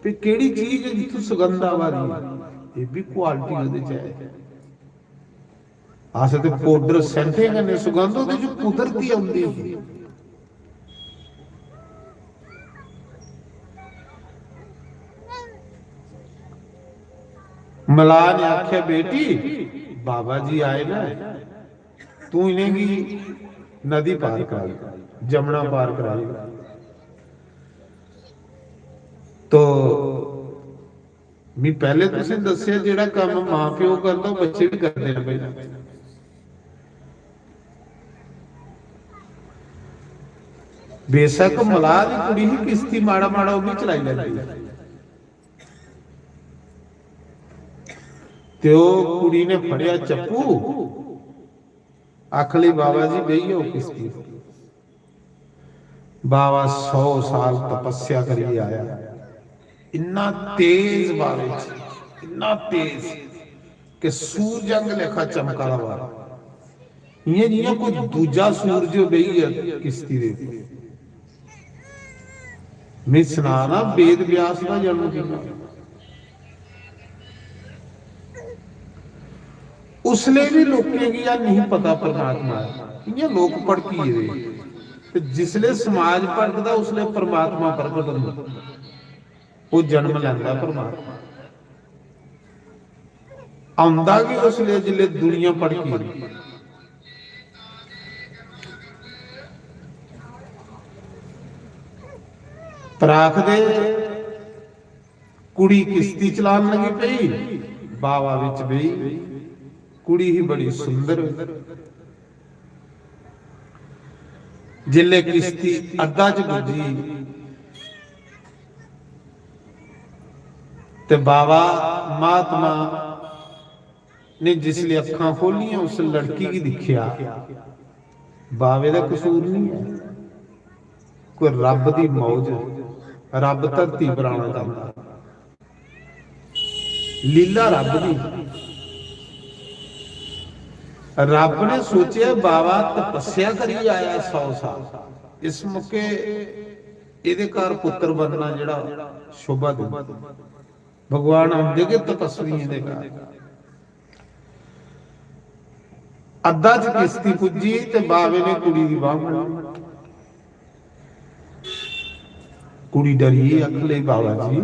ते केह्ड़ी चीज ऐ जित्थों सुगंध आवा दी ऐ? एह् बी क्वालिटी ओह्दे च ऐ। अस ते पाउडर सैंटें कन्नै सुगंध ओह्दे च कुदरती औंदी ही। मलाह ने आखेआ, "बेटी, बाबा जी आए ना, तू इ'नेंगी नदी पार कराई, जमुना पार कराई।" तो मी पैह्ले तुसें दस्सेआ, जेह्ड़ा कम्म मां प्यो करदा, ओह् बच्चे बी करदे न भाई। बेशक मलाह दी कुड़ी ही, किश्ती माड़ा माड़ा ओह् बी चलाई लैंदी। ते ओह् कुड़ी ने फड़ेआ चप्पू, आखन लगी, "बाबा जी, बेही जाओ किश्ती।" बाबा सौ साल तपस्या करियै आया, इन्ना तेज बाबे च, इन्ना तेज कि सूरज आंगर लेखा चमका दा बाबा, इ'यां जि'यां कोई दूजा सूरज बेही गेआ किश्ती दे। में सनाना, वेद व्यास दा जन्म कि'यां? उसले भी लोकें गी एह् नहीं पता परमात्मा ऐ। इ'यां लोक भड़की गेदे। ते जिसले समाज भड़कदा, उसले परमात्मा प्रगट होंदा। ओह् जन्म लैंदा परमात्मा। औंदा गै उसले, जिसले दुनिया भड़की दी। पर आखदे, कुड़ी किश्ती चलान लगी पेई, बावा बिच बेही। कुड़ी ही बड़ी सुंदर। जिसले किश्ती अद्धा च पुज्जी ते बावा महात्मा ने जिसले अक्खां खोलियां, उस लड़की गी दिक्खेआ, बावे दा कसूर नहीं है, कोई रब दी मौज, रब धरती पर आना चाहता। लीला रब दी। रब ने सोचेआ, बावा तपस्या करी आया सौ साल, इस मौके एदे घर पुत्र बनना जेड़ा शोभा देंदा। भगवान औंदे गै तपस्वियें दे घर। अद्धा च किश्ती पुज्जी ते बावे ने कुड़ी दी बांह फड़ी। कुड़ी डरी गेई, आखन लगी, "बाबा जी,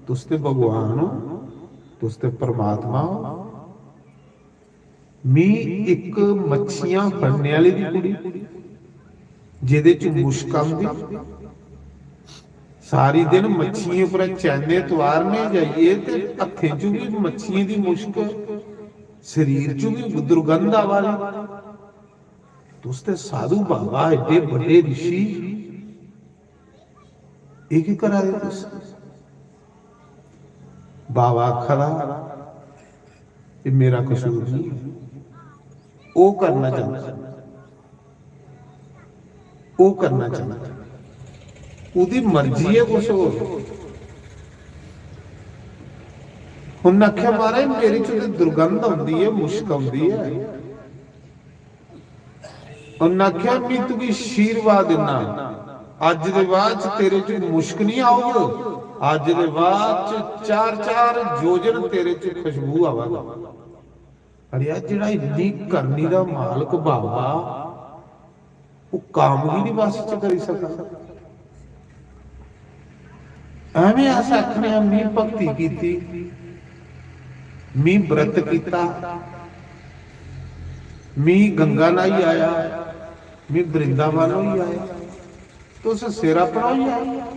तुस ते भगवान हो, तुस ते परमात्मा हो। मी इक मच्छियां फड़ने आह्ले दी कुड़ी, जेह्दे च मुश्क आंदी, सारी दिन मच्छियें उप्पर चैने तुआरने जाइयै ते हत्थें च बी मच्छियें दी मुश्क, शरीर च बी दुर्गंध आवा दी। तुस ते साधु बाबा, एड्डे बड्डे रिशी, एह् की करा दे तुस?" बाबा आखा दा, "एह् मेरा कसूर नहीं ऐ।" ओह् करना चांह्दा, ओह् करना चांह्दा, ओह्दी मर्जी ऐ कुछ होर। उन्नै आखेआ, "महाराज, मेरे च ते दुर्गंध औंदी ऐ, मुश्क औंदी ऐ।" उन्नै आखेआ, "में तुगी आशीर्वाद दिन्ना, अज्ज दे बाद च तेरे च मुश्क निं औग, अज्ज दे बाद च चार चार योजन तेरे च खुशबू आवग।" अड़ेआ, जेह्ड़ा इन्नी करनी दा मालक बाबा, ओह् काम गी निं बस च करी सकदा। ऐवें अस आखने आं, "में भक्ति कीती, में व्रत कीता, में गंगा न्हाई आया, में वृंदावन होई आया।" तुस सिर अपना होई आए,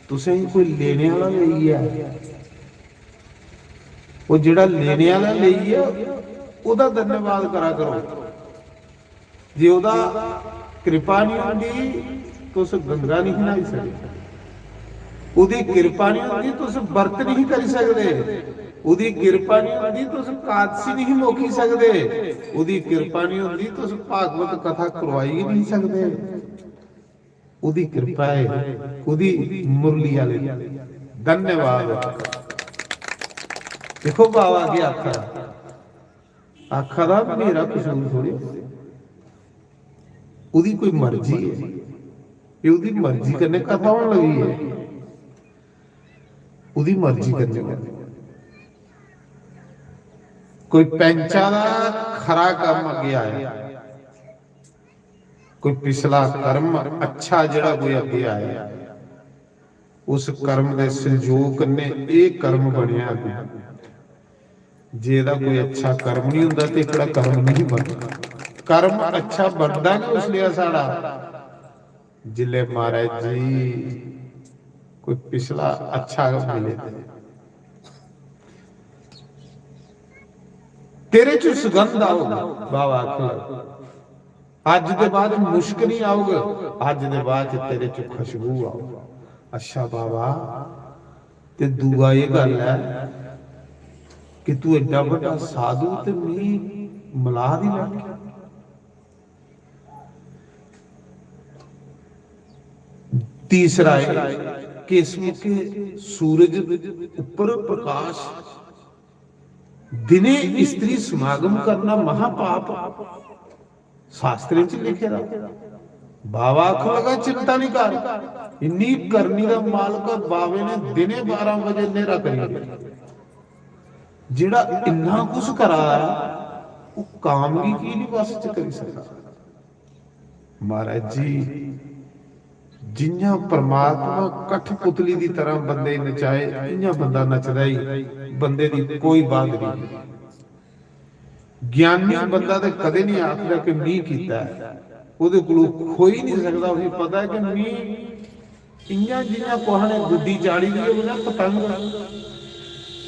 तुसें कोई लेने आह्ला लेई ऐ। ओह् जेह्ड़ा लेने आह्ला लेई ऐ, ओह्दा धन्यवाद करा करो। जे ओह्दा कृपा निं होंदी, तुस गंगा निं न्हाई सकदे। ओह्दी कृपा निं होंदी, तुस व्रत निं करी सकदे। ओह्दी कृपा निं होंदी, तुस कादसी निं मोखी सकदे। ओह्दी कृपा निं होंदी, तुस भागवत कथा करवाई निं सकदे। ओह्दी कृपा ऐ, ओह्दी मुरली आह्ले। धन्यवाद। दिक्खो, बाबा केह् आखा दा, आखा दा, "मेरा कसूर थोड़ी, ओह्दी कोई मर्जी ऐ, एह् ओह्दी मर्जी कन्नै कथा होन लगी ऐ, ओह्दी मर्जी कन्नै।" कोई पैंचा दा खरा कम्म अग्गें आया, कोई पिछला कर्म अच्छा जेह्ड़ा कोई अग्गें आया, उस कर्म दे संजोग कन्नै एह् कर्म बनेआ अग्गें। जेह्दा कोई अच्छा कर्म निं होंदा ते एह्कड़ा कर्म निं बनदा। कर्म अच्छा बनदा गै उसलै साढ़ा, जिसलै, महाराज जी, कोई पिछला अच्छा गै मिले ते। तेरे च सुगंध आओ, बाबा आखन लगा। अज्ज दे बाद मुश्क निं औग, अज्ज दे बाद च तेरे च खुशबू औग। अच्छा बाबा, ते दूआ एह् गल्ल ऐ कि तू एड्डा बड्डा साधु ते मी मलाह दी लड़की। तीसरा एह् कि इस मौके सूरज उप्पर प्रकाश, दिने स्त्री समागम करना महापाप, शास्त्रें च लिखे दा। बाबा आखन लगा, "चिंता नहीं कर, इन्नी करनी दा मालक बाबे ने दिने बारां बजे न्हेरा करी ओड़ेआ।" जेड़ा इन्ना कुछ करा दा ऐ, ओह् काम गी की नहीं बस च करी सकदा? महाराज जी, जियां परमात्मा कठपुतली दी तरह बंदे गी नचाए, इयां बंदा नचदा ही, बंदे दी कोई बात नहीं। ज्ञानी बंदा ते कदे नहीं आखदा कि "मी कीता है", ओहदे कोलों खोई नहीं सकदा, उसी पता है कि "मी इयां जियां कुसै ने गुड्डी चाढ़ी दी होवे ना पतंग,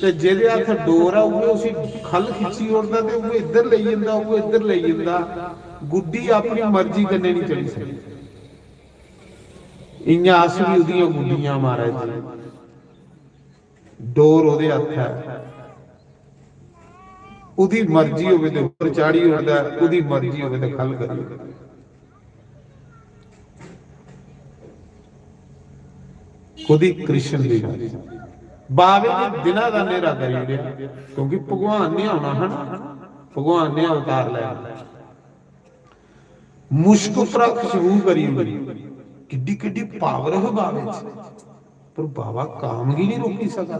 ते जेहदे हत्थ डोर ऐ, उ'ऐ उसी ख'ल्ल खिच्ची ओड़दा ते उ'ऐ इद्धर लेई जंदा, उ'ऐ इद्धर लेई जंदा, गुड्डी अपनी मर्जी कन्नै नहीं चढ़ी सकदी।" इयां अस बी ओहदियां गुड्डियां, महाराज जी, डोर ओहदे हत्थ ऐ, ओहदी मर्जी होवे ते उप्पर चाढ़ी ओड़दा ऐ, ओहदी मर्जी होवे ते ख'ल्ल करी ओड़दा ऐ। खुद ही कृष्ण दी मर्जी। बावे ने दिना दा न्हेरा करी ओड़ेआ, क्योंकि भगवान ने औना हा ना, भगवान ने अवतार लैना। मुश्क उप्परा खुशबू करी ओड़ी। किड्डी किड्डी पावर है बावे च, पर बाबा काम गी नहीं रोकी सकदा,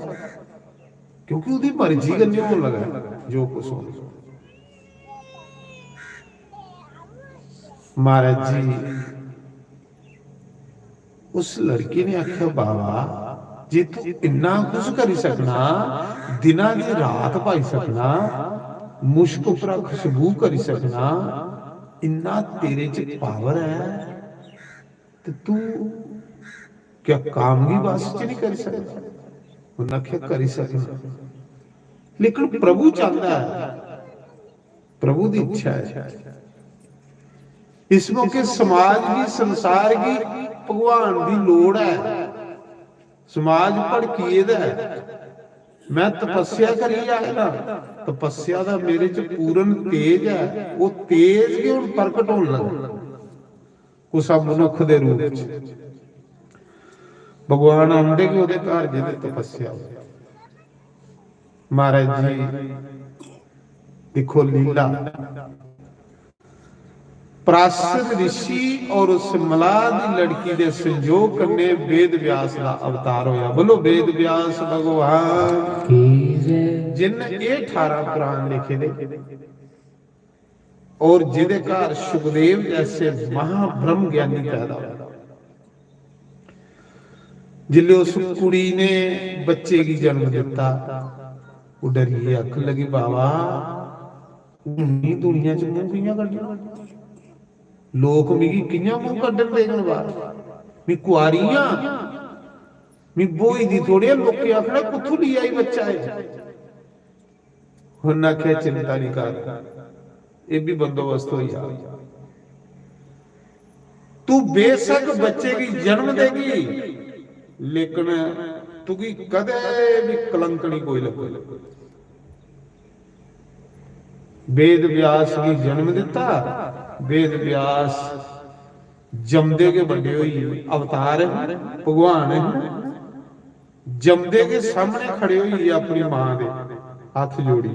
क्योंकि ओहदी मर्जी कन्नै होन लगा जो कुछ होना। महाराज जी, उस लड़की ने आख्या, "बाबा, जे तू इन्ना कुछ करी सकना, दिना दी रात पाई सकना, मुश्क उप्परा खुशबू करी सकना, इन्ना तेरे च पावर है, ते तू क्या काम गी बस च नहीं करी सकदा?" उन्नै आखेआ, "करी सकना, लेकिन प्रभु चांहदा है, प्रभु दी इच्छा है।" इस मौके समाज गी, संसार गी भगवान दी लोड़ है। समाज भड़की गेदा है। मैं तपस्या करियै आए ना, तपस्या दा मेरे च पूर्ण तेज है, ओह् तेज गै हुन प्रकट होन लगा कुसै मनुक्ख दे रूप च। भगवान औंदे गै ओह्दे घर जेह्दे तपस्या होऐ। महाराज जी, दिक्खो लीला, पराशर ऋषि और उस मलाह दी लड़की दे संजोग कन्नै वेद व्यास दा अवतार होया। बोलो, वेद व्यास भगवान की जय। जिन एह अठारह पुराण लिखे दे और जिदे घर सुखदेव जैसे महाब्रह्म ज्ञानी पैदा होए। जिसले उस कुड़ी ने बच्चे गी जन्म दिता, ओह डरियै आखन लगी, "बाबा, हून मी दुनिया च मूंह कि'यां कड्ढना? लोक मिगी कि'यां मूंह कड्ढन देङन बाहर? मी कुआरी आं, मी ब्होई दी थोड़ी आं, लोकें आखना, कुत्थूं लेई आई बच्चा एह?" उन्नै आखेआ, "चिंता निं कर, एह बी बंदोबस्त होई जाग। तू बेशक बच्चे गी जन्म देगी, लेकिन तुगी कदें बी कलंक निं कोई लग्गग।" वेद व्यास गी जन्म दिता। वेद व्यास जमदे गै बड्डे होई गे, अवतार हे, भगवान हे। जमदे गै सामने खड़े होई गे अपनी मां दे, हत्थ जोड़ी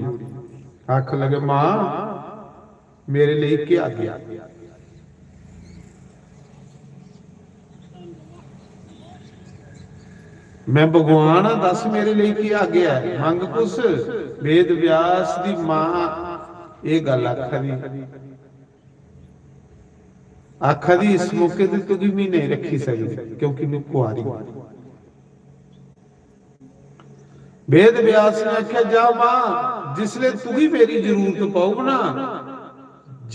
आखन लगे, "मां, मेरे लेई केह् आज्ञा? मैं भगवान आं, दस मेरे लेई केह् आज्ञा ऐ? मंग कुछ?" वेद व्यास दी मां एह गल्ल आखा दी, आखा दी, "इस मौके ते तुगी मी नेईं रक्खी सकदी, क्योंकि मैं कुआरी आं।" वेद व्यास ने आखेआ, "जा मां, जिसले तुगी मेरी जरूरत पौग ना,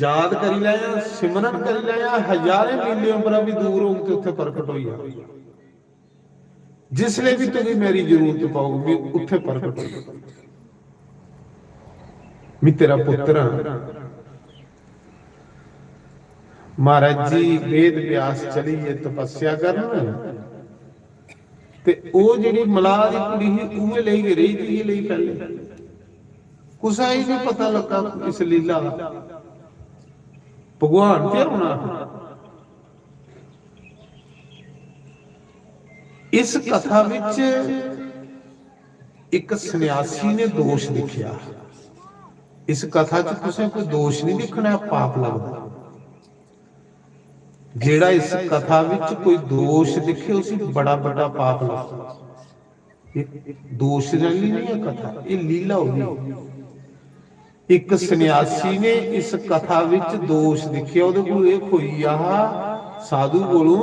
याद करी लैयां, सिमरन करी लैयां, हजारें मीलें उप्परा भी दूर होग ते उत्थे प्रकट होई जा। जिसले भी तुगी मेरी जरूरत पौग, मी उत्थे प्रकट होई जा। मी तेरा पुत्र हां।" महाराज जी वेद व्यास चली गे तपस्या करन, ते ओह जेहड़ी मलाह दी कुड़ी ही, उ'ऐ लेई गै रेही दी, इ'यै लेई पैहले। कुसै गी निं पता लग्गा इस लीला दा। भगवान ते होना। इस कथा विच इक सन्यासी ने दोष दिक्खेआ। इस कथा च तुसें कोई दोष नहीं दिक्खना, पाप लगदा। जेड़ा इस कथा विच कोई दोष दिक्खे, उसी बड़ा बड़ा पाप लगदा। ये दोष आह्ली नहीं है कथा, ये लीला होई। एक सन्यासी ने इस कथा विच दोष दिक्खेआ, ओहदे कोल एह खोई गेआ हा, साधु कोलों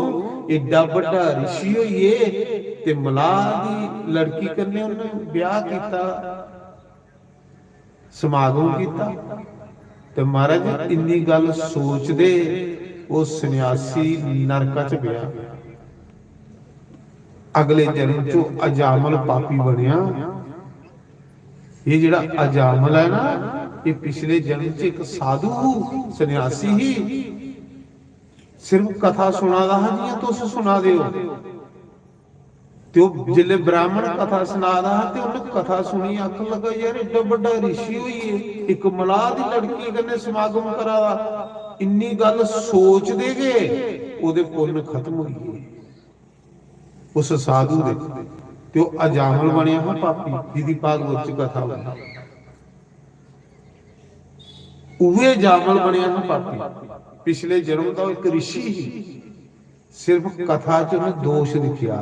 एड्डा बड्डा ऋषि होइयै ते मलाह दी लड़की कन्नै उन्नै ब्याह कीता, समागम कीता। ते महाराज, इन्नी गल्ल सोचदे ओह सन्यासी नरका च पेआ। अगले जन्म च ओह अजामल पापी बनेआ। ये जेड़ा अजामल है ना, ये पिछले जन्म च एक साधु हूँ, सन्यासी ही, सिर्फ कथा सुना दा हा, जियां तुस सुना दे हो। ते ओह जिसले ब्राह्मण कथा सुना दा हा, ते उन्हें कथा सुनी, आखन लगा, "यार, एड्डा बड्डा ऋषि होइयै इक मलाह दी लड़की कन्नै समागम करा दा।" इन्नी गल्ल सोचदे गै ओहदे पुन्न खत्म होई गे। उस साधु दे, ते ओह अजामल बनेआ हा पापी, जिदी भागवत च कथा होई। उ'ऐ अजामल बनेआ हा पापी। पिछले जन्म दा ओह इक ऋषि ही, सिर्फ कथा च उन्हें दोष दिक्खेआ।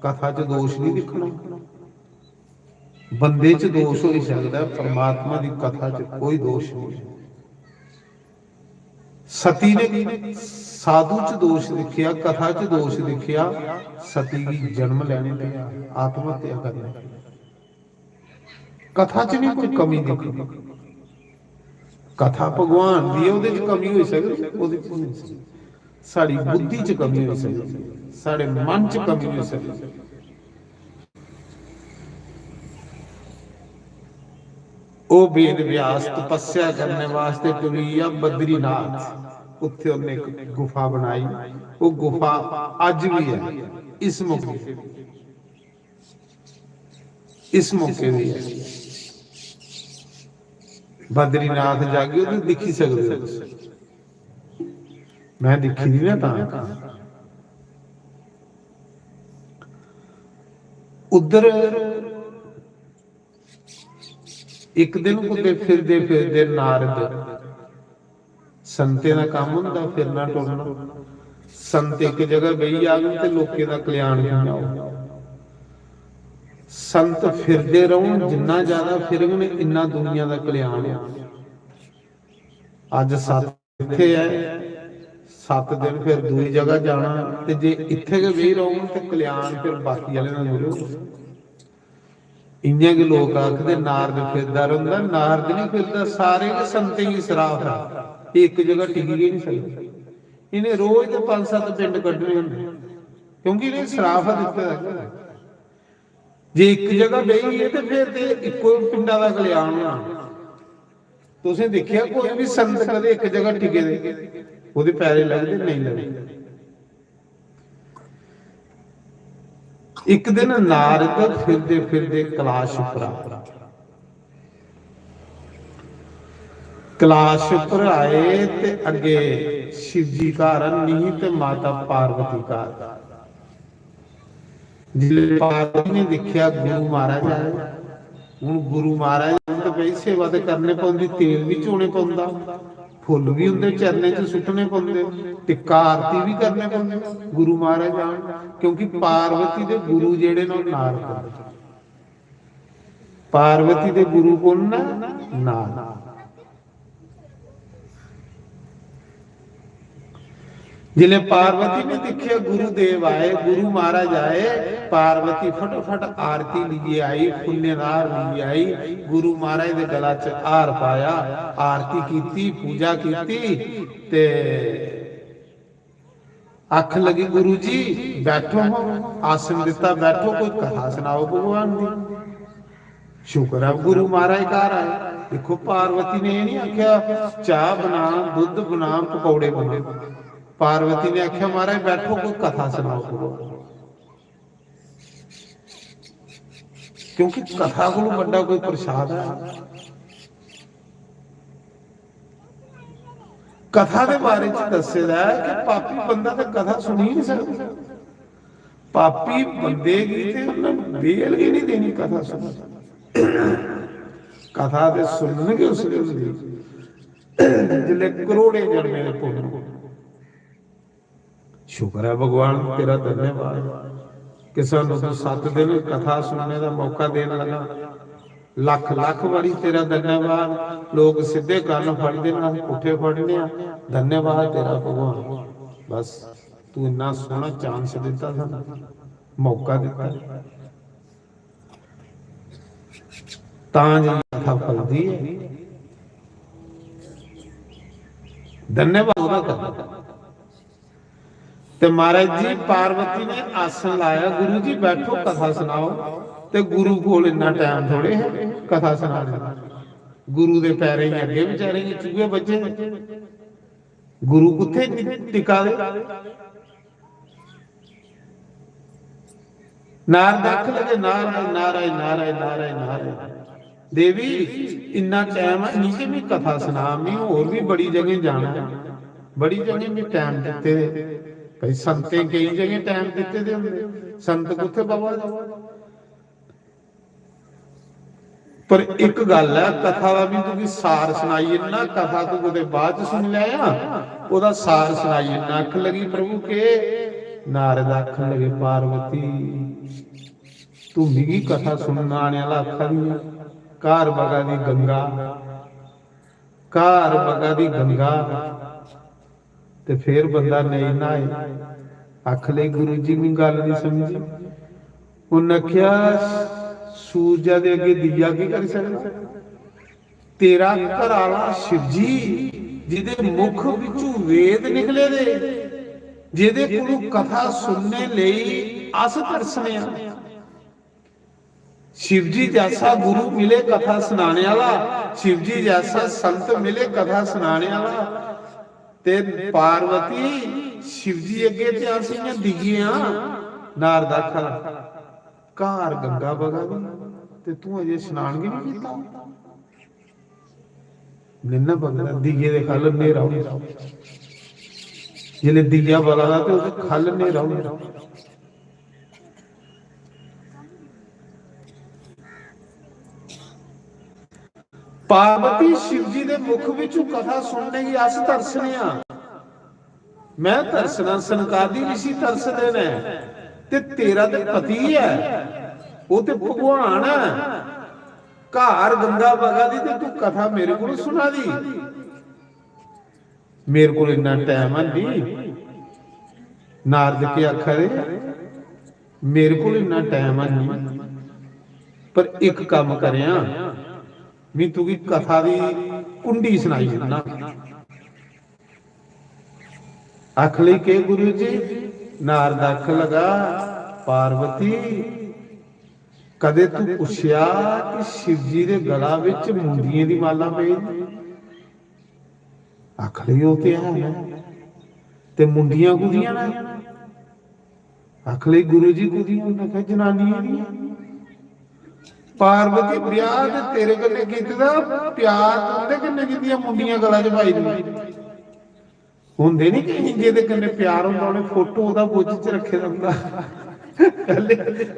कथा च दोष नहीं दिक्खना, बंदे च दोष होई सकदा है, परमात्मा दी कथा च कोई दोष नहीं है। सती ने साधु च दोष दिक्खेआ, कथा च दोष दिक्खेआ, सती गी जन्म लैने पेआ, आत्महत्या करनी पेई। कथा च नहीं कोई कमी दिक्खनी। कथा भगवान दी ऐ, ओहदे च कमी होई सकदी, ओहदे च नेईं होई सकदी। साढ़ी बुद्धि च कमी होई सकदी, साढ़े मन च कमी होई सकदी। ओह वेद व्यास तपस्या करने वास्ते टुरी गेआ बद्रीनाथ। उत्थे उन्हें एक गुफा बनाई। ओह गुफा अज भी है इस मौके, इस मौके भी है। बद्रीनाथ जागे ते दिक्खी सकदे हो तुस। मैं दिक्खी दी ना तां। उद्धर इक दिन कुतै फिरदे फिरदे नारद, संतें दा कम्म होंदा फिरना टुरना, संत इक जगह बेही जाग ते लोकें दा कल्याण कि'यां होग? संत फिरदे रौह्न, जिन्ना ज्यादा फिरगन इन्ना दुनिया दा कल्याण होग। अज्ज सत्त इत्थै ऐ, सत्त दिन फिर दूई जगह जाना, ते जे इत्थै गै बेही रौह्न ते कल्याण फिर बाकी आह्लें दा मिलग। इ'यां गै लोक आखदे, नारद फिरदा रौंह्दा। नारद निं फिरदा, सारे गै संतें गी सराफ ऐ। एह् इक जगह टिकी गै निं सकदे। इ'नें रोज दे पंज सत्त पिंड कड्ढने होंदे, क्योंकि इ'नें सराफ दित्ते दा गै। जे इक जगह बेही गे ते फिर ते इक्को पिंडा दा कल्याण होना। तुसें दिक्खेआ कोई बी संत कदें इक जगह टिके दे, ओह्दे पैरे लगदे? नेईं लगदे। इक दिन नारद फिरदे फिरदे कलाश उप्पर आए। कलाश उप्पर आए ते अग्गे शिवजी घर निं ते माता पार्वती घर। जिसलै पार्वती ने दिक्खेआ गुरु महाराज आए, हून गुरु महाराज ते भाई सेवा ते करने पौंदी, तेल बी चोने पौंदा, फुल्ल बी उं'दे चरणें च सुट्टने पौंदे, टिक्का आरती बी करने पौंदे गुरु महाराज आन, क्योंकि पार्वती दे गुरु जेह्ड़े न ओह् नारद न। पार्वती दे गुरु कौन न? नारद। जिसलै पार्वती ने दिक्खेआ गुरुदेव आए, गुरु महाराज आए, पार्वती फटाफट आरती लेइयै आई, फुल्लें दा हार लेइयै आई, गुरु महाराज दे गला च हार पाया, आरती कीती, पूजा कीती ते आखन लगी, "गुरु जी, बैठो, हां आसन दित्ता, बैठो, कोई कथा सनाओ भगवान दी।" शुक्र ऐ गुरु महाराज घर आए। दिक्खो, पार्वती ने एह् निं आखेआ, "चाह् बना, दुद्ध बना, पकौड़े बना।" पार्वती ने आखेआ, "महाराज, बैठो, कोई कथा सनाओ भगवान।" क्योंकि कथा कोलू बड्डा कोई प्रसाद है? कथा दे बारे च दस्से दा ऐ कि पापी बंदा ते कथा सुनी नहीं सकदा। पापी बंदे गी ते उन्नै बेल गै नहीं देनी कथा सुनने। कथा ते सुनन गै उसलै होंदी जिसलै करोड़ें जन्में दे पुन्न। शुक्र है भगवान, तेरा धन्यवाद कि सानू तू सत्त दिन कथा सुनने दा मौका देन लगा। लख लख बारी तेरा धन्यवाद। लोग सिद्धे कन्न फड़दे न, अस पुट्ठे फड़ने आं। धन्यवाद तेरा भगवान, बस तू इन्ना सोहना चांस दिता सानू, मौका दिता, तां जाइयै कथा फलदी है। धन्यवाद ओह्दा करना। ते महाराज जी, पार्वती ने आसन लाया, "गुरु जी बैठो, कथा सनाओ।" ते गुरु कोल इन्ना टाइम थोड़े है कथा सनाने दा। गुरु दे पैरें गी अग्गे बेचारे गी चूहे बज्जे दे। गुरु कुत्थे टि-, टिका दे? नारद आखन लगे, "नारायण, नारायण, नारायण, नारायण, नारायण।" देवी, इन्ना टाइम है, मिगी भी कथा सना, मैं होर भी बड़ी जगह जाना है, बड़ी जगह मैं टाइम दित्ते दे। भाई, संतें केई जगह टाइम दित्ते दे होंदे, संत कुत्थे बाबा दे? पर इक गल्ल है, कथा दा भी तुगी सार सनाई दिन्ना, कथा तू कुतै बाद च सुनी लैया, ओह्दा सार सनाई दिन्ना। आखन लगी, "प्रभु के?" नारद आखन लगे, "पार्वती, तू मिगी कथा सुनन आने आह्ला आखा दी ऐ, घर बगा दी गंगा, घर बगा दी गंगा, ते फिर बंदा नेईं न्हाए।" आख ले, "गुरु जी, मैं गल्ल नहीं समझी।" उन्नै आखेआ, "सूरजा दे अग्गे दिया केह् करी सकदा? तेरा घर आह्ला शिवजी, जिदे मुख बिचू वेद निकले दे, जिदे कोलू कथा सुनने लेई अस तरसने आं।" शिवजी जैसा गुरु मिले कथा सनाने आह्ला, शिवजी जैसा संत मिले कथा सनाने आह्ला, ते पार्वती शिवजी अग्गे ते अस इ'यां दिये आं। नारद आखा, "घर गंगा बगा दी ते तूं अजें स्नान गै नहीं कीता।" निन्ना बगदा, दिये दे ख'ल्ल न्हेरा होंदा। जिसलै दिया बला दा ते ओह्दे ख'ल्ल न्हेरा होंदा। पार्वती, शिव जी दे मुख विचों कथा सुनने गी अस तरसने आं। मैं तरसना, सनकादि ऋषि तरसदे न, ते तेरा ते पति ऐ, ओह ते भगवान ऐ। घर गंगा बगा दी ते तू कथा मेरे कोल सुना दी। मेरे कोल इन्ना टैम है नहीं। नारद के आखा दे, मेरे कोल इन्ना टैम है नहीं, पर इक कम्म करेआं, मैं तुगी कथा दी कुंडी सुनाई दिन्ना। आख लई, के गुरु जी? नारद आख लगा, पार्वती, कदे तू पुच्छेआ कि शिव जी दे गला विच मुंडियें दी माला पेई? आख लई, ओह ते है ना, ते मुंडियां कुदियां न? आख लई, गुरु जी, कुदियां? उन्नै आखेआ, जनानियां दियां। पार्वती, ब्याह ते तेरे कन्नै कीते दा, प्यार ते उं'दे कन्नै जिंदियां मुंडियां गला च पाई दियां। होंदे नी केईं जेह्दे कन्नै प्यार होंदा, उ'नें फोटो ओह्दा बोझ च रक्खे दा होंदा। पैह्ले,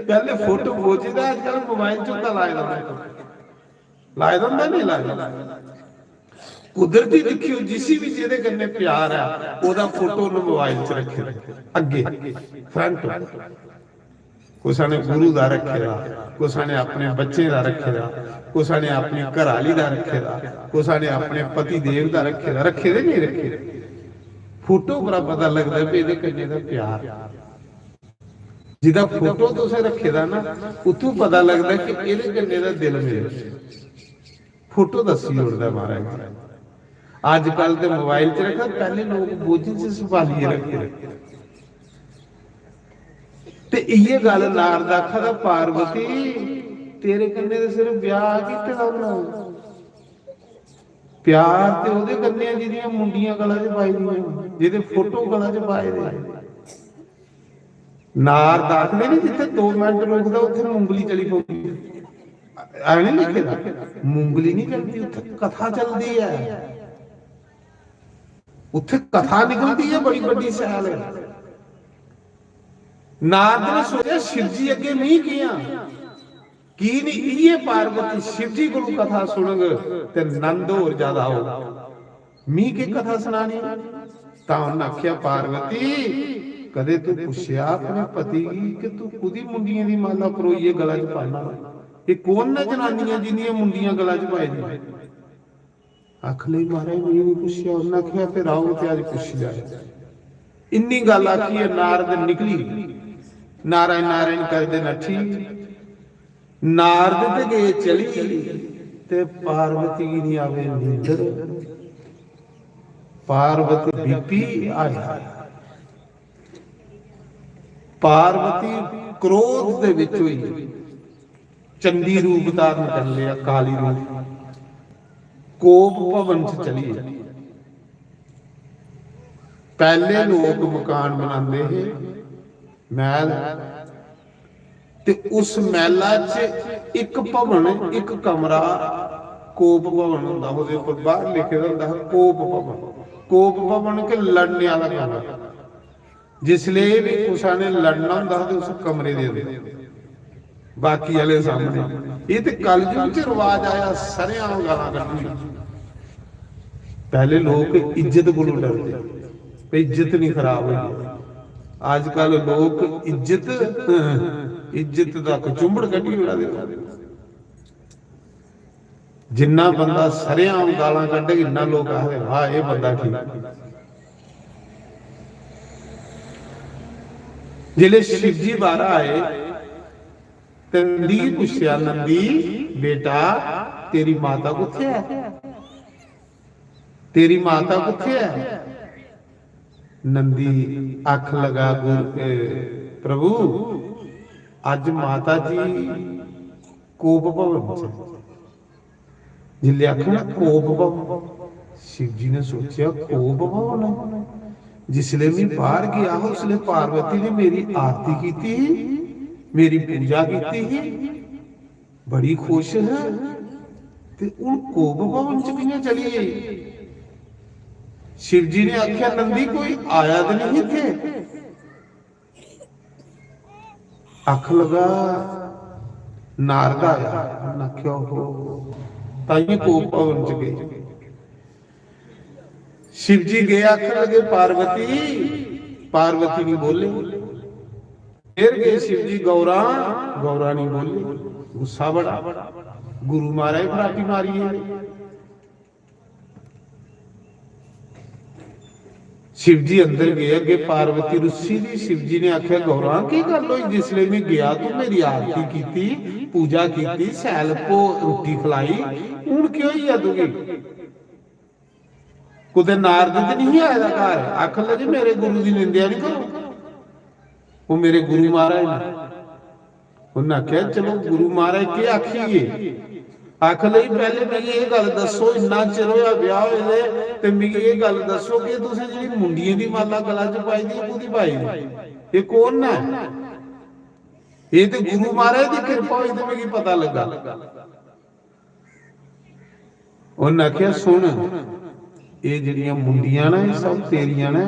पैह्ले फोटो बोझ च, अजकल मोबाइल च होंदा लाए दा उ'नें। लाए दा होंदा, नहीं लाए दा? कुदरती दिक्खियो, जिसी भी जेह्दे कन्नै प्यार ऐ, ओह्दा फोटो उ'नें मोबाइल च रक्खे दा, अग्गे, फ्रंट। कुसै ने गुरु दा रक्खे दा, कुसै ने अपने बच्चें दा रक्खे दा, कुसै ने अपनी घरआली दा रक्खे दा, कुसै ने अपने पति देव दा रक्खे दा, रक्खे दे, नहीं रक्खे दे? फोटो परा पता लगदा कि एह्दे कन्नै दा प्यार। जिदा फोटो तुसें रक्खे दा ना, उत्थों पता लगदा कि एह्दे कन्नै दा दिल मेल। फोटो दस्सी ओड़दा महाराज जी। अजकल ते मोबाइल च रखदा, पैह्ले लोक बोझ च संभालियै रखदे। ते इ'यै गल्ल नारद आखा दा, पार्वती, तेरे कन्नै ते सिर्फ ब्याह कीते दा उन्नै। प्यार ते ओह्दे कन्नै ऐ जिदियां मुंडियां गला च पाई दियां, जेह्दे फोटो गला च पाए दे। नारद आखदे नी, जित्थै दो मिंट रुकदा, उत्थै मुंगली चली पौंदी। ऐ नी लिखे दा? मुंगली नहीं चलदी, उत्थै कथा चलदी ऐ, उत्थै कथा निकलदी ऐ, बड़ी बड्डी सैल ऐ। नारद ने सोचेआ, शिव जी अग्गे नहीं किया, की नहीं इ'यै पार्वती शिव जी कोलू कथा सुनग ते नंद होर ज्यादा होग। मी केह् कथा सनानी? तां उन्न आखेआ, पार्वती, कदे तू पुच्छेआ अपने पति गी कि तू कुदी मुंडियें दी माला परोइयै गला च पाना? एह् कौन न जनानियां जिंदियां मुंडियां गला च पाई दियां? आख लई, महाराज, मी बी पुच्छेआ। उन्न आखेआ, फिर आओ ते अज्ज पुच्छी लैओ। इन्नी गल्ल आखियै नारद निकली, नारायण नारायण करदे नठी। नारद ते गे चली ते पार्वती गी नहीं आवे नींदर। पार्वती बीपी, आय हाय। पार्वती क्रोध दे विच होई, चंडी रूप धारण कर लिया, काली रूप, कोप भवन च चली गई। पहले लोक मकान बनांदे हे, महल, ते उस महला च इक भवन, इक कमरा कोप भवन होंदा, ओह्दे उप्पर बाहर लिखे दा होंदा हा कोप भवन। कोप भवन के लड़ने आह्ला कमरा। जिसले बी कुसै ने लड़ना होंदा हा ते उस कमरे दे अंदर, बाकी आह्ले सामने। एह् ते कलयुग च रवाज आया, सरेआम गालां कड्ढनियां। पैह्ले लोक इज्जत कोलू डरदे, भई इज्जत निं खराब होई जाए। अजकल लोक इज्जत, इज्जत दा कचुंबड़ कड्ढी ओड़ा दे। जिन्ना बंदा सरेआम गालां कड्ढग, इन्ना लोक आखदे, "वाह, एह् बंदा ठीक।" जिसलै शिव जी बाह्रा आए ते नंदी गी पुच्छेआ, "नंदी बेटा, तेरी माता कुत्थै ऐ? तेरी माता कुत्थै ऐ?" नंदी आख लगा, "गुरु, ए, प्रभु, अज्ज माता जी कोप भवन च।" जिसलै आखना कोप भवन, शिव जी ने सोचेआ, "कोप भवन ऐ?" जिसलै मैं बाहर गया हा, उसलै पार्वती ने मेरी आरती कीती ही, मेरी पूजा कीती ही, बड़ी खुश है, ते हून कोप भवन च कि'यां चली गई? शिव जी ने आख्या, "नंदी, कोई आया ते नहीं इत्थे?" आख लगा, "नारद आया।" उन्नै आखेआ, "ओहो, ताइयों कोप भवन च गए। शिव जी गए, आखन लगे, "पार्वती।" पार्वती नहीं बोले। फिर गए शिव जी, "गौरा।" गौरा नहीं बोले। गुस्सा बड़ा। गुरु महाराज फराटी मारिए। शिव जी अंदर गए, अगे पार्वती रुस्सी दी। शिव जी ने आख्या, "गौरा, की गल होई? जिसले मैं गया, तू मेरी आरती कीती, पूजा कीती, सैल भो रुट्टी खलाई, हून की होई गेआ तुगी?" कुतै नारद ते नहीं आए दा घर? आखन लगे, "मेरे गुरु दी निंदेआ नहीं करो, वो मेरे गुरु महाराज ने।" उन्नै आखेआ, "चलो, गुरु महाराज केह् आखिए?" आखन लगी, "पैह्ले मिगी एह् गल्ल दस्सो, इन्ना चिर होआ ब्याह होए दे, ते मिगी एह् गल्ल दस्सो कि तुसें जेह्ड़ी मुंडियें दी माला गला च पाई दी, एह् कोह्दी पाई दी? एह् कौन ऐ? एह् ते गुरु महाराज दी किरपा होई ते मिगी पता लग्गा।" उन्नै आखेआ, "सुन, एह् जेह्ड़ियां मुंडियां ना, एह् सब तेरियां ना।"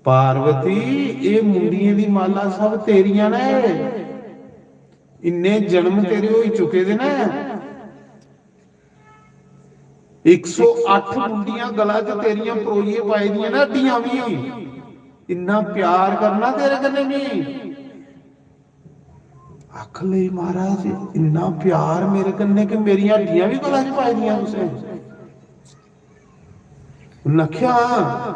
"पार्वती, एह् मुंडियें दी माला सब तेरियां न। इन्ने जन्म तेरे होई चुके दे न। इक सौ अट्ठ मुंडियां गला च तेरियां परोइयै पाई दियां न, हड्डियां बी। इन्ना प्यार करना तेरे कन्नै मी।" आखन लगी, "महाराज, इन्ना प्यार मेरे कन्नै कि मेरियां हड्डियां बी गला च पाई दियां तुसें?" उन्नै आखेआ, "हां।"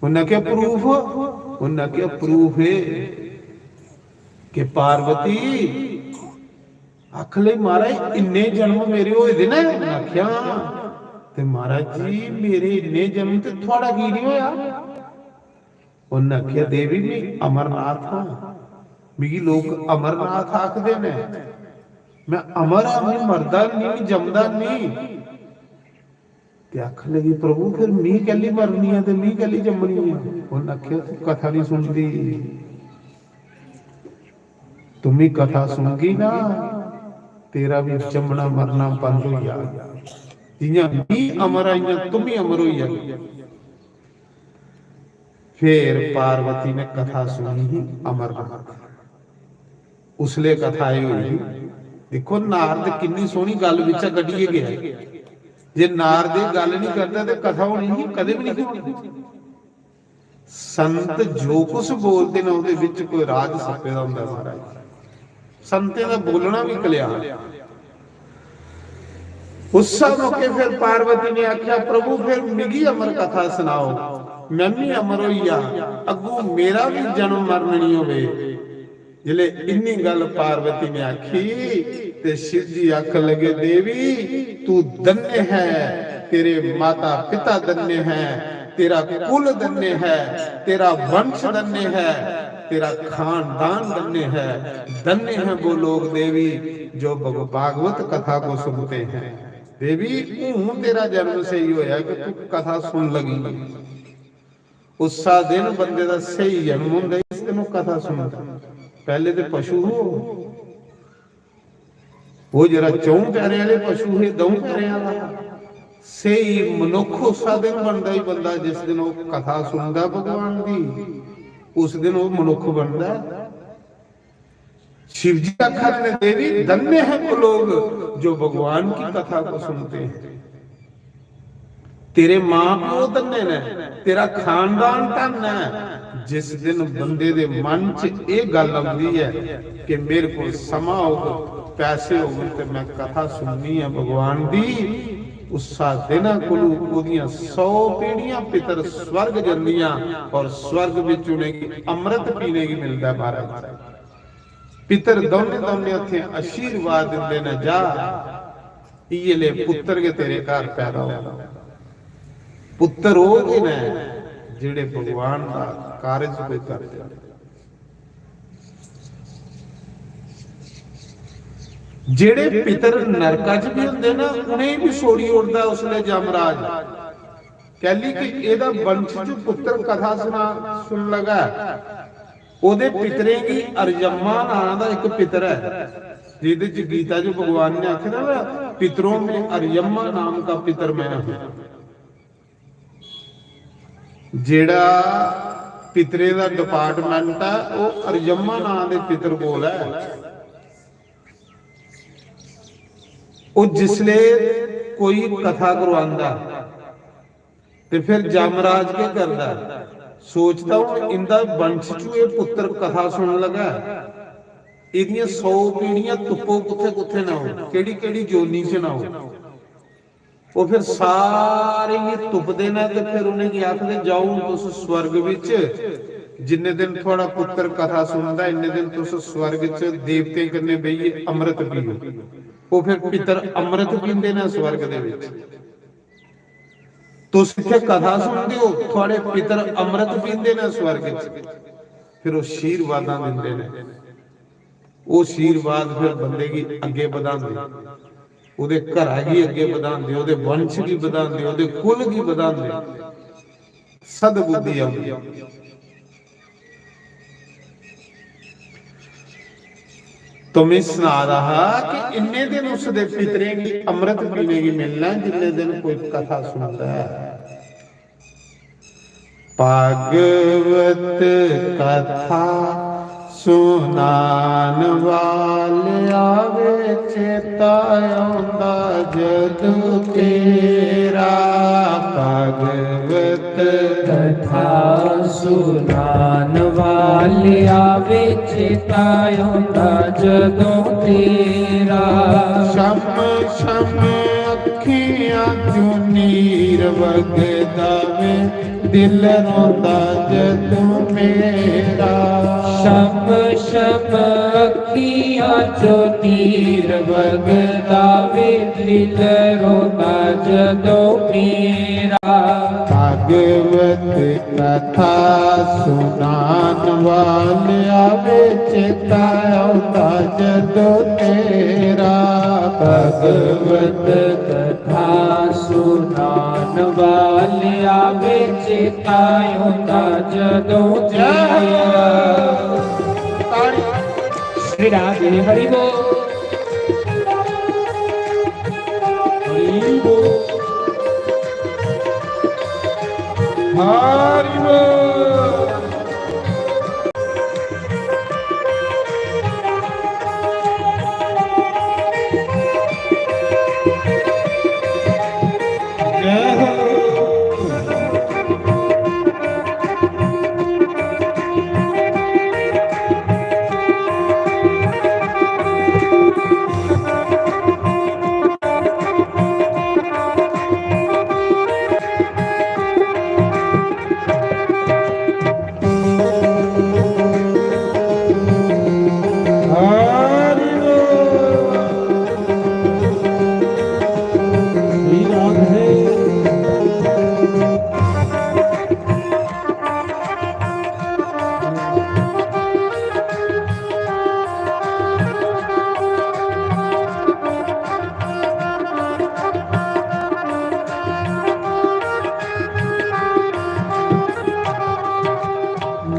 उन्नै आखेआ, "प्रूफ?" उन्नै आखेआ, "प्रूफ एह् कि पार्वती आखन लगी, 'महाराज, इन्ने जन्म मेरे होए दे न?'" उन्नै आखेआ, "हां।" "ते महाराज जी, मेरे इन्ने जन्म ते थुआढ़ा की निं होआ?" उन्नै आखेआ, "देवी, मैं अमरनाथ हां, मिगी लोक अमरनाथ आखदे न, मैं अमर आं, मैं मरदा नहीं, मैं जमदा नहीं।" ते आखन लगी, "प्रभु, फिर मी कैल्ली मरनी ऐ ते मी कैल्ली जम्मनी ऐ?" उन्नै आखेआ, "तू कथा नहीं सुनदी, तू मी कथा सुनगी ना, तेरा भी जम्मना मरना बंद हो जाएगा। जियां मी अमर आइयां, तू भी अमर हो जाएगी।" फिर पार्वती ने कथा सुनी ही अमरनाथ। उसले कथा एह् होई ही। दिक्खो, नारद किन्नी सोहनी गल्ल बिच्चा कड्ढियै गेआ। जे नारद एह् गल्ल नहीं करदा ते कथा होनी ही, कदें भी नहीं होनी। संत जो कुछ बोलदे न, ओह्दे बिच कोई राज छप्पे दा होंदा, महाराज। संतें दा बोलना भी कल्याण। उस मौके फिर पार्वती ने आख्या, "प्रभु, फिर मिगी अमर कथा सनाओ, मैं भी अमर होई जा, अग्गू मेरा भी जन्म मरण नहीं होवे।" जिसले इन्नी गल पार्वती ने आखी, ते शिव जी आखन लगे, "देवी, तू धन्य है, तेरे माता पिता धन्य है, तेरा कुल धन्य है, तेरा वंश धन्य है, तेरा खानदान धन्य है। धन्य है वो लोग, देवी, जो भग-, भागवत कथा को सुनते हैं।" देवी, हूं तेरा जन्म सही होया कि तू कथा सुन लगी। उस्सा दिन बंदे दा स्हेई जन्म होंदा, इस दिन ओह् कथा सुनदा। पैह्ले ते पशु हो, ओह् जेह्ड़ा चौं पैरें आह्ले पशु हे, द'ऊं पैरें आह्ला हा। स्हेई मनुक्ख उस्सा दिन बनदा ही बनदा, जिस दिन ओह् कथा सुनदा भगवान दी, उस दिन ओह् मनुक्ख बनदा। शिव जी आखा रहे हैं, "देवी, धन्य है वो लोग जो भगवान की कथा को सुनते हैं। तेरे मां प्यो धन्य ने, तेरा खानदान धन्य है।" जिस दिन बंदे दे मन च एह् गल्ल औंदी ऐ कि मेरे कोल समां होग, पैसे होग ते मैं कथा सुननी ऐ भगवान दी, उस्सा दिना कोलू ओह्दियां सौ पीढ़ियां पितर स्वर्ग जंदियां और स्वर्ग बिच उ'नेंगी अमृत पीने गी मिलदा ऐ महाराज। पितर दौनें दौनें हत्थें आशीर्वाद दिंदे न, "जा, इ'यै ले पुत्तर गै तेरे घर पैदा होग।" पुत्तर ओह् गै न जेह्ड़े भगवान दा कारज कोई करदे न। जेह्ड़े पितर नरका च बी होंदे ना, उ'नेंगी बी छोड़ी ओड़दा उसलै यमराज। कैली कि एह्दा वंश च पुत्तर कथा सुना, सुन लगा। ओह्दे पितरें गी अर्यमा नां दा इक पितर ऐ, जेह्दे च गीता च भगवान ने आखे दा ना, "पितरों में अर्यमा नाम का पितर मैं हूं।" जेह्ड़ा पितरें दा डिपार्टमेंट ऐ, ओह् अर्यमा नां दे पितर कोल ऐ। ओह् जिसले कोई कथा करवांदा ते फिर जमराज केह् करदा? सोचदा, "हून इंदा वंश चू एह् पुत्तर कथा सुनन लगा, एह्दियां सौ पीढ़ियां तुप्पो, कुत्थै कुत्थै न ओह्, केह्ड़ी केह्ड़ी जोनी च न ओह्।" ओह् फिर सारे गी तुपदे न ते फिर उ'नेंगी आखदे, "जाओ, हून तुस स्वर्ग बिच, जिन्ने दिन थुआढ़ा पुत्तर कथा सुनदा, इन्ने दिन तुस स्वर्ग च देवतें कन्नै बेहियै अमृत पियो।" ओह् फिर पितर अमृत पींदे न स्वर्ग दे बिच। तुस इत्थै कथा सुनदे ओ, थुआढ़े पितर अमृत पींदे न स्वर्ग च। फिर ओह् आशीर्वादां दिंदे न। ओह् आशीर्वाद फिर बंदे गी अग्गें बधांदे, ओह्दे घरा गी अग्गें बधांदे, ओह्दे वंश गी बधांदे, ओह्दे कुल गी बधांदे। सद्बुद्धि औंदी। तो में सना दा हा कि इन्ने दिन उसदे पितरें गी अमृत पीने गी मिलना ऐ, जिन्ने दिन कोई कथा सुनदा ऐ। भागवत कथा सुनान वाले आवे, चेता औंदा जदू तेरा। भागवत कथा सुनान वाले आवे, चेता औंदा जदू तेरा। शम शम अखियां चू नीर वगदा वे, दिल रोंदा जदू मेरा। शम शम अखियां चो नीर वगदा वे, दिल रोंदा जदू मेरा। भागवत कथा सुनान वाले आवे, चेता औंदा जदू तेरा। भागवत कथा सुनान वाले आवे, चेता औंदा जदू तेरा। श्री राधे हरि बोल। हरि बोल। हरि बोल। जय हो।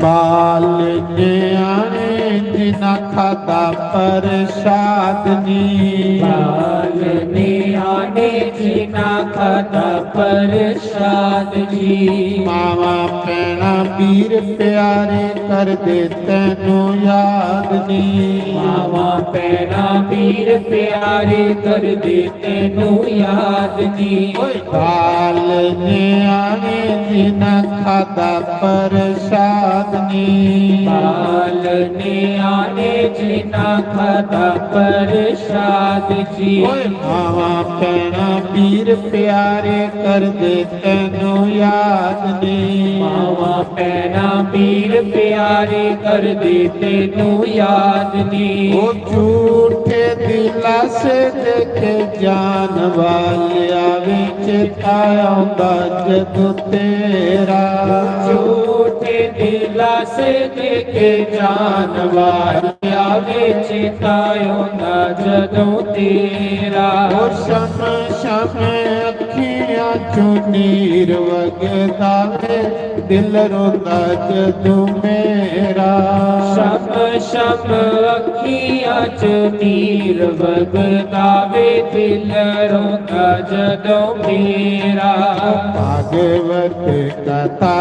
बाल न्याणे जिन्ना खादा प्रसाद नी। बाल न्याणे जिन्ना खादा प्रसाद नी। मावा भैणा वीर प्यारे करदे तैनू याद नी। मावा भैणा वीर प्यारे करदे तैनू याद नी। ओए बाल न्याणे जिन्ना खादा प्रसाद नी। बाल न्याणे जिन्ना खादा प्रसाद जी। ओए मावा भैणा वीर प्यारे करदे तैनू याद नी। मावा भैणा वीर प्यारे करदे तैनू याद नी। ओ झूठे दिलासे दे के जान वाले आवे, चेता औंदा जदू तेरा। झूठे दिलासे दे के जान वाले आवे, चेता औंदा जदू तेरा। ओ शम शम अखियां चों नीर वगदा वे, दिल रोंदा जदू मेरा। शम शम अखियां च नीर वगदा वे, दिल रोंदा जदू मेरा। भागवत कथा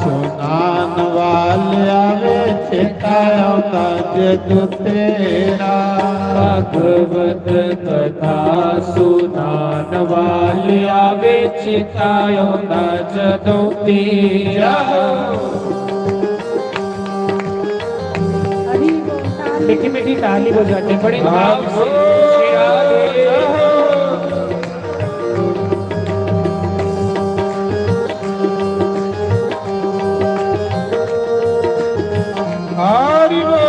सुनान वाले आवे, चेता औंदा जदू तेरा। भागवत कथा सुनान वालिया वे, चेता औंदा जदों तेरा। मीठी मीठी ताली बजाते बड़े भाव से। हरि बोल।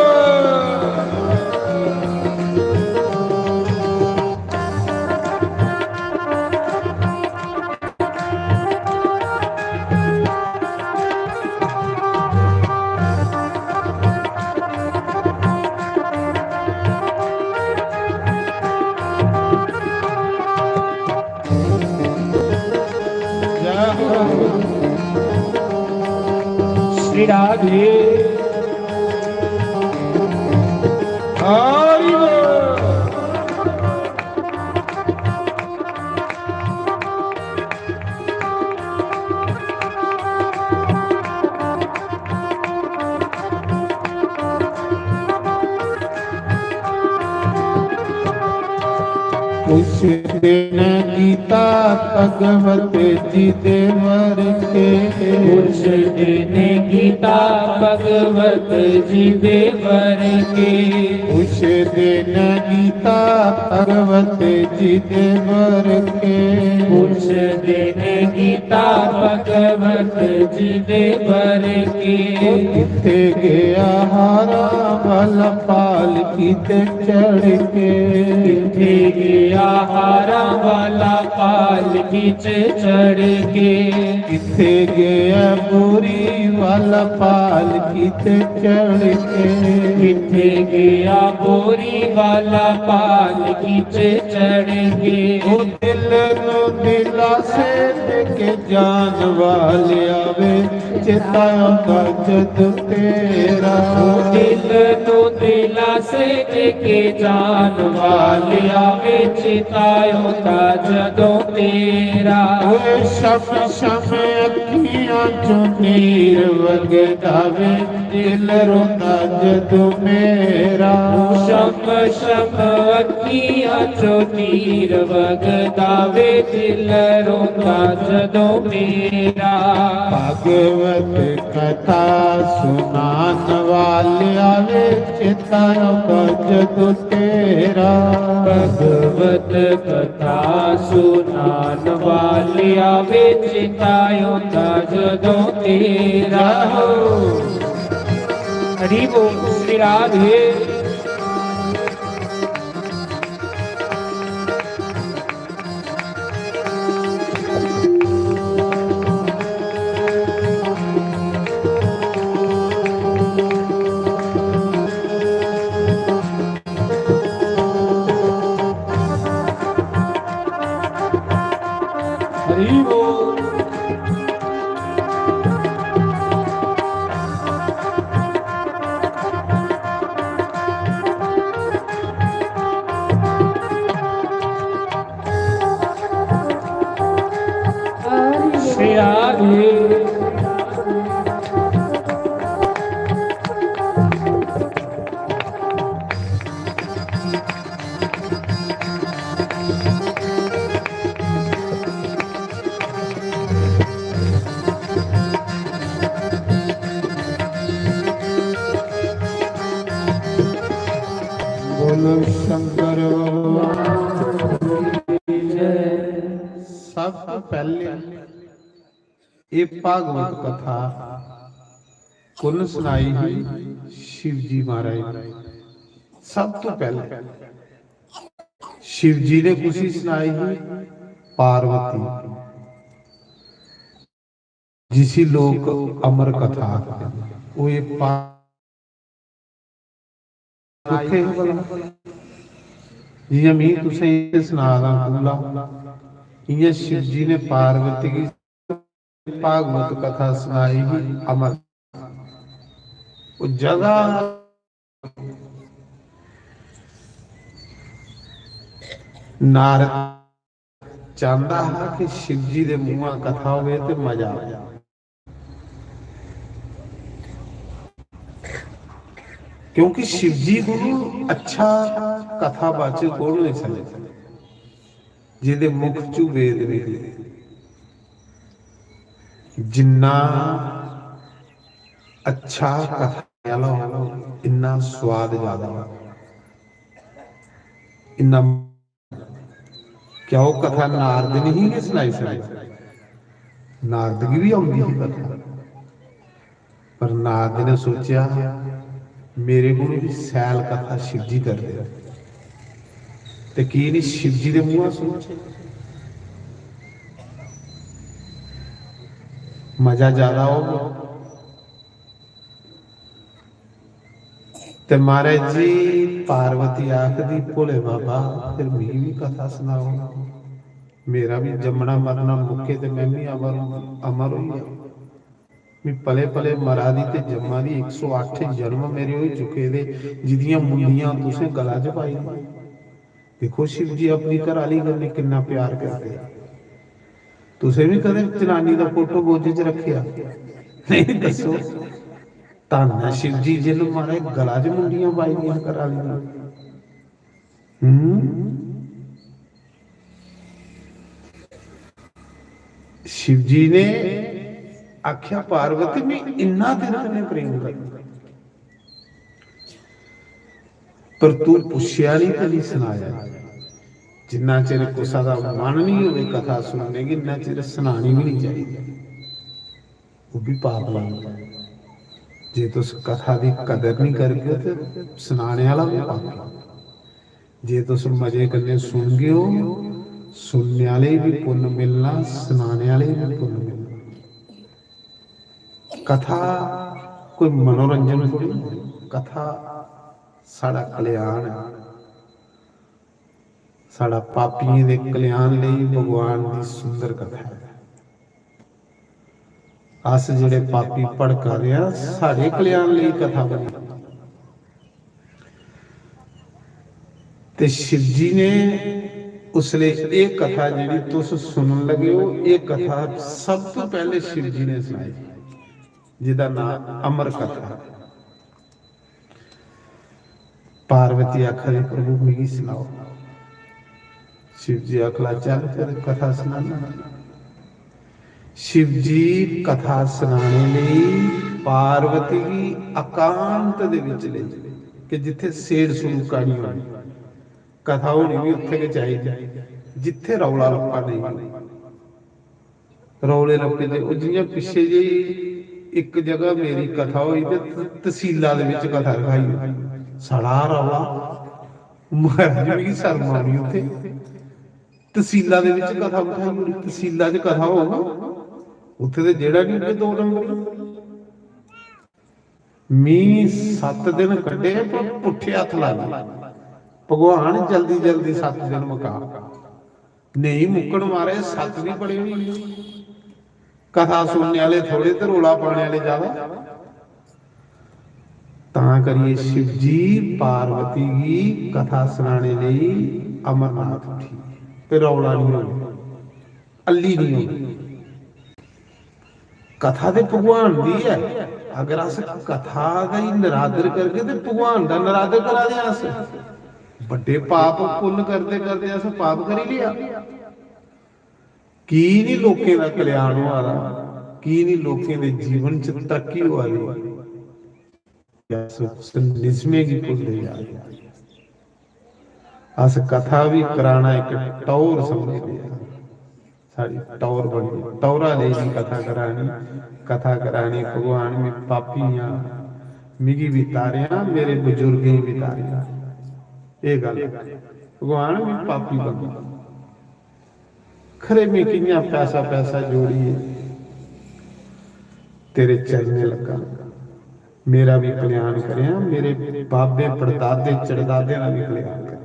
श्री राधे। हरि बोल। कुछ दिन गीता भगवत जी दे वर के। कुछ दिन गीता भगवत जी दे वर के। कुछ दिन गीता भगवत जी दे वर के। कुछ दिन गीता भगवत जी दे वर के। किथे गया हारा वाला पालकी ते चढ़ के। किथे गया हारा वाला पालकी च चढ़ के। किथे गया बोरी वाला पालकी ते चढ़ के। किथे गया बोरी वाला पालकी च चढ़ के। ओ दिल नु दिलासे दे के जान वालिया वे, चेता आंदा जद तेरा। ओ दिल नु दिलासे दे के जान वालिया वे, चेता आंदा जदों तेरा। ओए शम शम अखियां चों नीर वगदा वे, दिल रोंदा जदों मेरा। शम शम अखियां चो नीर वगदा वे, दिल रोंदा जदों मेरा। भागवत कथा सुनान वालिया वे, चेता आंदा जदों तेरा। भगवत कथा सुनान वालिया वे, चेता आंदा जदों तेरा। हरि बोल श्री राधे। हरि बोल। श्री राधे। बोलो शंकर भगवान की जय। सब तो पहले ये भागवत कथा कुण सुनाई ही? शिव जी महाराज ने। सब तो पहले शिव जी ने कुसी सुनाई ही? पार्वती, जिसी लोक अमर कथा आखदे। ओह् ये पा-, कुत्थै हा भला? जियां मी तुसें गी सना दा कूला, इयां शिव जी ने पार्वती गी भागवत कथा सनाई ही अमर। ओह् जगह नारद चांहदा हा कि शिव जी दे मुंहा कथा होवे ते मजा आवे, क्योंकि शिव जी कोलू अच्छा कथावाचक कौन होई सकदा? जेह्दे मुख चू वेद निकले। जिन्ना अच्छा कथा आह्ला हो, इन्ना स्वाद ज्यादा हो। इन्ना, क्या ओह् कथा नारद ने ही गै सनाई सकदा? नारद गी बी औंदी ही कथा। पर नारद ने सोचेआ, मेरे कोल बी सैल कथा शिवजी करदे न, ते की निं शिवजी दे मुंहा सुनचै, मजा ज्यादा होग। ते महाराज जी, पार्वती आखदी, भोले बाबा, फिर मिगी बी कथा सनाओ, मेरा बी जम्मना मरना मुक्के ते मैं बी अमर, अमर होई जां। मी पले पले मरा दी ते जम्मा दी, इक सौ अट्ठ जन्म मेरे होई चुके दे, जिदियां मुंडियां तुसें गला च पाई दियां। दिक्खो शिव जी अपनी घरै आह्ली कन्नै किन्ना प्यार करदे। तुसें बी कदें जनानी दा फोटो गोदी च रक्खेआ? नेईं, दस्सो। धन्न ऐ शिव जी, जिन्न मारे गला च मुंडियां पाई दियां घरै आह्ली दियां। हम्म। शिव जी ने आखेआ, पार्वती, में इन्ना तेरे कन्नै प्रेम करना, पर तू पुच्छेआ नहीं ते नहीं सनाया। जिन्ना चिर कुसा दा मन नहीं होवे कथा सुनने गी, इन्ना चिर सनानी भी नहीं चाहिदी। ओह् भी पाप लगदा ऐ। जे तुस कथा दी कदर नहीं करगे ते सनाने आह्ला भी पापी। जे तुस मजे कन्नै सुनगे ओ, सुनने आह्ले गी बी पुन्न मिलना, सनाने आह्ले गी बी पुन्न मिलना। कथा कोई मनोरंजन थोड़ी ऐ, कथा साढ़ा कल्याण ऐ। साढ़ा पापियें दे कल्याण लेई भगवान दी सुंदर कथा ऐ। अस जेह्ड़े पापी भड़का दे आं, साढ़े कल्याण लेई कथा बनी। ते शिव जी ने उसले एह् कथा जेह्ड़ी तुस सुनन लगे ओ, एह् कथा सब तो पैह्ले शिव जी ने सनाई, जेह्दा नांऽ अमर कथा। पार्वती आखा दी, प्रभु, मिगी सनाओ। शिव जी आखला, चल, फिर कथा सनाना। शिव जी कथा सनाने लेई पार्वती गी एकांत दे विच लेई, कि जित्थे सेड़ सड़ूका निं होनी, कथा होनी भी उत्थे गै चाहिदी, जित्थे रौला रप्पा नेईं होना। रौले रप्पे दे, ओह् जि'यां पिच्छे जेही इक जगह मेरी कथा होई ते त-, तसीला दे बिच कथा रखाई होई। साढ़ा रौला, महाराज, मिगी शर्म औनी उत्थे। तसीला दे बिच कथा बठाई ओड़ी, तसीला च कथा होग, उत्थे ते जेह्ड़ा निं उ'ऐ दो नंबर। मी सत्त दिन कड्ढे पर पुट्ठे हत्थ लाई। भगवान, जल्दी जल्दी सत्त दिन मका। नेईं मुक्कन, महाराज, सत्त बी बड़े होई गे। कथा सुनने आह्ले थोड़े ते रौला पाने आह्ले ज्यादा। तां करियै शिव जी पार्वती गी कथा सनाने लेई अमरनाथ उठी गे। ते रौला निं होना, अल्ली निं होनी। कथा ते भगवान दी ऐ। अगर अस कथा दा ही नरादर करगे ते भगवान दा नरादर करा दे आं अस। बड्डे पाप पुन्न करदे करदे अस पाप करी लेआ। की निं लोकें दा कल्याण होआ दा? की निं लोकें दे जीवन च तरक्की होआ दी? अस उस निजमें गी भुलदे जा दे। अस कथा बी कराना इक टौर समझदे आं। साढ़ी टौर बनी, टौरा लेई बी कथा करानी, कथा करानी, भगवान, में पापी आं, मिगी बी तारेआं, मेरे बजुर्गें गी बी तारेआं। एह् गल्ल, भगवान, में पापी बंदा, खरे में कि'यां पैसा पैसा जोड़ियै तेरे चरणें लग्गां, मेरा बी कल्याण करेआं, मेरे बाबे पड़दादे चड़दादे दा बी कल्याण करेआं।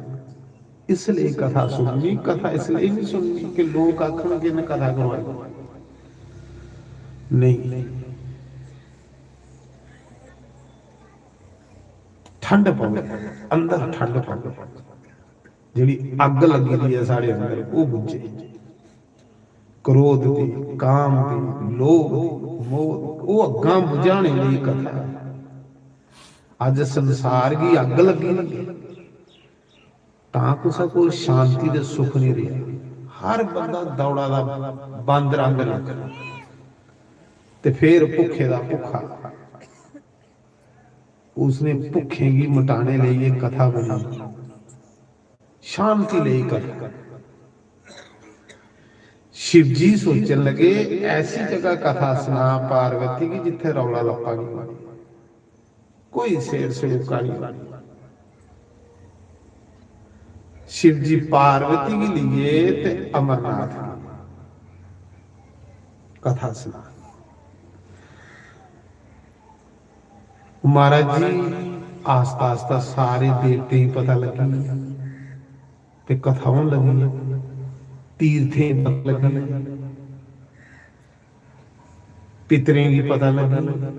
इसलेई कथा सुननी, कथा इसलेई नहीं सुननी कि लोक आखन कि इ'न्नै कथा करवाई। नहीं, ठंड पवे, अंदर ठंड पवे। जेह्ड़ी अग्ग लग्गी दी ऐ साढ़े अंदर, ओह् बुझे। क्रोध दी, काम दी, लोभ दी, मोह दी, ओह् अग्गां बुझाने लेई कथा। अज्ज संसार गी अग्ग लग्गी दी ऐ, तां कुसै कोल शांति ते सुख नहीं रेहा। हर बंदा दौड़ा दा बांदर आंगर लग्गा। ते फिर भुक्खे दा भुक्खा। उसने भुक्खें गी मटाने लेई एह् कथा बनी, शांति लेई कथा। शिव जी सोचन लगे, ऐसी जगह कथा सुना पार्वती गी जित्थे रौला लप्पा नहीं, कोई सेर सरूका नहीं। शिव जी पार्वती गी लिए ते अमरनाथ गी कथा सुना। महाराज जी, आस्ता आस्ता सारे देवतें गी पता लग्गी गेआ ते कथा होन लगी, तीर्थें गी पता लग्गी गेआ, पितरें गी पता लग्गी गेआ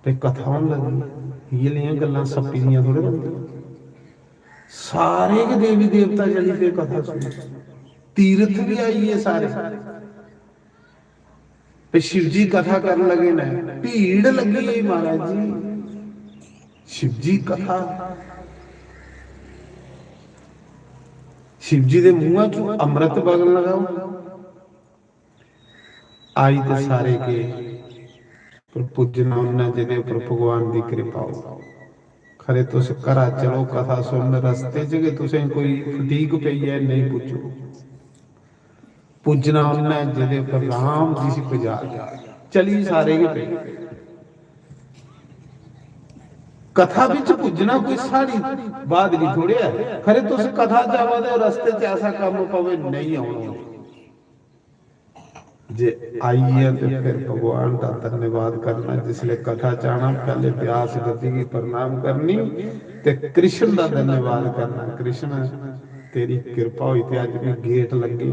ते कथा होन लगी। इ'यै लेइयां गल्लां सप्पी दियां थोड़े बनदियां। सारे गै देवी देवता चली पे कथा सुन, तीर्थ भी आई गे सारे। ते शिव जी कथा करन लगे न, भीड़ लगी गई महाराज जी। शिव जी कथा, शिव जी दे मुंहा चों अमृत बगन लगा। आई ते सारे के पर पुज्जना उन्ना जेह्दे उप्पर भगवान दी कृपा हो। खरे तुस घरा चलो, कथा सुनन, रस्ते च गै तुसें कोई फटीक पेई ऐ, नेईं पुज्जो। पुज्जना उन्ना जेह्दे उप्पर राम जिसी पजा, चली सारे गै पे। कथा बिच पुज्जना कोई साढ़ी बात नहीं थोड़े ऐ। खरे तुस कथा च आवा दे हो, रस्ते च ऐसा कम्म पवे, नहीं औना। जे आई ऐ ते फिर भगवान दा धन्यवाद करना। जिसले कथा च आना, पहले व्यास गति गी प्रणाम करनी ते कृष्ण दा धन्यवाद करना। कृष्ण, तेरी कृपा होई ते अज्ज मी गेट लंघे,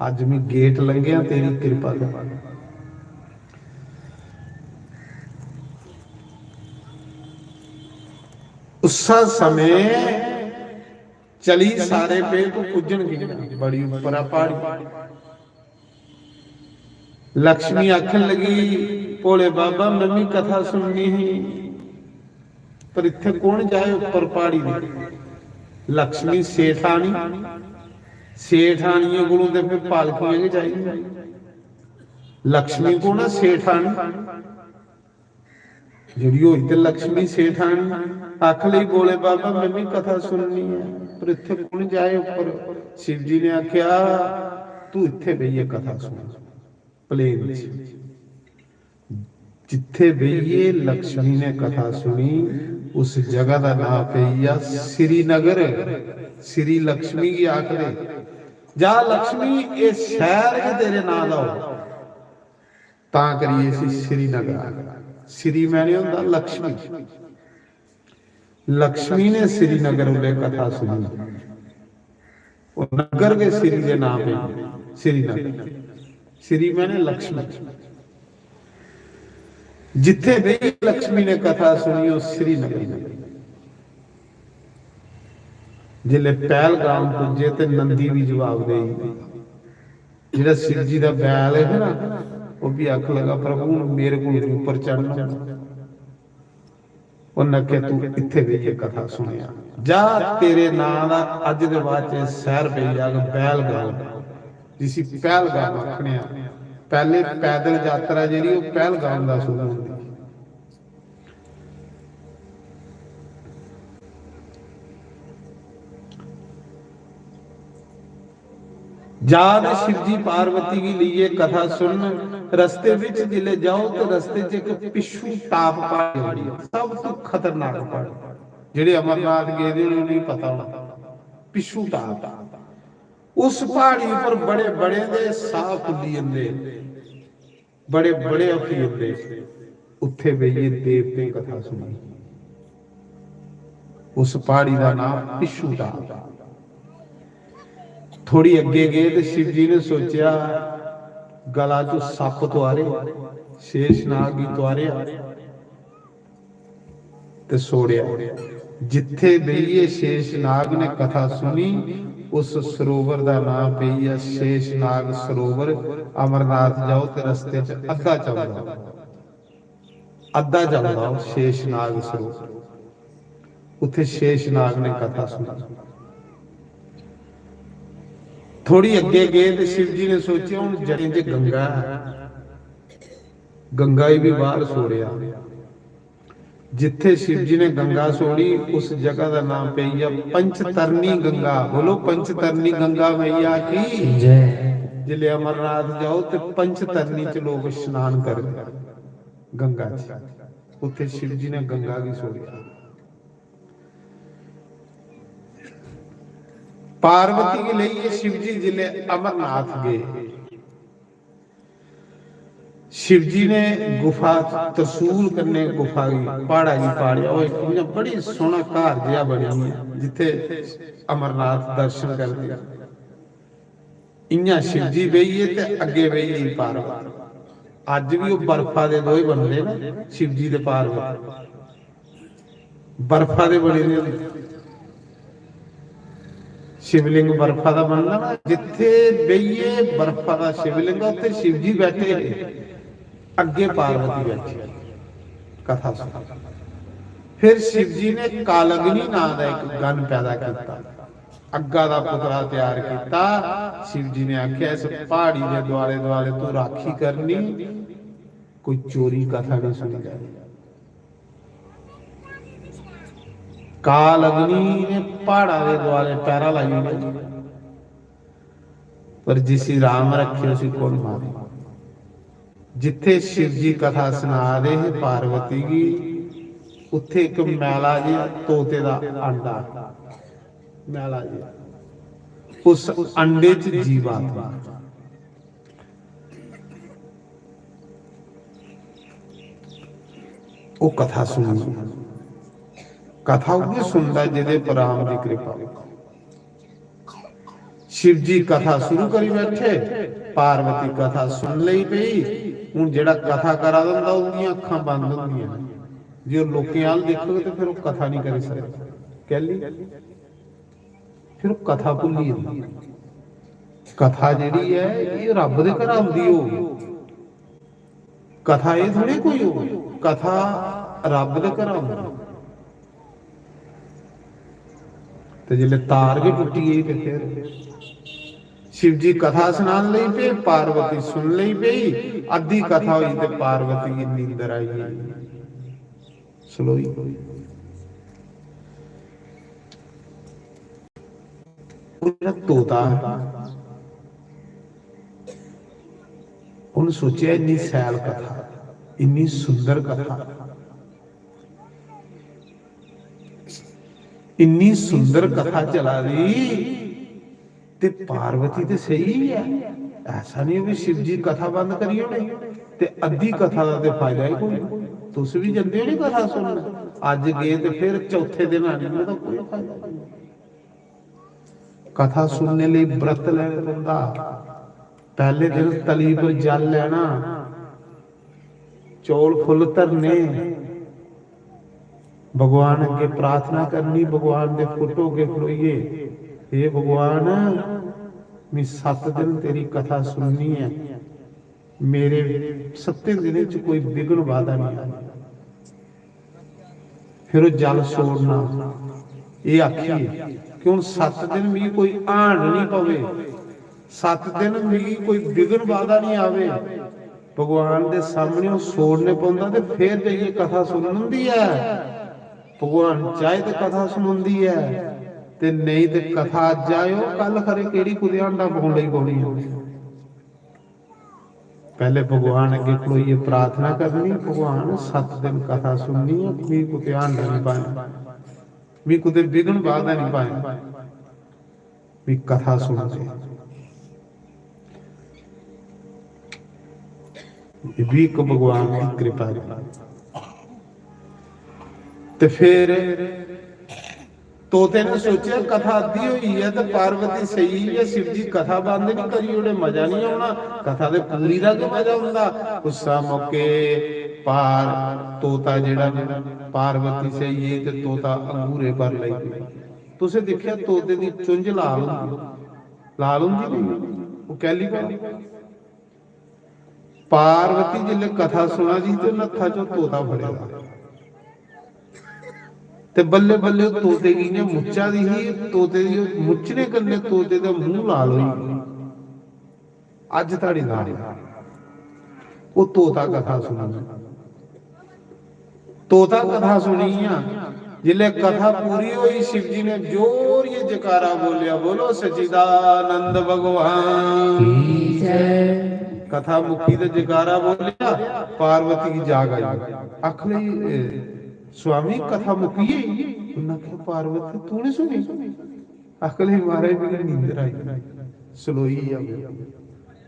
अज्ज मी गेट लंघेआ तेरी कृपा कन्नै। उस्सा समें चली सारे पे तू पुज्जन कि'यां? बड़ी उप्पर आ प्हाड़ी। लक्ष्मी आखन लगी, "भोले बाबा, मैं भी कथा सुननी ही, पर इत्थे कौन जाए उप्पर प्हाड़ी दे?" लक्ष्मी सेठानी, सेठानियें कोलों ते फिर पालकियां गै चाहिदियां। लक्ष्मी कौन ऐ? सेठानी। जेह्ड़ी होई ते लक्ष्मी सेठानी। आख लगी, "भोले बाबा, मैं भी कथा सुननी है, पर इत्थे कौन जाए उप्पर?" शिव जी ने आख्या, "तू इत्थे बेहियै कथा सुन, प्लेन च।" जित्थे बेहियै लक्ष्मी ने कथा सुनी, उस जगह दा नाम पेई गेआ श्रीनगर। श्री लक्ष्मी गी आखदे, "जा लक्ष्मी, एह् शैह्र गै तेरे नां दा हो।" तां करियै इसी श्रीनगर आखदे। श्री मैने होंदा लक्ष्मी। लक्ष्मी ने श्रीनगर उल्ले कथा सुनी। ओह् नगर गै श्री दे नां पे, श्रीनगर। श्री मैने लक्ष्मी। जित्थे बेही लक्ष्मी ने कथा सुनी, ओह् श्रीनगर। जिसले पहलगाम पुज्जे ते नंदी भी जवाब देई, जेह्ड़ा शिव जी दा बैल है ना, ओह् भी आखन लगा, "प्रभु, हुन मेरे कोल उप्पर चढ़ना।" उन्नै आखेआ, "तू इत्थै बेहियै कथा सुनेआ। जा, तेरे नां दा अज्ज दे बाद च शैह्र पेई जाग पहलगाम, जिसी पहलगाम आखने आं।" पैह्ले पैदल यात्रा जेह्ड़ी, ओह् पहलगाम दा शुरू होंदी। जा ते शिव जी पार्वती गी लेइयै कथा सुन। रस्ते बिच जिसलै जाओ ते रस्ते च इक पिच्छू टाप प्हाड़ी औंदी ऐ, सब तों खतरनाक प्हाड़ी। जेह्ड़े अमरनाथ गेदे होने उ'नेंगी पता होना, पिच्छू टाप। उस प्हाड़ी उप्पर बड़े बड़े दे साह् फुल्ली जंदे। बड़े बड़े हफीम दे उत्थे बेहियै देवतें कथा सुनी। उस प्हाड़ी दा नाम पिच्छू टाप। थोड़ी अग्गे गए ते शिव जी ने सोचेआ, गला चों सप्प तुआरे, शेषनाग गी तुआरेआ। ते सोड़ेआ। जित्थे बेहियै शेषनाग ने कथा सुनी, उस सरोवर दा नां पेई गेआ शेषनाग सरोवर। अमरनाथ जाओ ते रस्ते च अद्धा चलदा, अद्धा चलदा ओह् शेषनाग सरोवर। उत्थे शेषनाग ने कथा सुनी। थोड़ी अग्गे गए तो शिव जी ने सोचेआ, "हून जड़ें च गंगा है।" गंगा गी भी बाहर छोड़ेआ। जिथे शिव जी ने गंगा छोड़ी, उस जगह का नाम पै गया पंचतरणी गंगा। बोलो, पंचतरणी गंगा मैया की जय। जिले अमरनाथ जाओ तो पंचतरणी च लोग स्नान कर गंगा च। उथे शिव जी ने गंगा की छोड़िया। पार्वती गी लेइयै शिव जी जिले अमरनाथ गए, शिव जी ने गुफा, त्रिशूल कन्नै गुफा गी, प्हाड़ा गी पाड़ेआ। ओह् इक इ'यां बड़ी सोह्ना घर जेहा बनी दी ऐ, जित्थै अमरनाथ दर्शन करदे। इ'यां शिव जी बेहियै ते अग्गें बेही गेई पार्वती। अज्ज बी ओह् बर्फा दे दोए बनदे न, शिव जी ते पार्वती। बर्फा दे बने दे होंदे। शिवलिंग बर्फा दा बनदा ना, जित्थे बेहियै बर्फा दा शिवलिंग, उत्थे शिव जी बैठे हे, अग्गे पार्वती बैठी। कथा सुन। फिर शिव जी ने कालग्नि नां दा एक गण पैदा किया, अग्गा दा पुतला तैयार किया। शिव जी ने आख्या, "इस पहाड़ी दे दुआले दुआले तू राखी करनी, कोई चोरी कथा नहीं सुनी जानी।" काल अग्नि ने पहाड़ा दे दुआले पैरा लाई ओड़े, पर जिसी राम रखे उसी कौन मारे। जिथे शिव जी कथा सुना दे हे पार्वती गी, उत्थे एक मैला जिहा तोते दा अंडा, मैला जिहा, उस अंडे च जीवात्मा। ओह् कथा सुनी। कथा उ'ऐ सुनदा जेह्दे पर राम दी कृपा होई। शिव जी कथा शुरू करी बैठे, पार्वती कथा सुन लेई पेई। हून जेह्ड़ा कथा करा दा होंदा, ओह्दियां अक्खां बंद होंदियां न। जे ओह् लोकें अ'ल्ल दिक्खग ते फिर ओह् कथा निं करी सकदा। कैह्ली? फिर ओह् कथा भुल्ली जंदी। कथा जेह्ड़ी ऐ, एह् रब्ब दे घरा औंदी होग। कथा एह् थोड़ी कोई होग, कथा रब्ब दे घरा औंदी। ते जिसलै तार गै टुट्टी गेई ते फिर शिव जी कथा सनान लगी पे, पार्वती सुन लगी पेई। अद्धी कथा होई ते पार्वती गी नींदर आई गेई। सलोई। ओह् जेह्ड़ा तोता, उन्न सोचेआ, इन्नी सैल कथा, इन्नी सुंदर कथा, इन्नी सुंदर कथा चला दी, ते पार्वती ते स्हेई ऐ। ऐसा निं होऐ शिव जी कथा बंद करी ओड़े ते अद्धी कथा दा ते फायदा ही कोई। तुस बी जंदे ओ नी कथा सुनन, अज्ज गे ते फिर चौथे दिन आनी, ओह्दा कोई फायदा निं। कथा सुनने लेई व्रत लैना पौंदा। पैह्ले दिन तली पर जल लैना, चौल फुल्ल धरने, भगवान अग्गे प्रार्थना करनी, भगवान दे फोटो अग्गे खड़ोइयै, "हे भगवान, मैं सत्त दिन तेरी कथा सुननी ऐ, मेरे सत्तें दिनें च कोई विघ्न बाधा निं आवे।" फिर ओह् जल छोड़ना, एह् आखियै कि हून सत्त दिन मिगी कोई हांड निं पवे, सत्त दिन मिगी कोई विघ्न बाधा निं आवे। भगवान दे सामने ओह् छोड़ने पौंदा ते फिर जाइयै कथा सुनन होंदी ऐ। भगवान चाहे ते कथा सनोंदी ऐ, ते नेईं ते कथा अज्ज आएओ, कल खरे केह्ड़ी कुतै हांडा पौन लगी पौनी ऐ। पैह्ले भगवान अग्गें खड़ोइयै प्रार्थना करनी, "भगवान, सत्त दिन कथा सुननी ऐ, मी कुतै हांडा निं पायां, मी कुतै विघ्न बाधा निं पायां, मी कथा सुनदे।" एह् बी इक भगवान दी कृपा ऐ। ते फिर तोते ने सोचेआ, कथा अद्धी होई ऐ ते पार्वती सेई ऐ, शिव जी कथा बंद निं करी ओड़े, मजा निं औना। कथा ते पूरी दा गै मजा औंदा। उस्सै मौके पार तोता जेह्ड़ा पार्वती सेई ऐ ते तोता अंगूरे पर लगी पेआ। तुसें दिक्खेआ, तोते दी चुंझ लाल होंदी, लाल होंदी नेईं? ओह् कैह्ली भला? पार्वती जिसलै कथा सुना दी ही ते उन्नै हत्था च तोता फड़े दा। ते बल्ले बल्ले ओह् तोते गी इ'यां मुच्चा दी ही। तोते दी ओह् मुच्चने कन्नै तोते दा मूंह लाल होई गेआ। अज्ज धोड़ी लाल ऐ। ओह् तोता कथा सुनी। तोता कथा सुनी आ। जिसलै कथा पूरी होई, शिव जी ने जोरियै जकारा बोलेआ, "बोलो सच्चिदानंद भगवान की जय।" कथा मुक्की ते जकारा बोलेआ, पार्वती गी जाग आई। आखन लगी, "ए, स्वामी, कथा मुक्की गेई?" उन्नै आखेआ, "पार्वती, तूं नहीं सुनी?" आखन लगी, "महाराज, मिगी नींदर आई, सलोई गेआ।"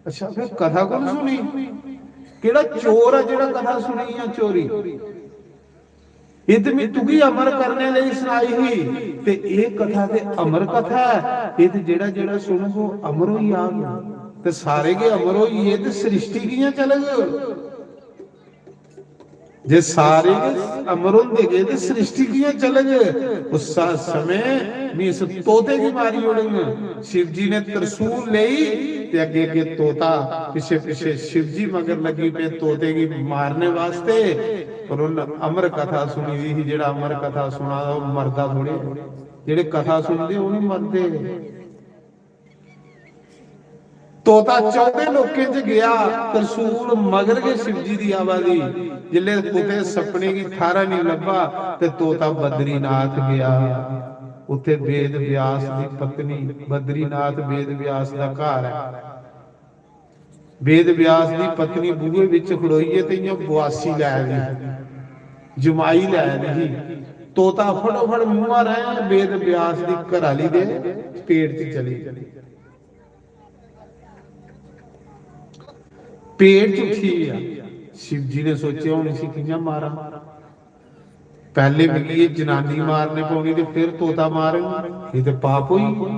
अच्छा, फिर कथा कु'न सुनी? केह्ड़ा चोर ऐ जेह्ड़ा कथा सुनी जां चोरी? एह् ते में तुगी अमर करने लेई सनाई ही, ते एह् कथा ते अमर कथा ऐ। एह् ते जेह्ड़ा जेह्ड़ा सुनग ओह् अमर होई जाग, ते सारे गै अमर होई गे ते सृष्टि कि'यां चलग? जे सारे गै अमर होंदे गे ते सृष्टि कि'यां चलग? उस समय में इस तोते गी मारी ओड़ङ। शिव जी ने त्रिशूल लेई ते अग्गे अग्गे तोता, पिच्छे पिच्छे शिव जी मगर लगी पे तोते गी मारने वास्ते। पर उन्न अमर कथा सुनी दी ही, जेह्ड़ा अमर कथा सुना दा ओह् मरदा थोड़ी। जेह्ड़े कथा सुनदे ओह् नहीं मरदे। तोता चौदे लोकें च गेआ, त्रिशूल मगर गै शिव जी दी आवा दी। जिसलै कुतै सपने गी थाह्रा निं लब्भा ते तोता बद्रीनाथ गेआ। उत्थै वेद व्यास दी पत्नी, बद्रीनाथ वेद व्यास दा घर ऐ। वेद व्यास दी पत्नी बूहे बिच खड़ोइयै ते इ'यां बुआसी लै दी ही, जमाई लै दी ही। तोता फटोफट मुंहा राहें वेद व्यास दी घराली दे पेट च चली गेआ। पेट च उठी गेआ। शिव जी ने सोचेआ, "हून इसी कि'यां मारां? पैह्ले मिगी एह् जनानी मारने पौनी ते फिर तोता मारङ, एह् ते पाप होई गेआ।"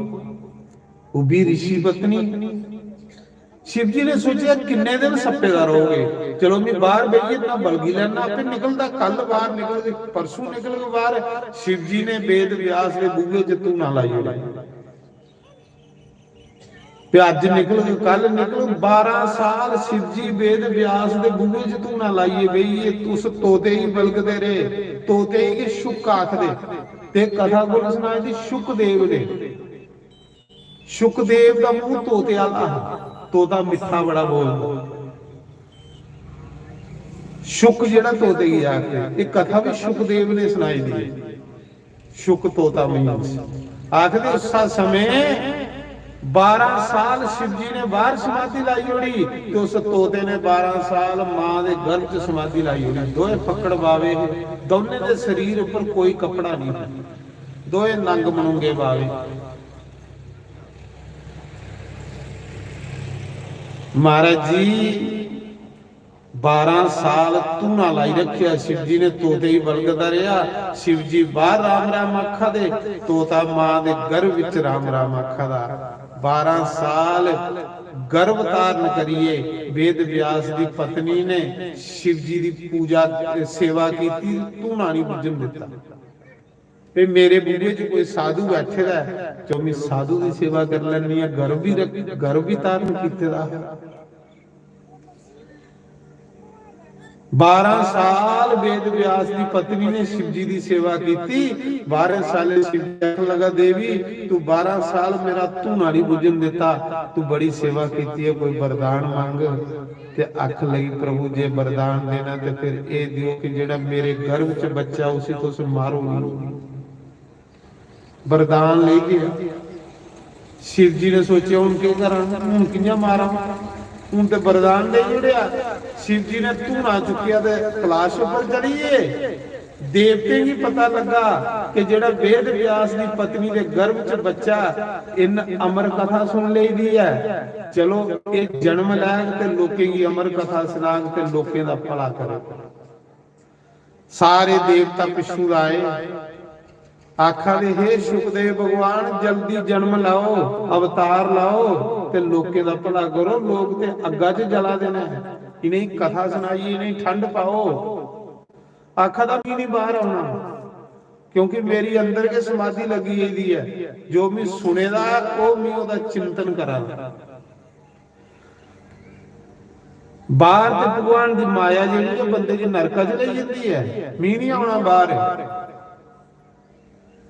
ओह् बी रिशी पत्नी। शिव जी ने सोचेआ, "किन्ने दिन सप्पे दा रौह्गे? चलो, में बाह्र बेहियै इतना बलगी लैना, आपे निकलदा, कल बाह्र निकलग, परसों निकलग बाह्र।" शिव जी ने वेद व्यास दे बूहे च धूना लाई ओड़ेआ। ते अज्ज निकलग, कल निकलग। बारां साल शिव जी वेद व्यास दे बूहे च धूना लाइयै बेहियै उस तोते गी बलगदे रेह्। तोते गी शुक आखदे। ते कथा कु'न सनाई दी? शुकदेव ने। शुकदेव दा मूंह तोते आह्ला हा। तोता मिट्ठा बड़ा बोलदा। शुक जेह्ड़ा तोते गी आखदे, एह् कथा बी शुकदेव ने सनाई दी ऐ। शुक तोता मींस आखदे, उस्सा समें बारां साल शिव जी ने बाहर समाधि लाई ओड़ी ते उस तोते ने बारां साल मां दे गर्भ च समाधि लाई ओड़ी। दोए फक्कड़ बावे हे, दौनें दे शरीर उप्पर कोई कपड़ा नहीं था, दोए नंग मनुंगे बावे। महाराज जी, बारां साल धूना लाई रखेआ। शिव जी ने तोते गी बलगदा रेहा। शिव जी बाहर राम राम आखा दे, तोता मां दे गर्भ विच राम राम आखा दा। बारां साल गर्भ धारण करियै वेद व्यास दी पत्नी ने शिव जी दी पूजा, सेवा कीती, धूना नहीं बुझन दिता। ते मेरे बूहे च कोई साधु बैठे दा ऐ, जो मैं साधु दी सेवा कर लैनी आं। गर्भ भी रख-, गर्भ भी धारण कीते दा। बारां साल वेद व्यास दी पत्नी ने शिव जी दी सेवा कीती। बारां साल शिव जी आखन लगा, "देवी, तू बारां साल मेरा धूना नहीं बुझन दिता, तू बड़ी सेवा कीती है, कोई वरदान मंग।" ते आखन लगी, "प्रभु, जे वरदान देना ते फिर एह दियो कि जेड़ा मेरे गर्भ च बच्चा, उसी तुस मारो ना।" वरदान लेई गया। शिव जी ने सोचेआ, "हुन केह करां, हुन कियां मारां?" हुन ते वरदान देई ओड़ेआ। शिव जी ने धूना चुक्केआ ते कैलाश उप्पर चढ़ी गे। देवतें गी पता लग्गा कि जेड़ा वेद व्यास दी पत्नी दे गर्भ च बच्चा, इन अमर कथा सुन लेई दी ऐ। चलो, एह जन्म लैग ते लोकें गी अमर कथा सनाग ते लोकें दा भला करग। सारे देवता पिच्छू दा आए, आखा दे, "हे शुकदेव भगवान, जल्दी जन्म लैओ, अवतार लैओ ते लोकें दा भला करो, लोक ते अग्गा च जला दे न।" इ'नेंगी कथा सनाइयै इ'नेंगी ठंड पाओ। आखा दा, "मी निं बाहर औना, क्योंकि मेरी अंदर गै समाधि लग्गी गेदी ऐ। जो मी सुने दा ऐ, ओह् मी ओह्दा चिंतन करा दा।" बाहर ते भगवान दी माया जेह्ड़ी ऐ, बंदे गी नरका च लेई जंदी ऐ। मी निं औना बाहर।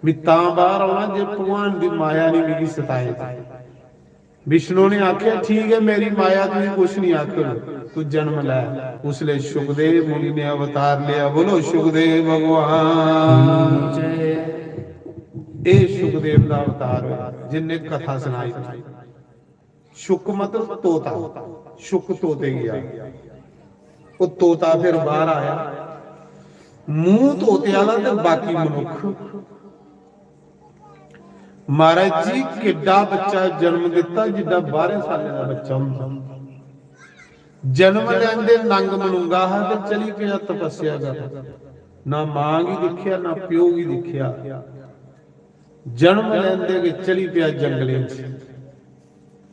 मैं तां बाहर औना जे भगवान दी माया ने मिगी सताए।" विष्णु ने आखेआ, "ठीक ऐ, मेरी माया तुगी कुछ नहीं आखग, तू जन्म लै।" उसले शुकदेव मुनि ने अवतार लिया। बोलो शुकदेव भगवान। एह शुकदेव दा अवतार होया जिनने कथा सनाई। शुक मतलब तोता, शुक तोते गी आखदे। ओह तोता फिर बाहर आया, मूंह तोते आह्ला ते बाकी मनुक्ख। महाराज जी, किड्डा बच्चा जन्म दित्ता जिड्डा बाहरें सालें दा बच्चा होंदा। जन्म लैंदे नंग मनुंगा हा ते चली पेआ तपस्या कर। ना मां गी दिक्खेआ, ना प्यो गी दिक्खेआ। जन्म लैंदे गै चली पेआ जंगलें च।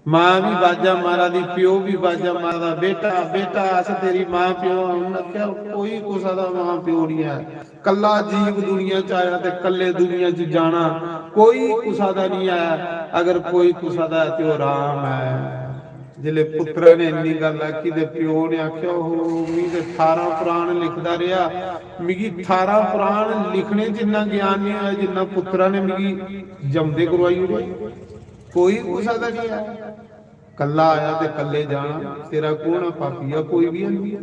मां बी बाजा मारा दी, प्यो बी बाजा मारा दा, "बेटा, बेटा, अस तेरी मां प्यो आं।" उन्नै आखेआ, "कोई कुसै दा मां प्यो निं ऐ। कल्ला जीव दुनिया च आया ते कल्ले दुनिया च जाना। कोई कुसै दा निं ऐ। अगर कोई कुसै दा ऐ ते ओह राम ऐ।" जिसलै पुत्तरा ने इन्नी गल्ल आखी ते प्यो ने आखेआ, "ओहो, मी ते ठारां पुराण लिखदा रेहा, मिगी ठारां पुराण लिखने जिन्ना ज्ञान निं होआ जिन्ना पुत्तरा ने मिगी जमदे करोआई ओड़ेआ। कोई कुसै दा निं ऐ। कल्ला आया ते कल्ले जाना। तेरा कौन ऐ पापिया? कोई बी है नहीं।"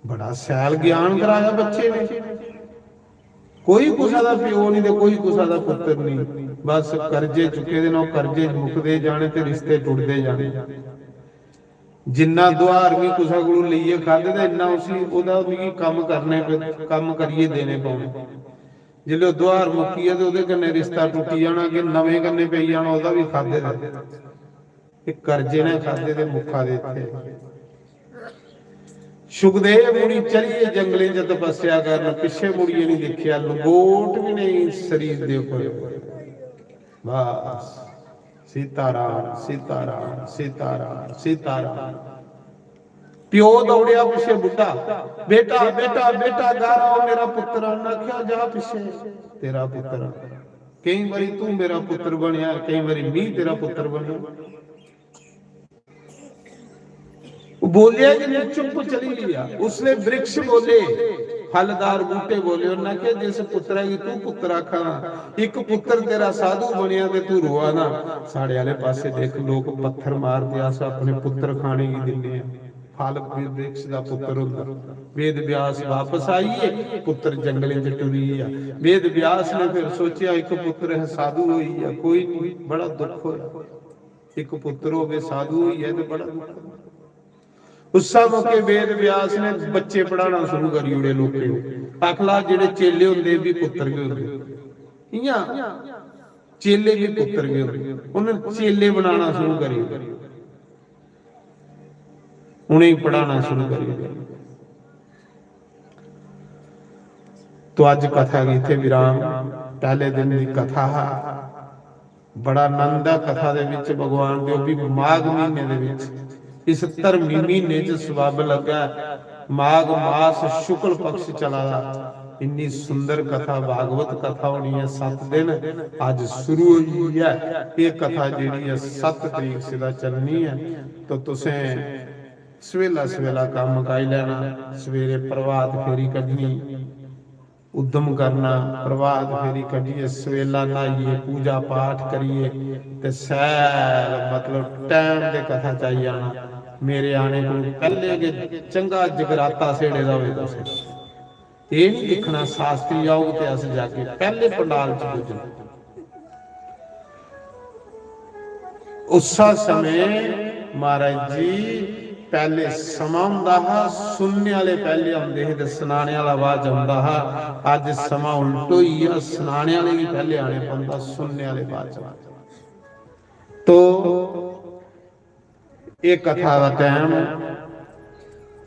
बड़ा शैल ज्ञान कराया बच्चे ने। कोई कुसै दा प्यो निं ते कोई कुसै दा पुत्तर निं। बस कर्जे चुके दे न, ओह् कर्जे मुकदे जाने ते रिश्ते टुटदे जाने। जिन्ना दुहार मी कुसै कोलू लेइयै खाद्धे दा, इन्ना उसी, ओह्दा मिगी कम्म करने पे, कम्म करियै देने पौने। जिसलै ओह् दुहार मुक्की गेआ ते ओह्दे कन्नै रिश्ता टुट्टी जाना, कि नमें कन्नै पेई जाना, ओह्दा बी खाद्धे दा। एह् कर्जे ने खाद्धे दे मुक्खा दे इत्थै। शुकदेव मुनि चली गे जंगलें च तपस्या करन, पिच्छे मुड़ियै निं दिक्खेआ, लंगोट बी नेईं शरीर दे उप्पर। बस सीताराम, सीताराम, सीताराम, सीताराम। प्यो दौड़ेआ पिच्छे बुड्ढा, "बेटा, बेटा, बेटा, गारा ओ मेरा पुत्तर।" उन्नै आखेआ, "जा पिच्छे, तेरा पुत्तर।" केईं बारी तू मेरा पुत्तर बनेआ, केईं बारी मी तेरा पुत्तर बनेआ। ओह् बोलेआ कि नहीं, चुप चली गेआ। उसले वृक्ष बोले, फलदार बूटे बोले। उन्नै आखेआ, "जिस पुत्तरा गी तू पुत्तर आखा ना, इक पुत्तर तेरा साधु बनेआ ते तू रोआ ना।" साढ़े आह्ले पासे देख, लोक पत्थर मारदे, अस अपने पुत्तर खाने गी दिन्ने आं। फल वृक्ष दा पुत्तर होंदा। वेद व्यास वापस आई गे, पुत्तर जंगलें च टुरी गेआ। वेद व्यास ने फिर सोचेआ, इक पुत्तर है, साधु होई गेआ, कोई नहीं, बड़ा दुख होया। इक पुत्तर होवे, साधु होई जाए, ते बड़ा दुख होंदा। उस्सै मौके वेद व्यास ने बच्चे पढ़ाना शुरू करी ओड़े लोकें गी। आखला जेह्ड़े चेले होंदे, एह् बी पुत्तर गै होंदे। इ'यां चेले बी पुत्तर गै होंदे। उ'नें चेले बनाना शुरू करी ओड़े। उ'नेंगी पढ़ाना शुरू करी ओड़े। तो अज्ज कथा गी इत्थै विराम। पैह्ले दिन दी कथा हा, बड़ा आनंद ऐ कथा दे बिच। भगवान दे, ओह् बी माघ म्हीने दे बिच, इस धर्मी म्हीने च सबब लग्गा, माघ मास शुक्ल पक्ष चला दा। इन्नी सुंदर कथा, भागवत कथा होनी ऐ सत्त दिन, अज्ज शुरू होई गेई ऐ। एह् कथा जेह्ड़ी ऐ सत्त तरीक सिदा चलनी ऐ। तो तुसें सवेला सवेला कम्म मकाई लैना, सवेरे प्रभात फेरी कड्ढनी, उद्यम करना, प्रभात फेरी कड्ढियै सवेला न्हाइयै पूजा पाठ करियै ते सैल, मतलब, टैम दे कथा च आई जाना। मेरे आने कोल पैह्ले गै चंगा जगराता सेड़े दा होए तुसें। एह् निं दिक्खना शास्त्री औग ते अस जागे, पैह्ले पंडाल च पुज्जना। उस्सै समें महाराज जी, पैह्ले समां होंदा हा, सुनने आह्ले पैह्ले औंदे हे ते सनाने आह्ला बाद च औंदा हा। अज्ज समां उल्ट होई गेआ, सनाने आह्ले गी पैह्ले आने पौंदा, सुनने आह्ले बाद च। तो एह् कथा दा टैम ऐ,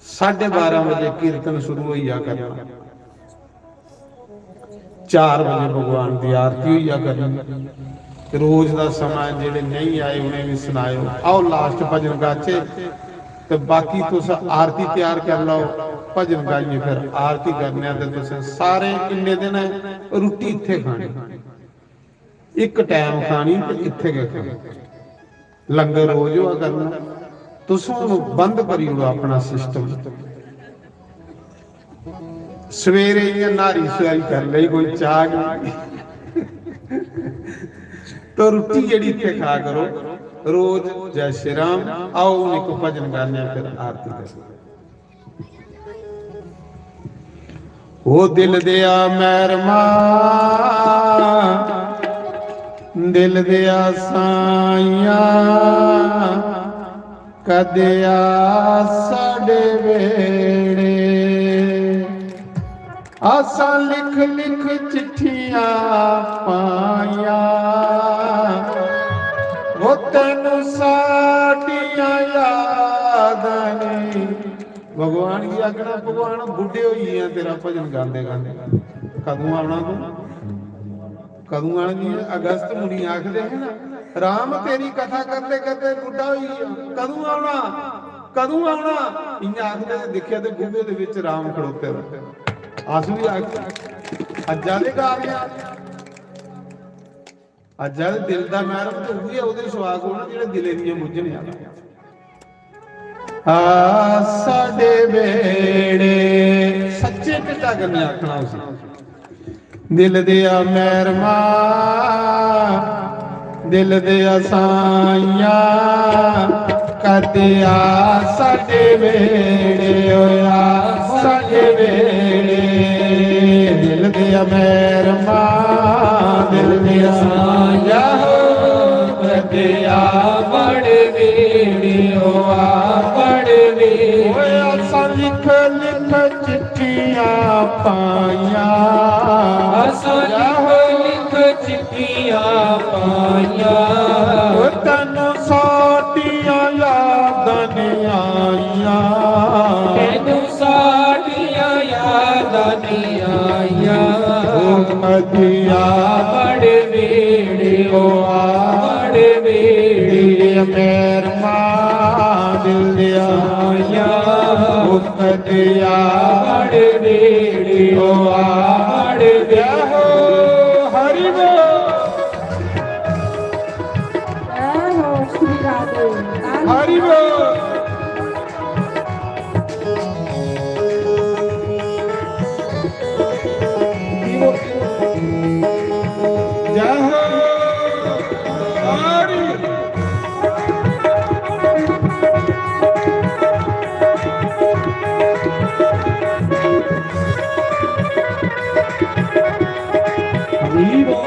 साढ़े बारां बजे कीर्तन शुरू होई जा करना, चार बजे भगवान दी आरती होई जा करनी। ते रोज दा समां ऐ, जेह्ड़े नेईं आए उ'नें बी सनाएओ, आओ लास्ट भजन गाचे ते बाकी तुस आरती त्यार करी लैओ, भजन गाइयै फिर आरती करने आं। ते तुसें सारे इन्ने दिन रुट्टी इत्थै खानी, इक टैम खानी ते इत्थै गै खानी। लंगर रोज होआ करना। तुस हुन बंद करी ओड़ो अपना सिस्टम। सवेरे इ'यां न्हारी श्हारी करी लेई, कोई चाह् गी, तो रुट्टी जेह्ड़ी इत्थै खा करो रोज। जय श्री राम। आओ, हून इक भजन गाने आं, फिर आरती करो। ओ दिल दिया मैरमा, दिल दिया साइया, कदे आ साडे वेड़े। आसां लिख लिख चिट्ठियां पाइयां, ओ तैनू साडियां यादां नहीं। भगवान गी आखना, "भगवान, बुड्ढे होई गे आ तेरा भजन गांदे गांदे, कदूं आना तूं?" कदूं आना जी? अगस्त मुनि आखदे हे ना, "राम तेरी कथा करते करते बुड्ढा होई गया, कदूं आना, कदूं आना?" इयां आखदे ते दिक्खेआ ते बूहे दे विच राम खड़ोते दा। अस भी आखदे, अज्जा दे गा दे आं। अज्जा दे दिल दा मैहरम ते उ'ऐ ओहदे सुआस होना जेहड़े दिले दियां बुझने आह्ला। आ साडे बेड़े, सच्चे ढिड्डा कन्नै आखना उसी, दिल दिया मैरमा, दिल दिया साइया, कदे आ साडे बेड़े, ओ आ साडे बेड़े। दिल दिया मैरमा, दिल दिया साइया, कदे आ बड़ बेड़े, ओ आ बड़ बेड़े। ओए, असां लिख लिख चिट्ठियां पाइयां, असां लिख लिख चिट्ठियां पाइयां, ओ तैनू साडियां यादां नहीं आइयां, तैनू साडियां यादां नहीं आइयां। ओ कदिया बड़ बेड़े, ओ आ बड़ बेड़े, मेहरमा दिल दिया आइयां। ओ कदिया बड़ बेड़े, ओ आ बड़ बेड़े। हरि बोल। जय हो श्री राधे। हरि बोल। जय हो। हरि। हरि बोल।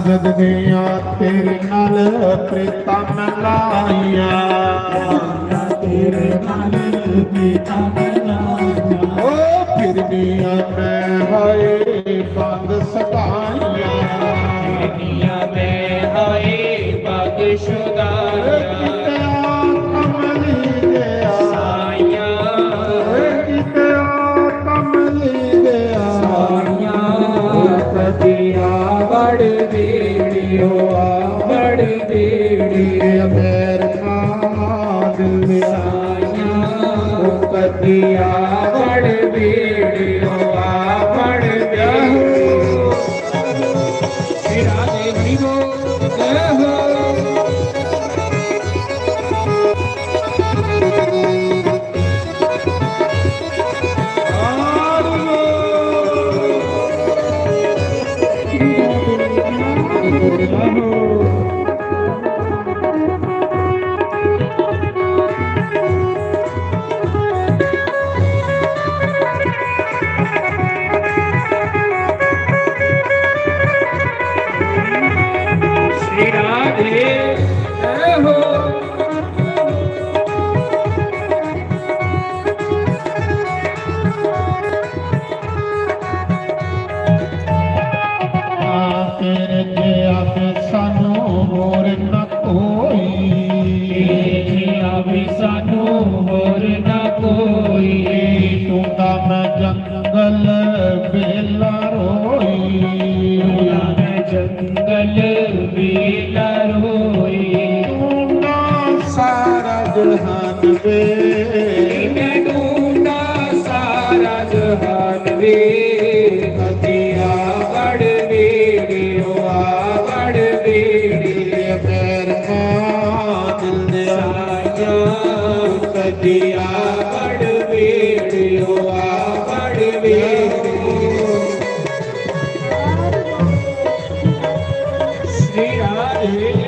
जद गया तेरे नाल प्रीतां मैं लाइयां, तेरे नाल प्रीतां मैं लाइयां। ओ फिर भी मैं हाय बंद सदाइयां। दुनिया में हाय बंद शुदाइयां। किते आ कमली दे आ। साइयां। किते आ कमली दे आ। साइयां। ओ कदिया बड़ बेड़ियो आ बड़ बेड़ियो। मेरे मां दिल दे आ। साइयां। ओ कदिया बड़ बेड़ियो आ बड़ बेड़ियो। श्री राधे हरि बोल, जय हो। श्री राधे, जय हो। तेरे जिया भी सानू होर न कोई। तेरे जिया भी सानू होर न कोई। तू तां मैं जंगल बेला रोई। तू तां मैं जंगल बेला रोई। तू ना सारा जहान वे। मैं ढूंढा सारा जहान वे। कदिया बड़ वेट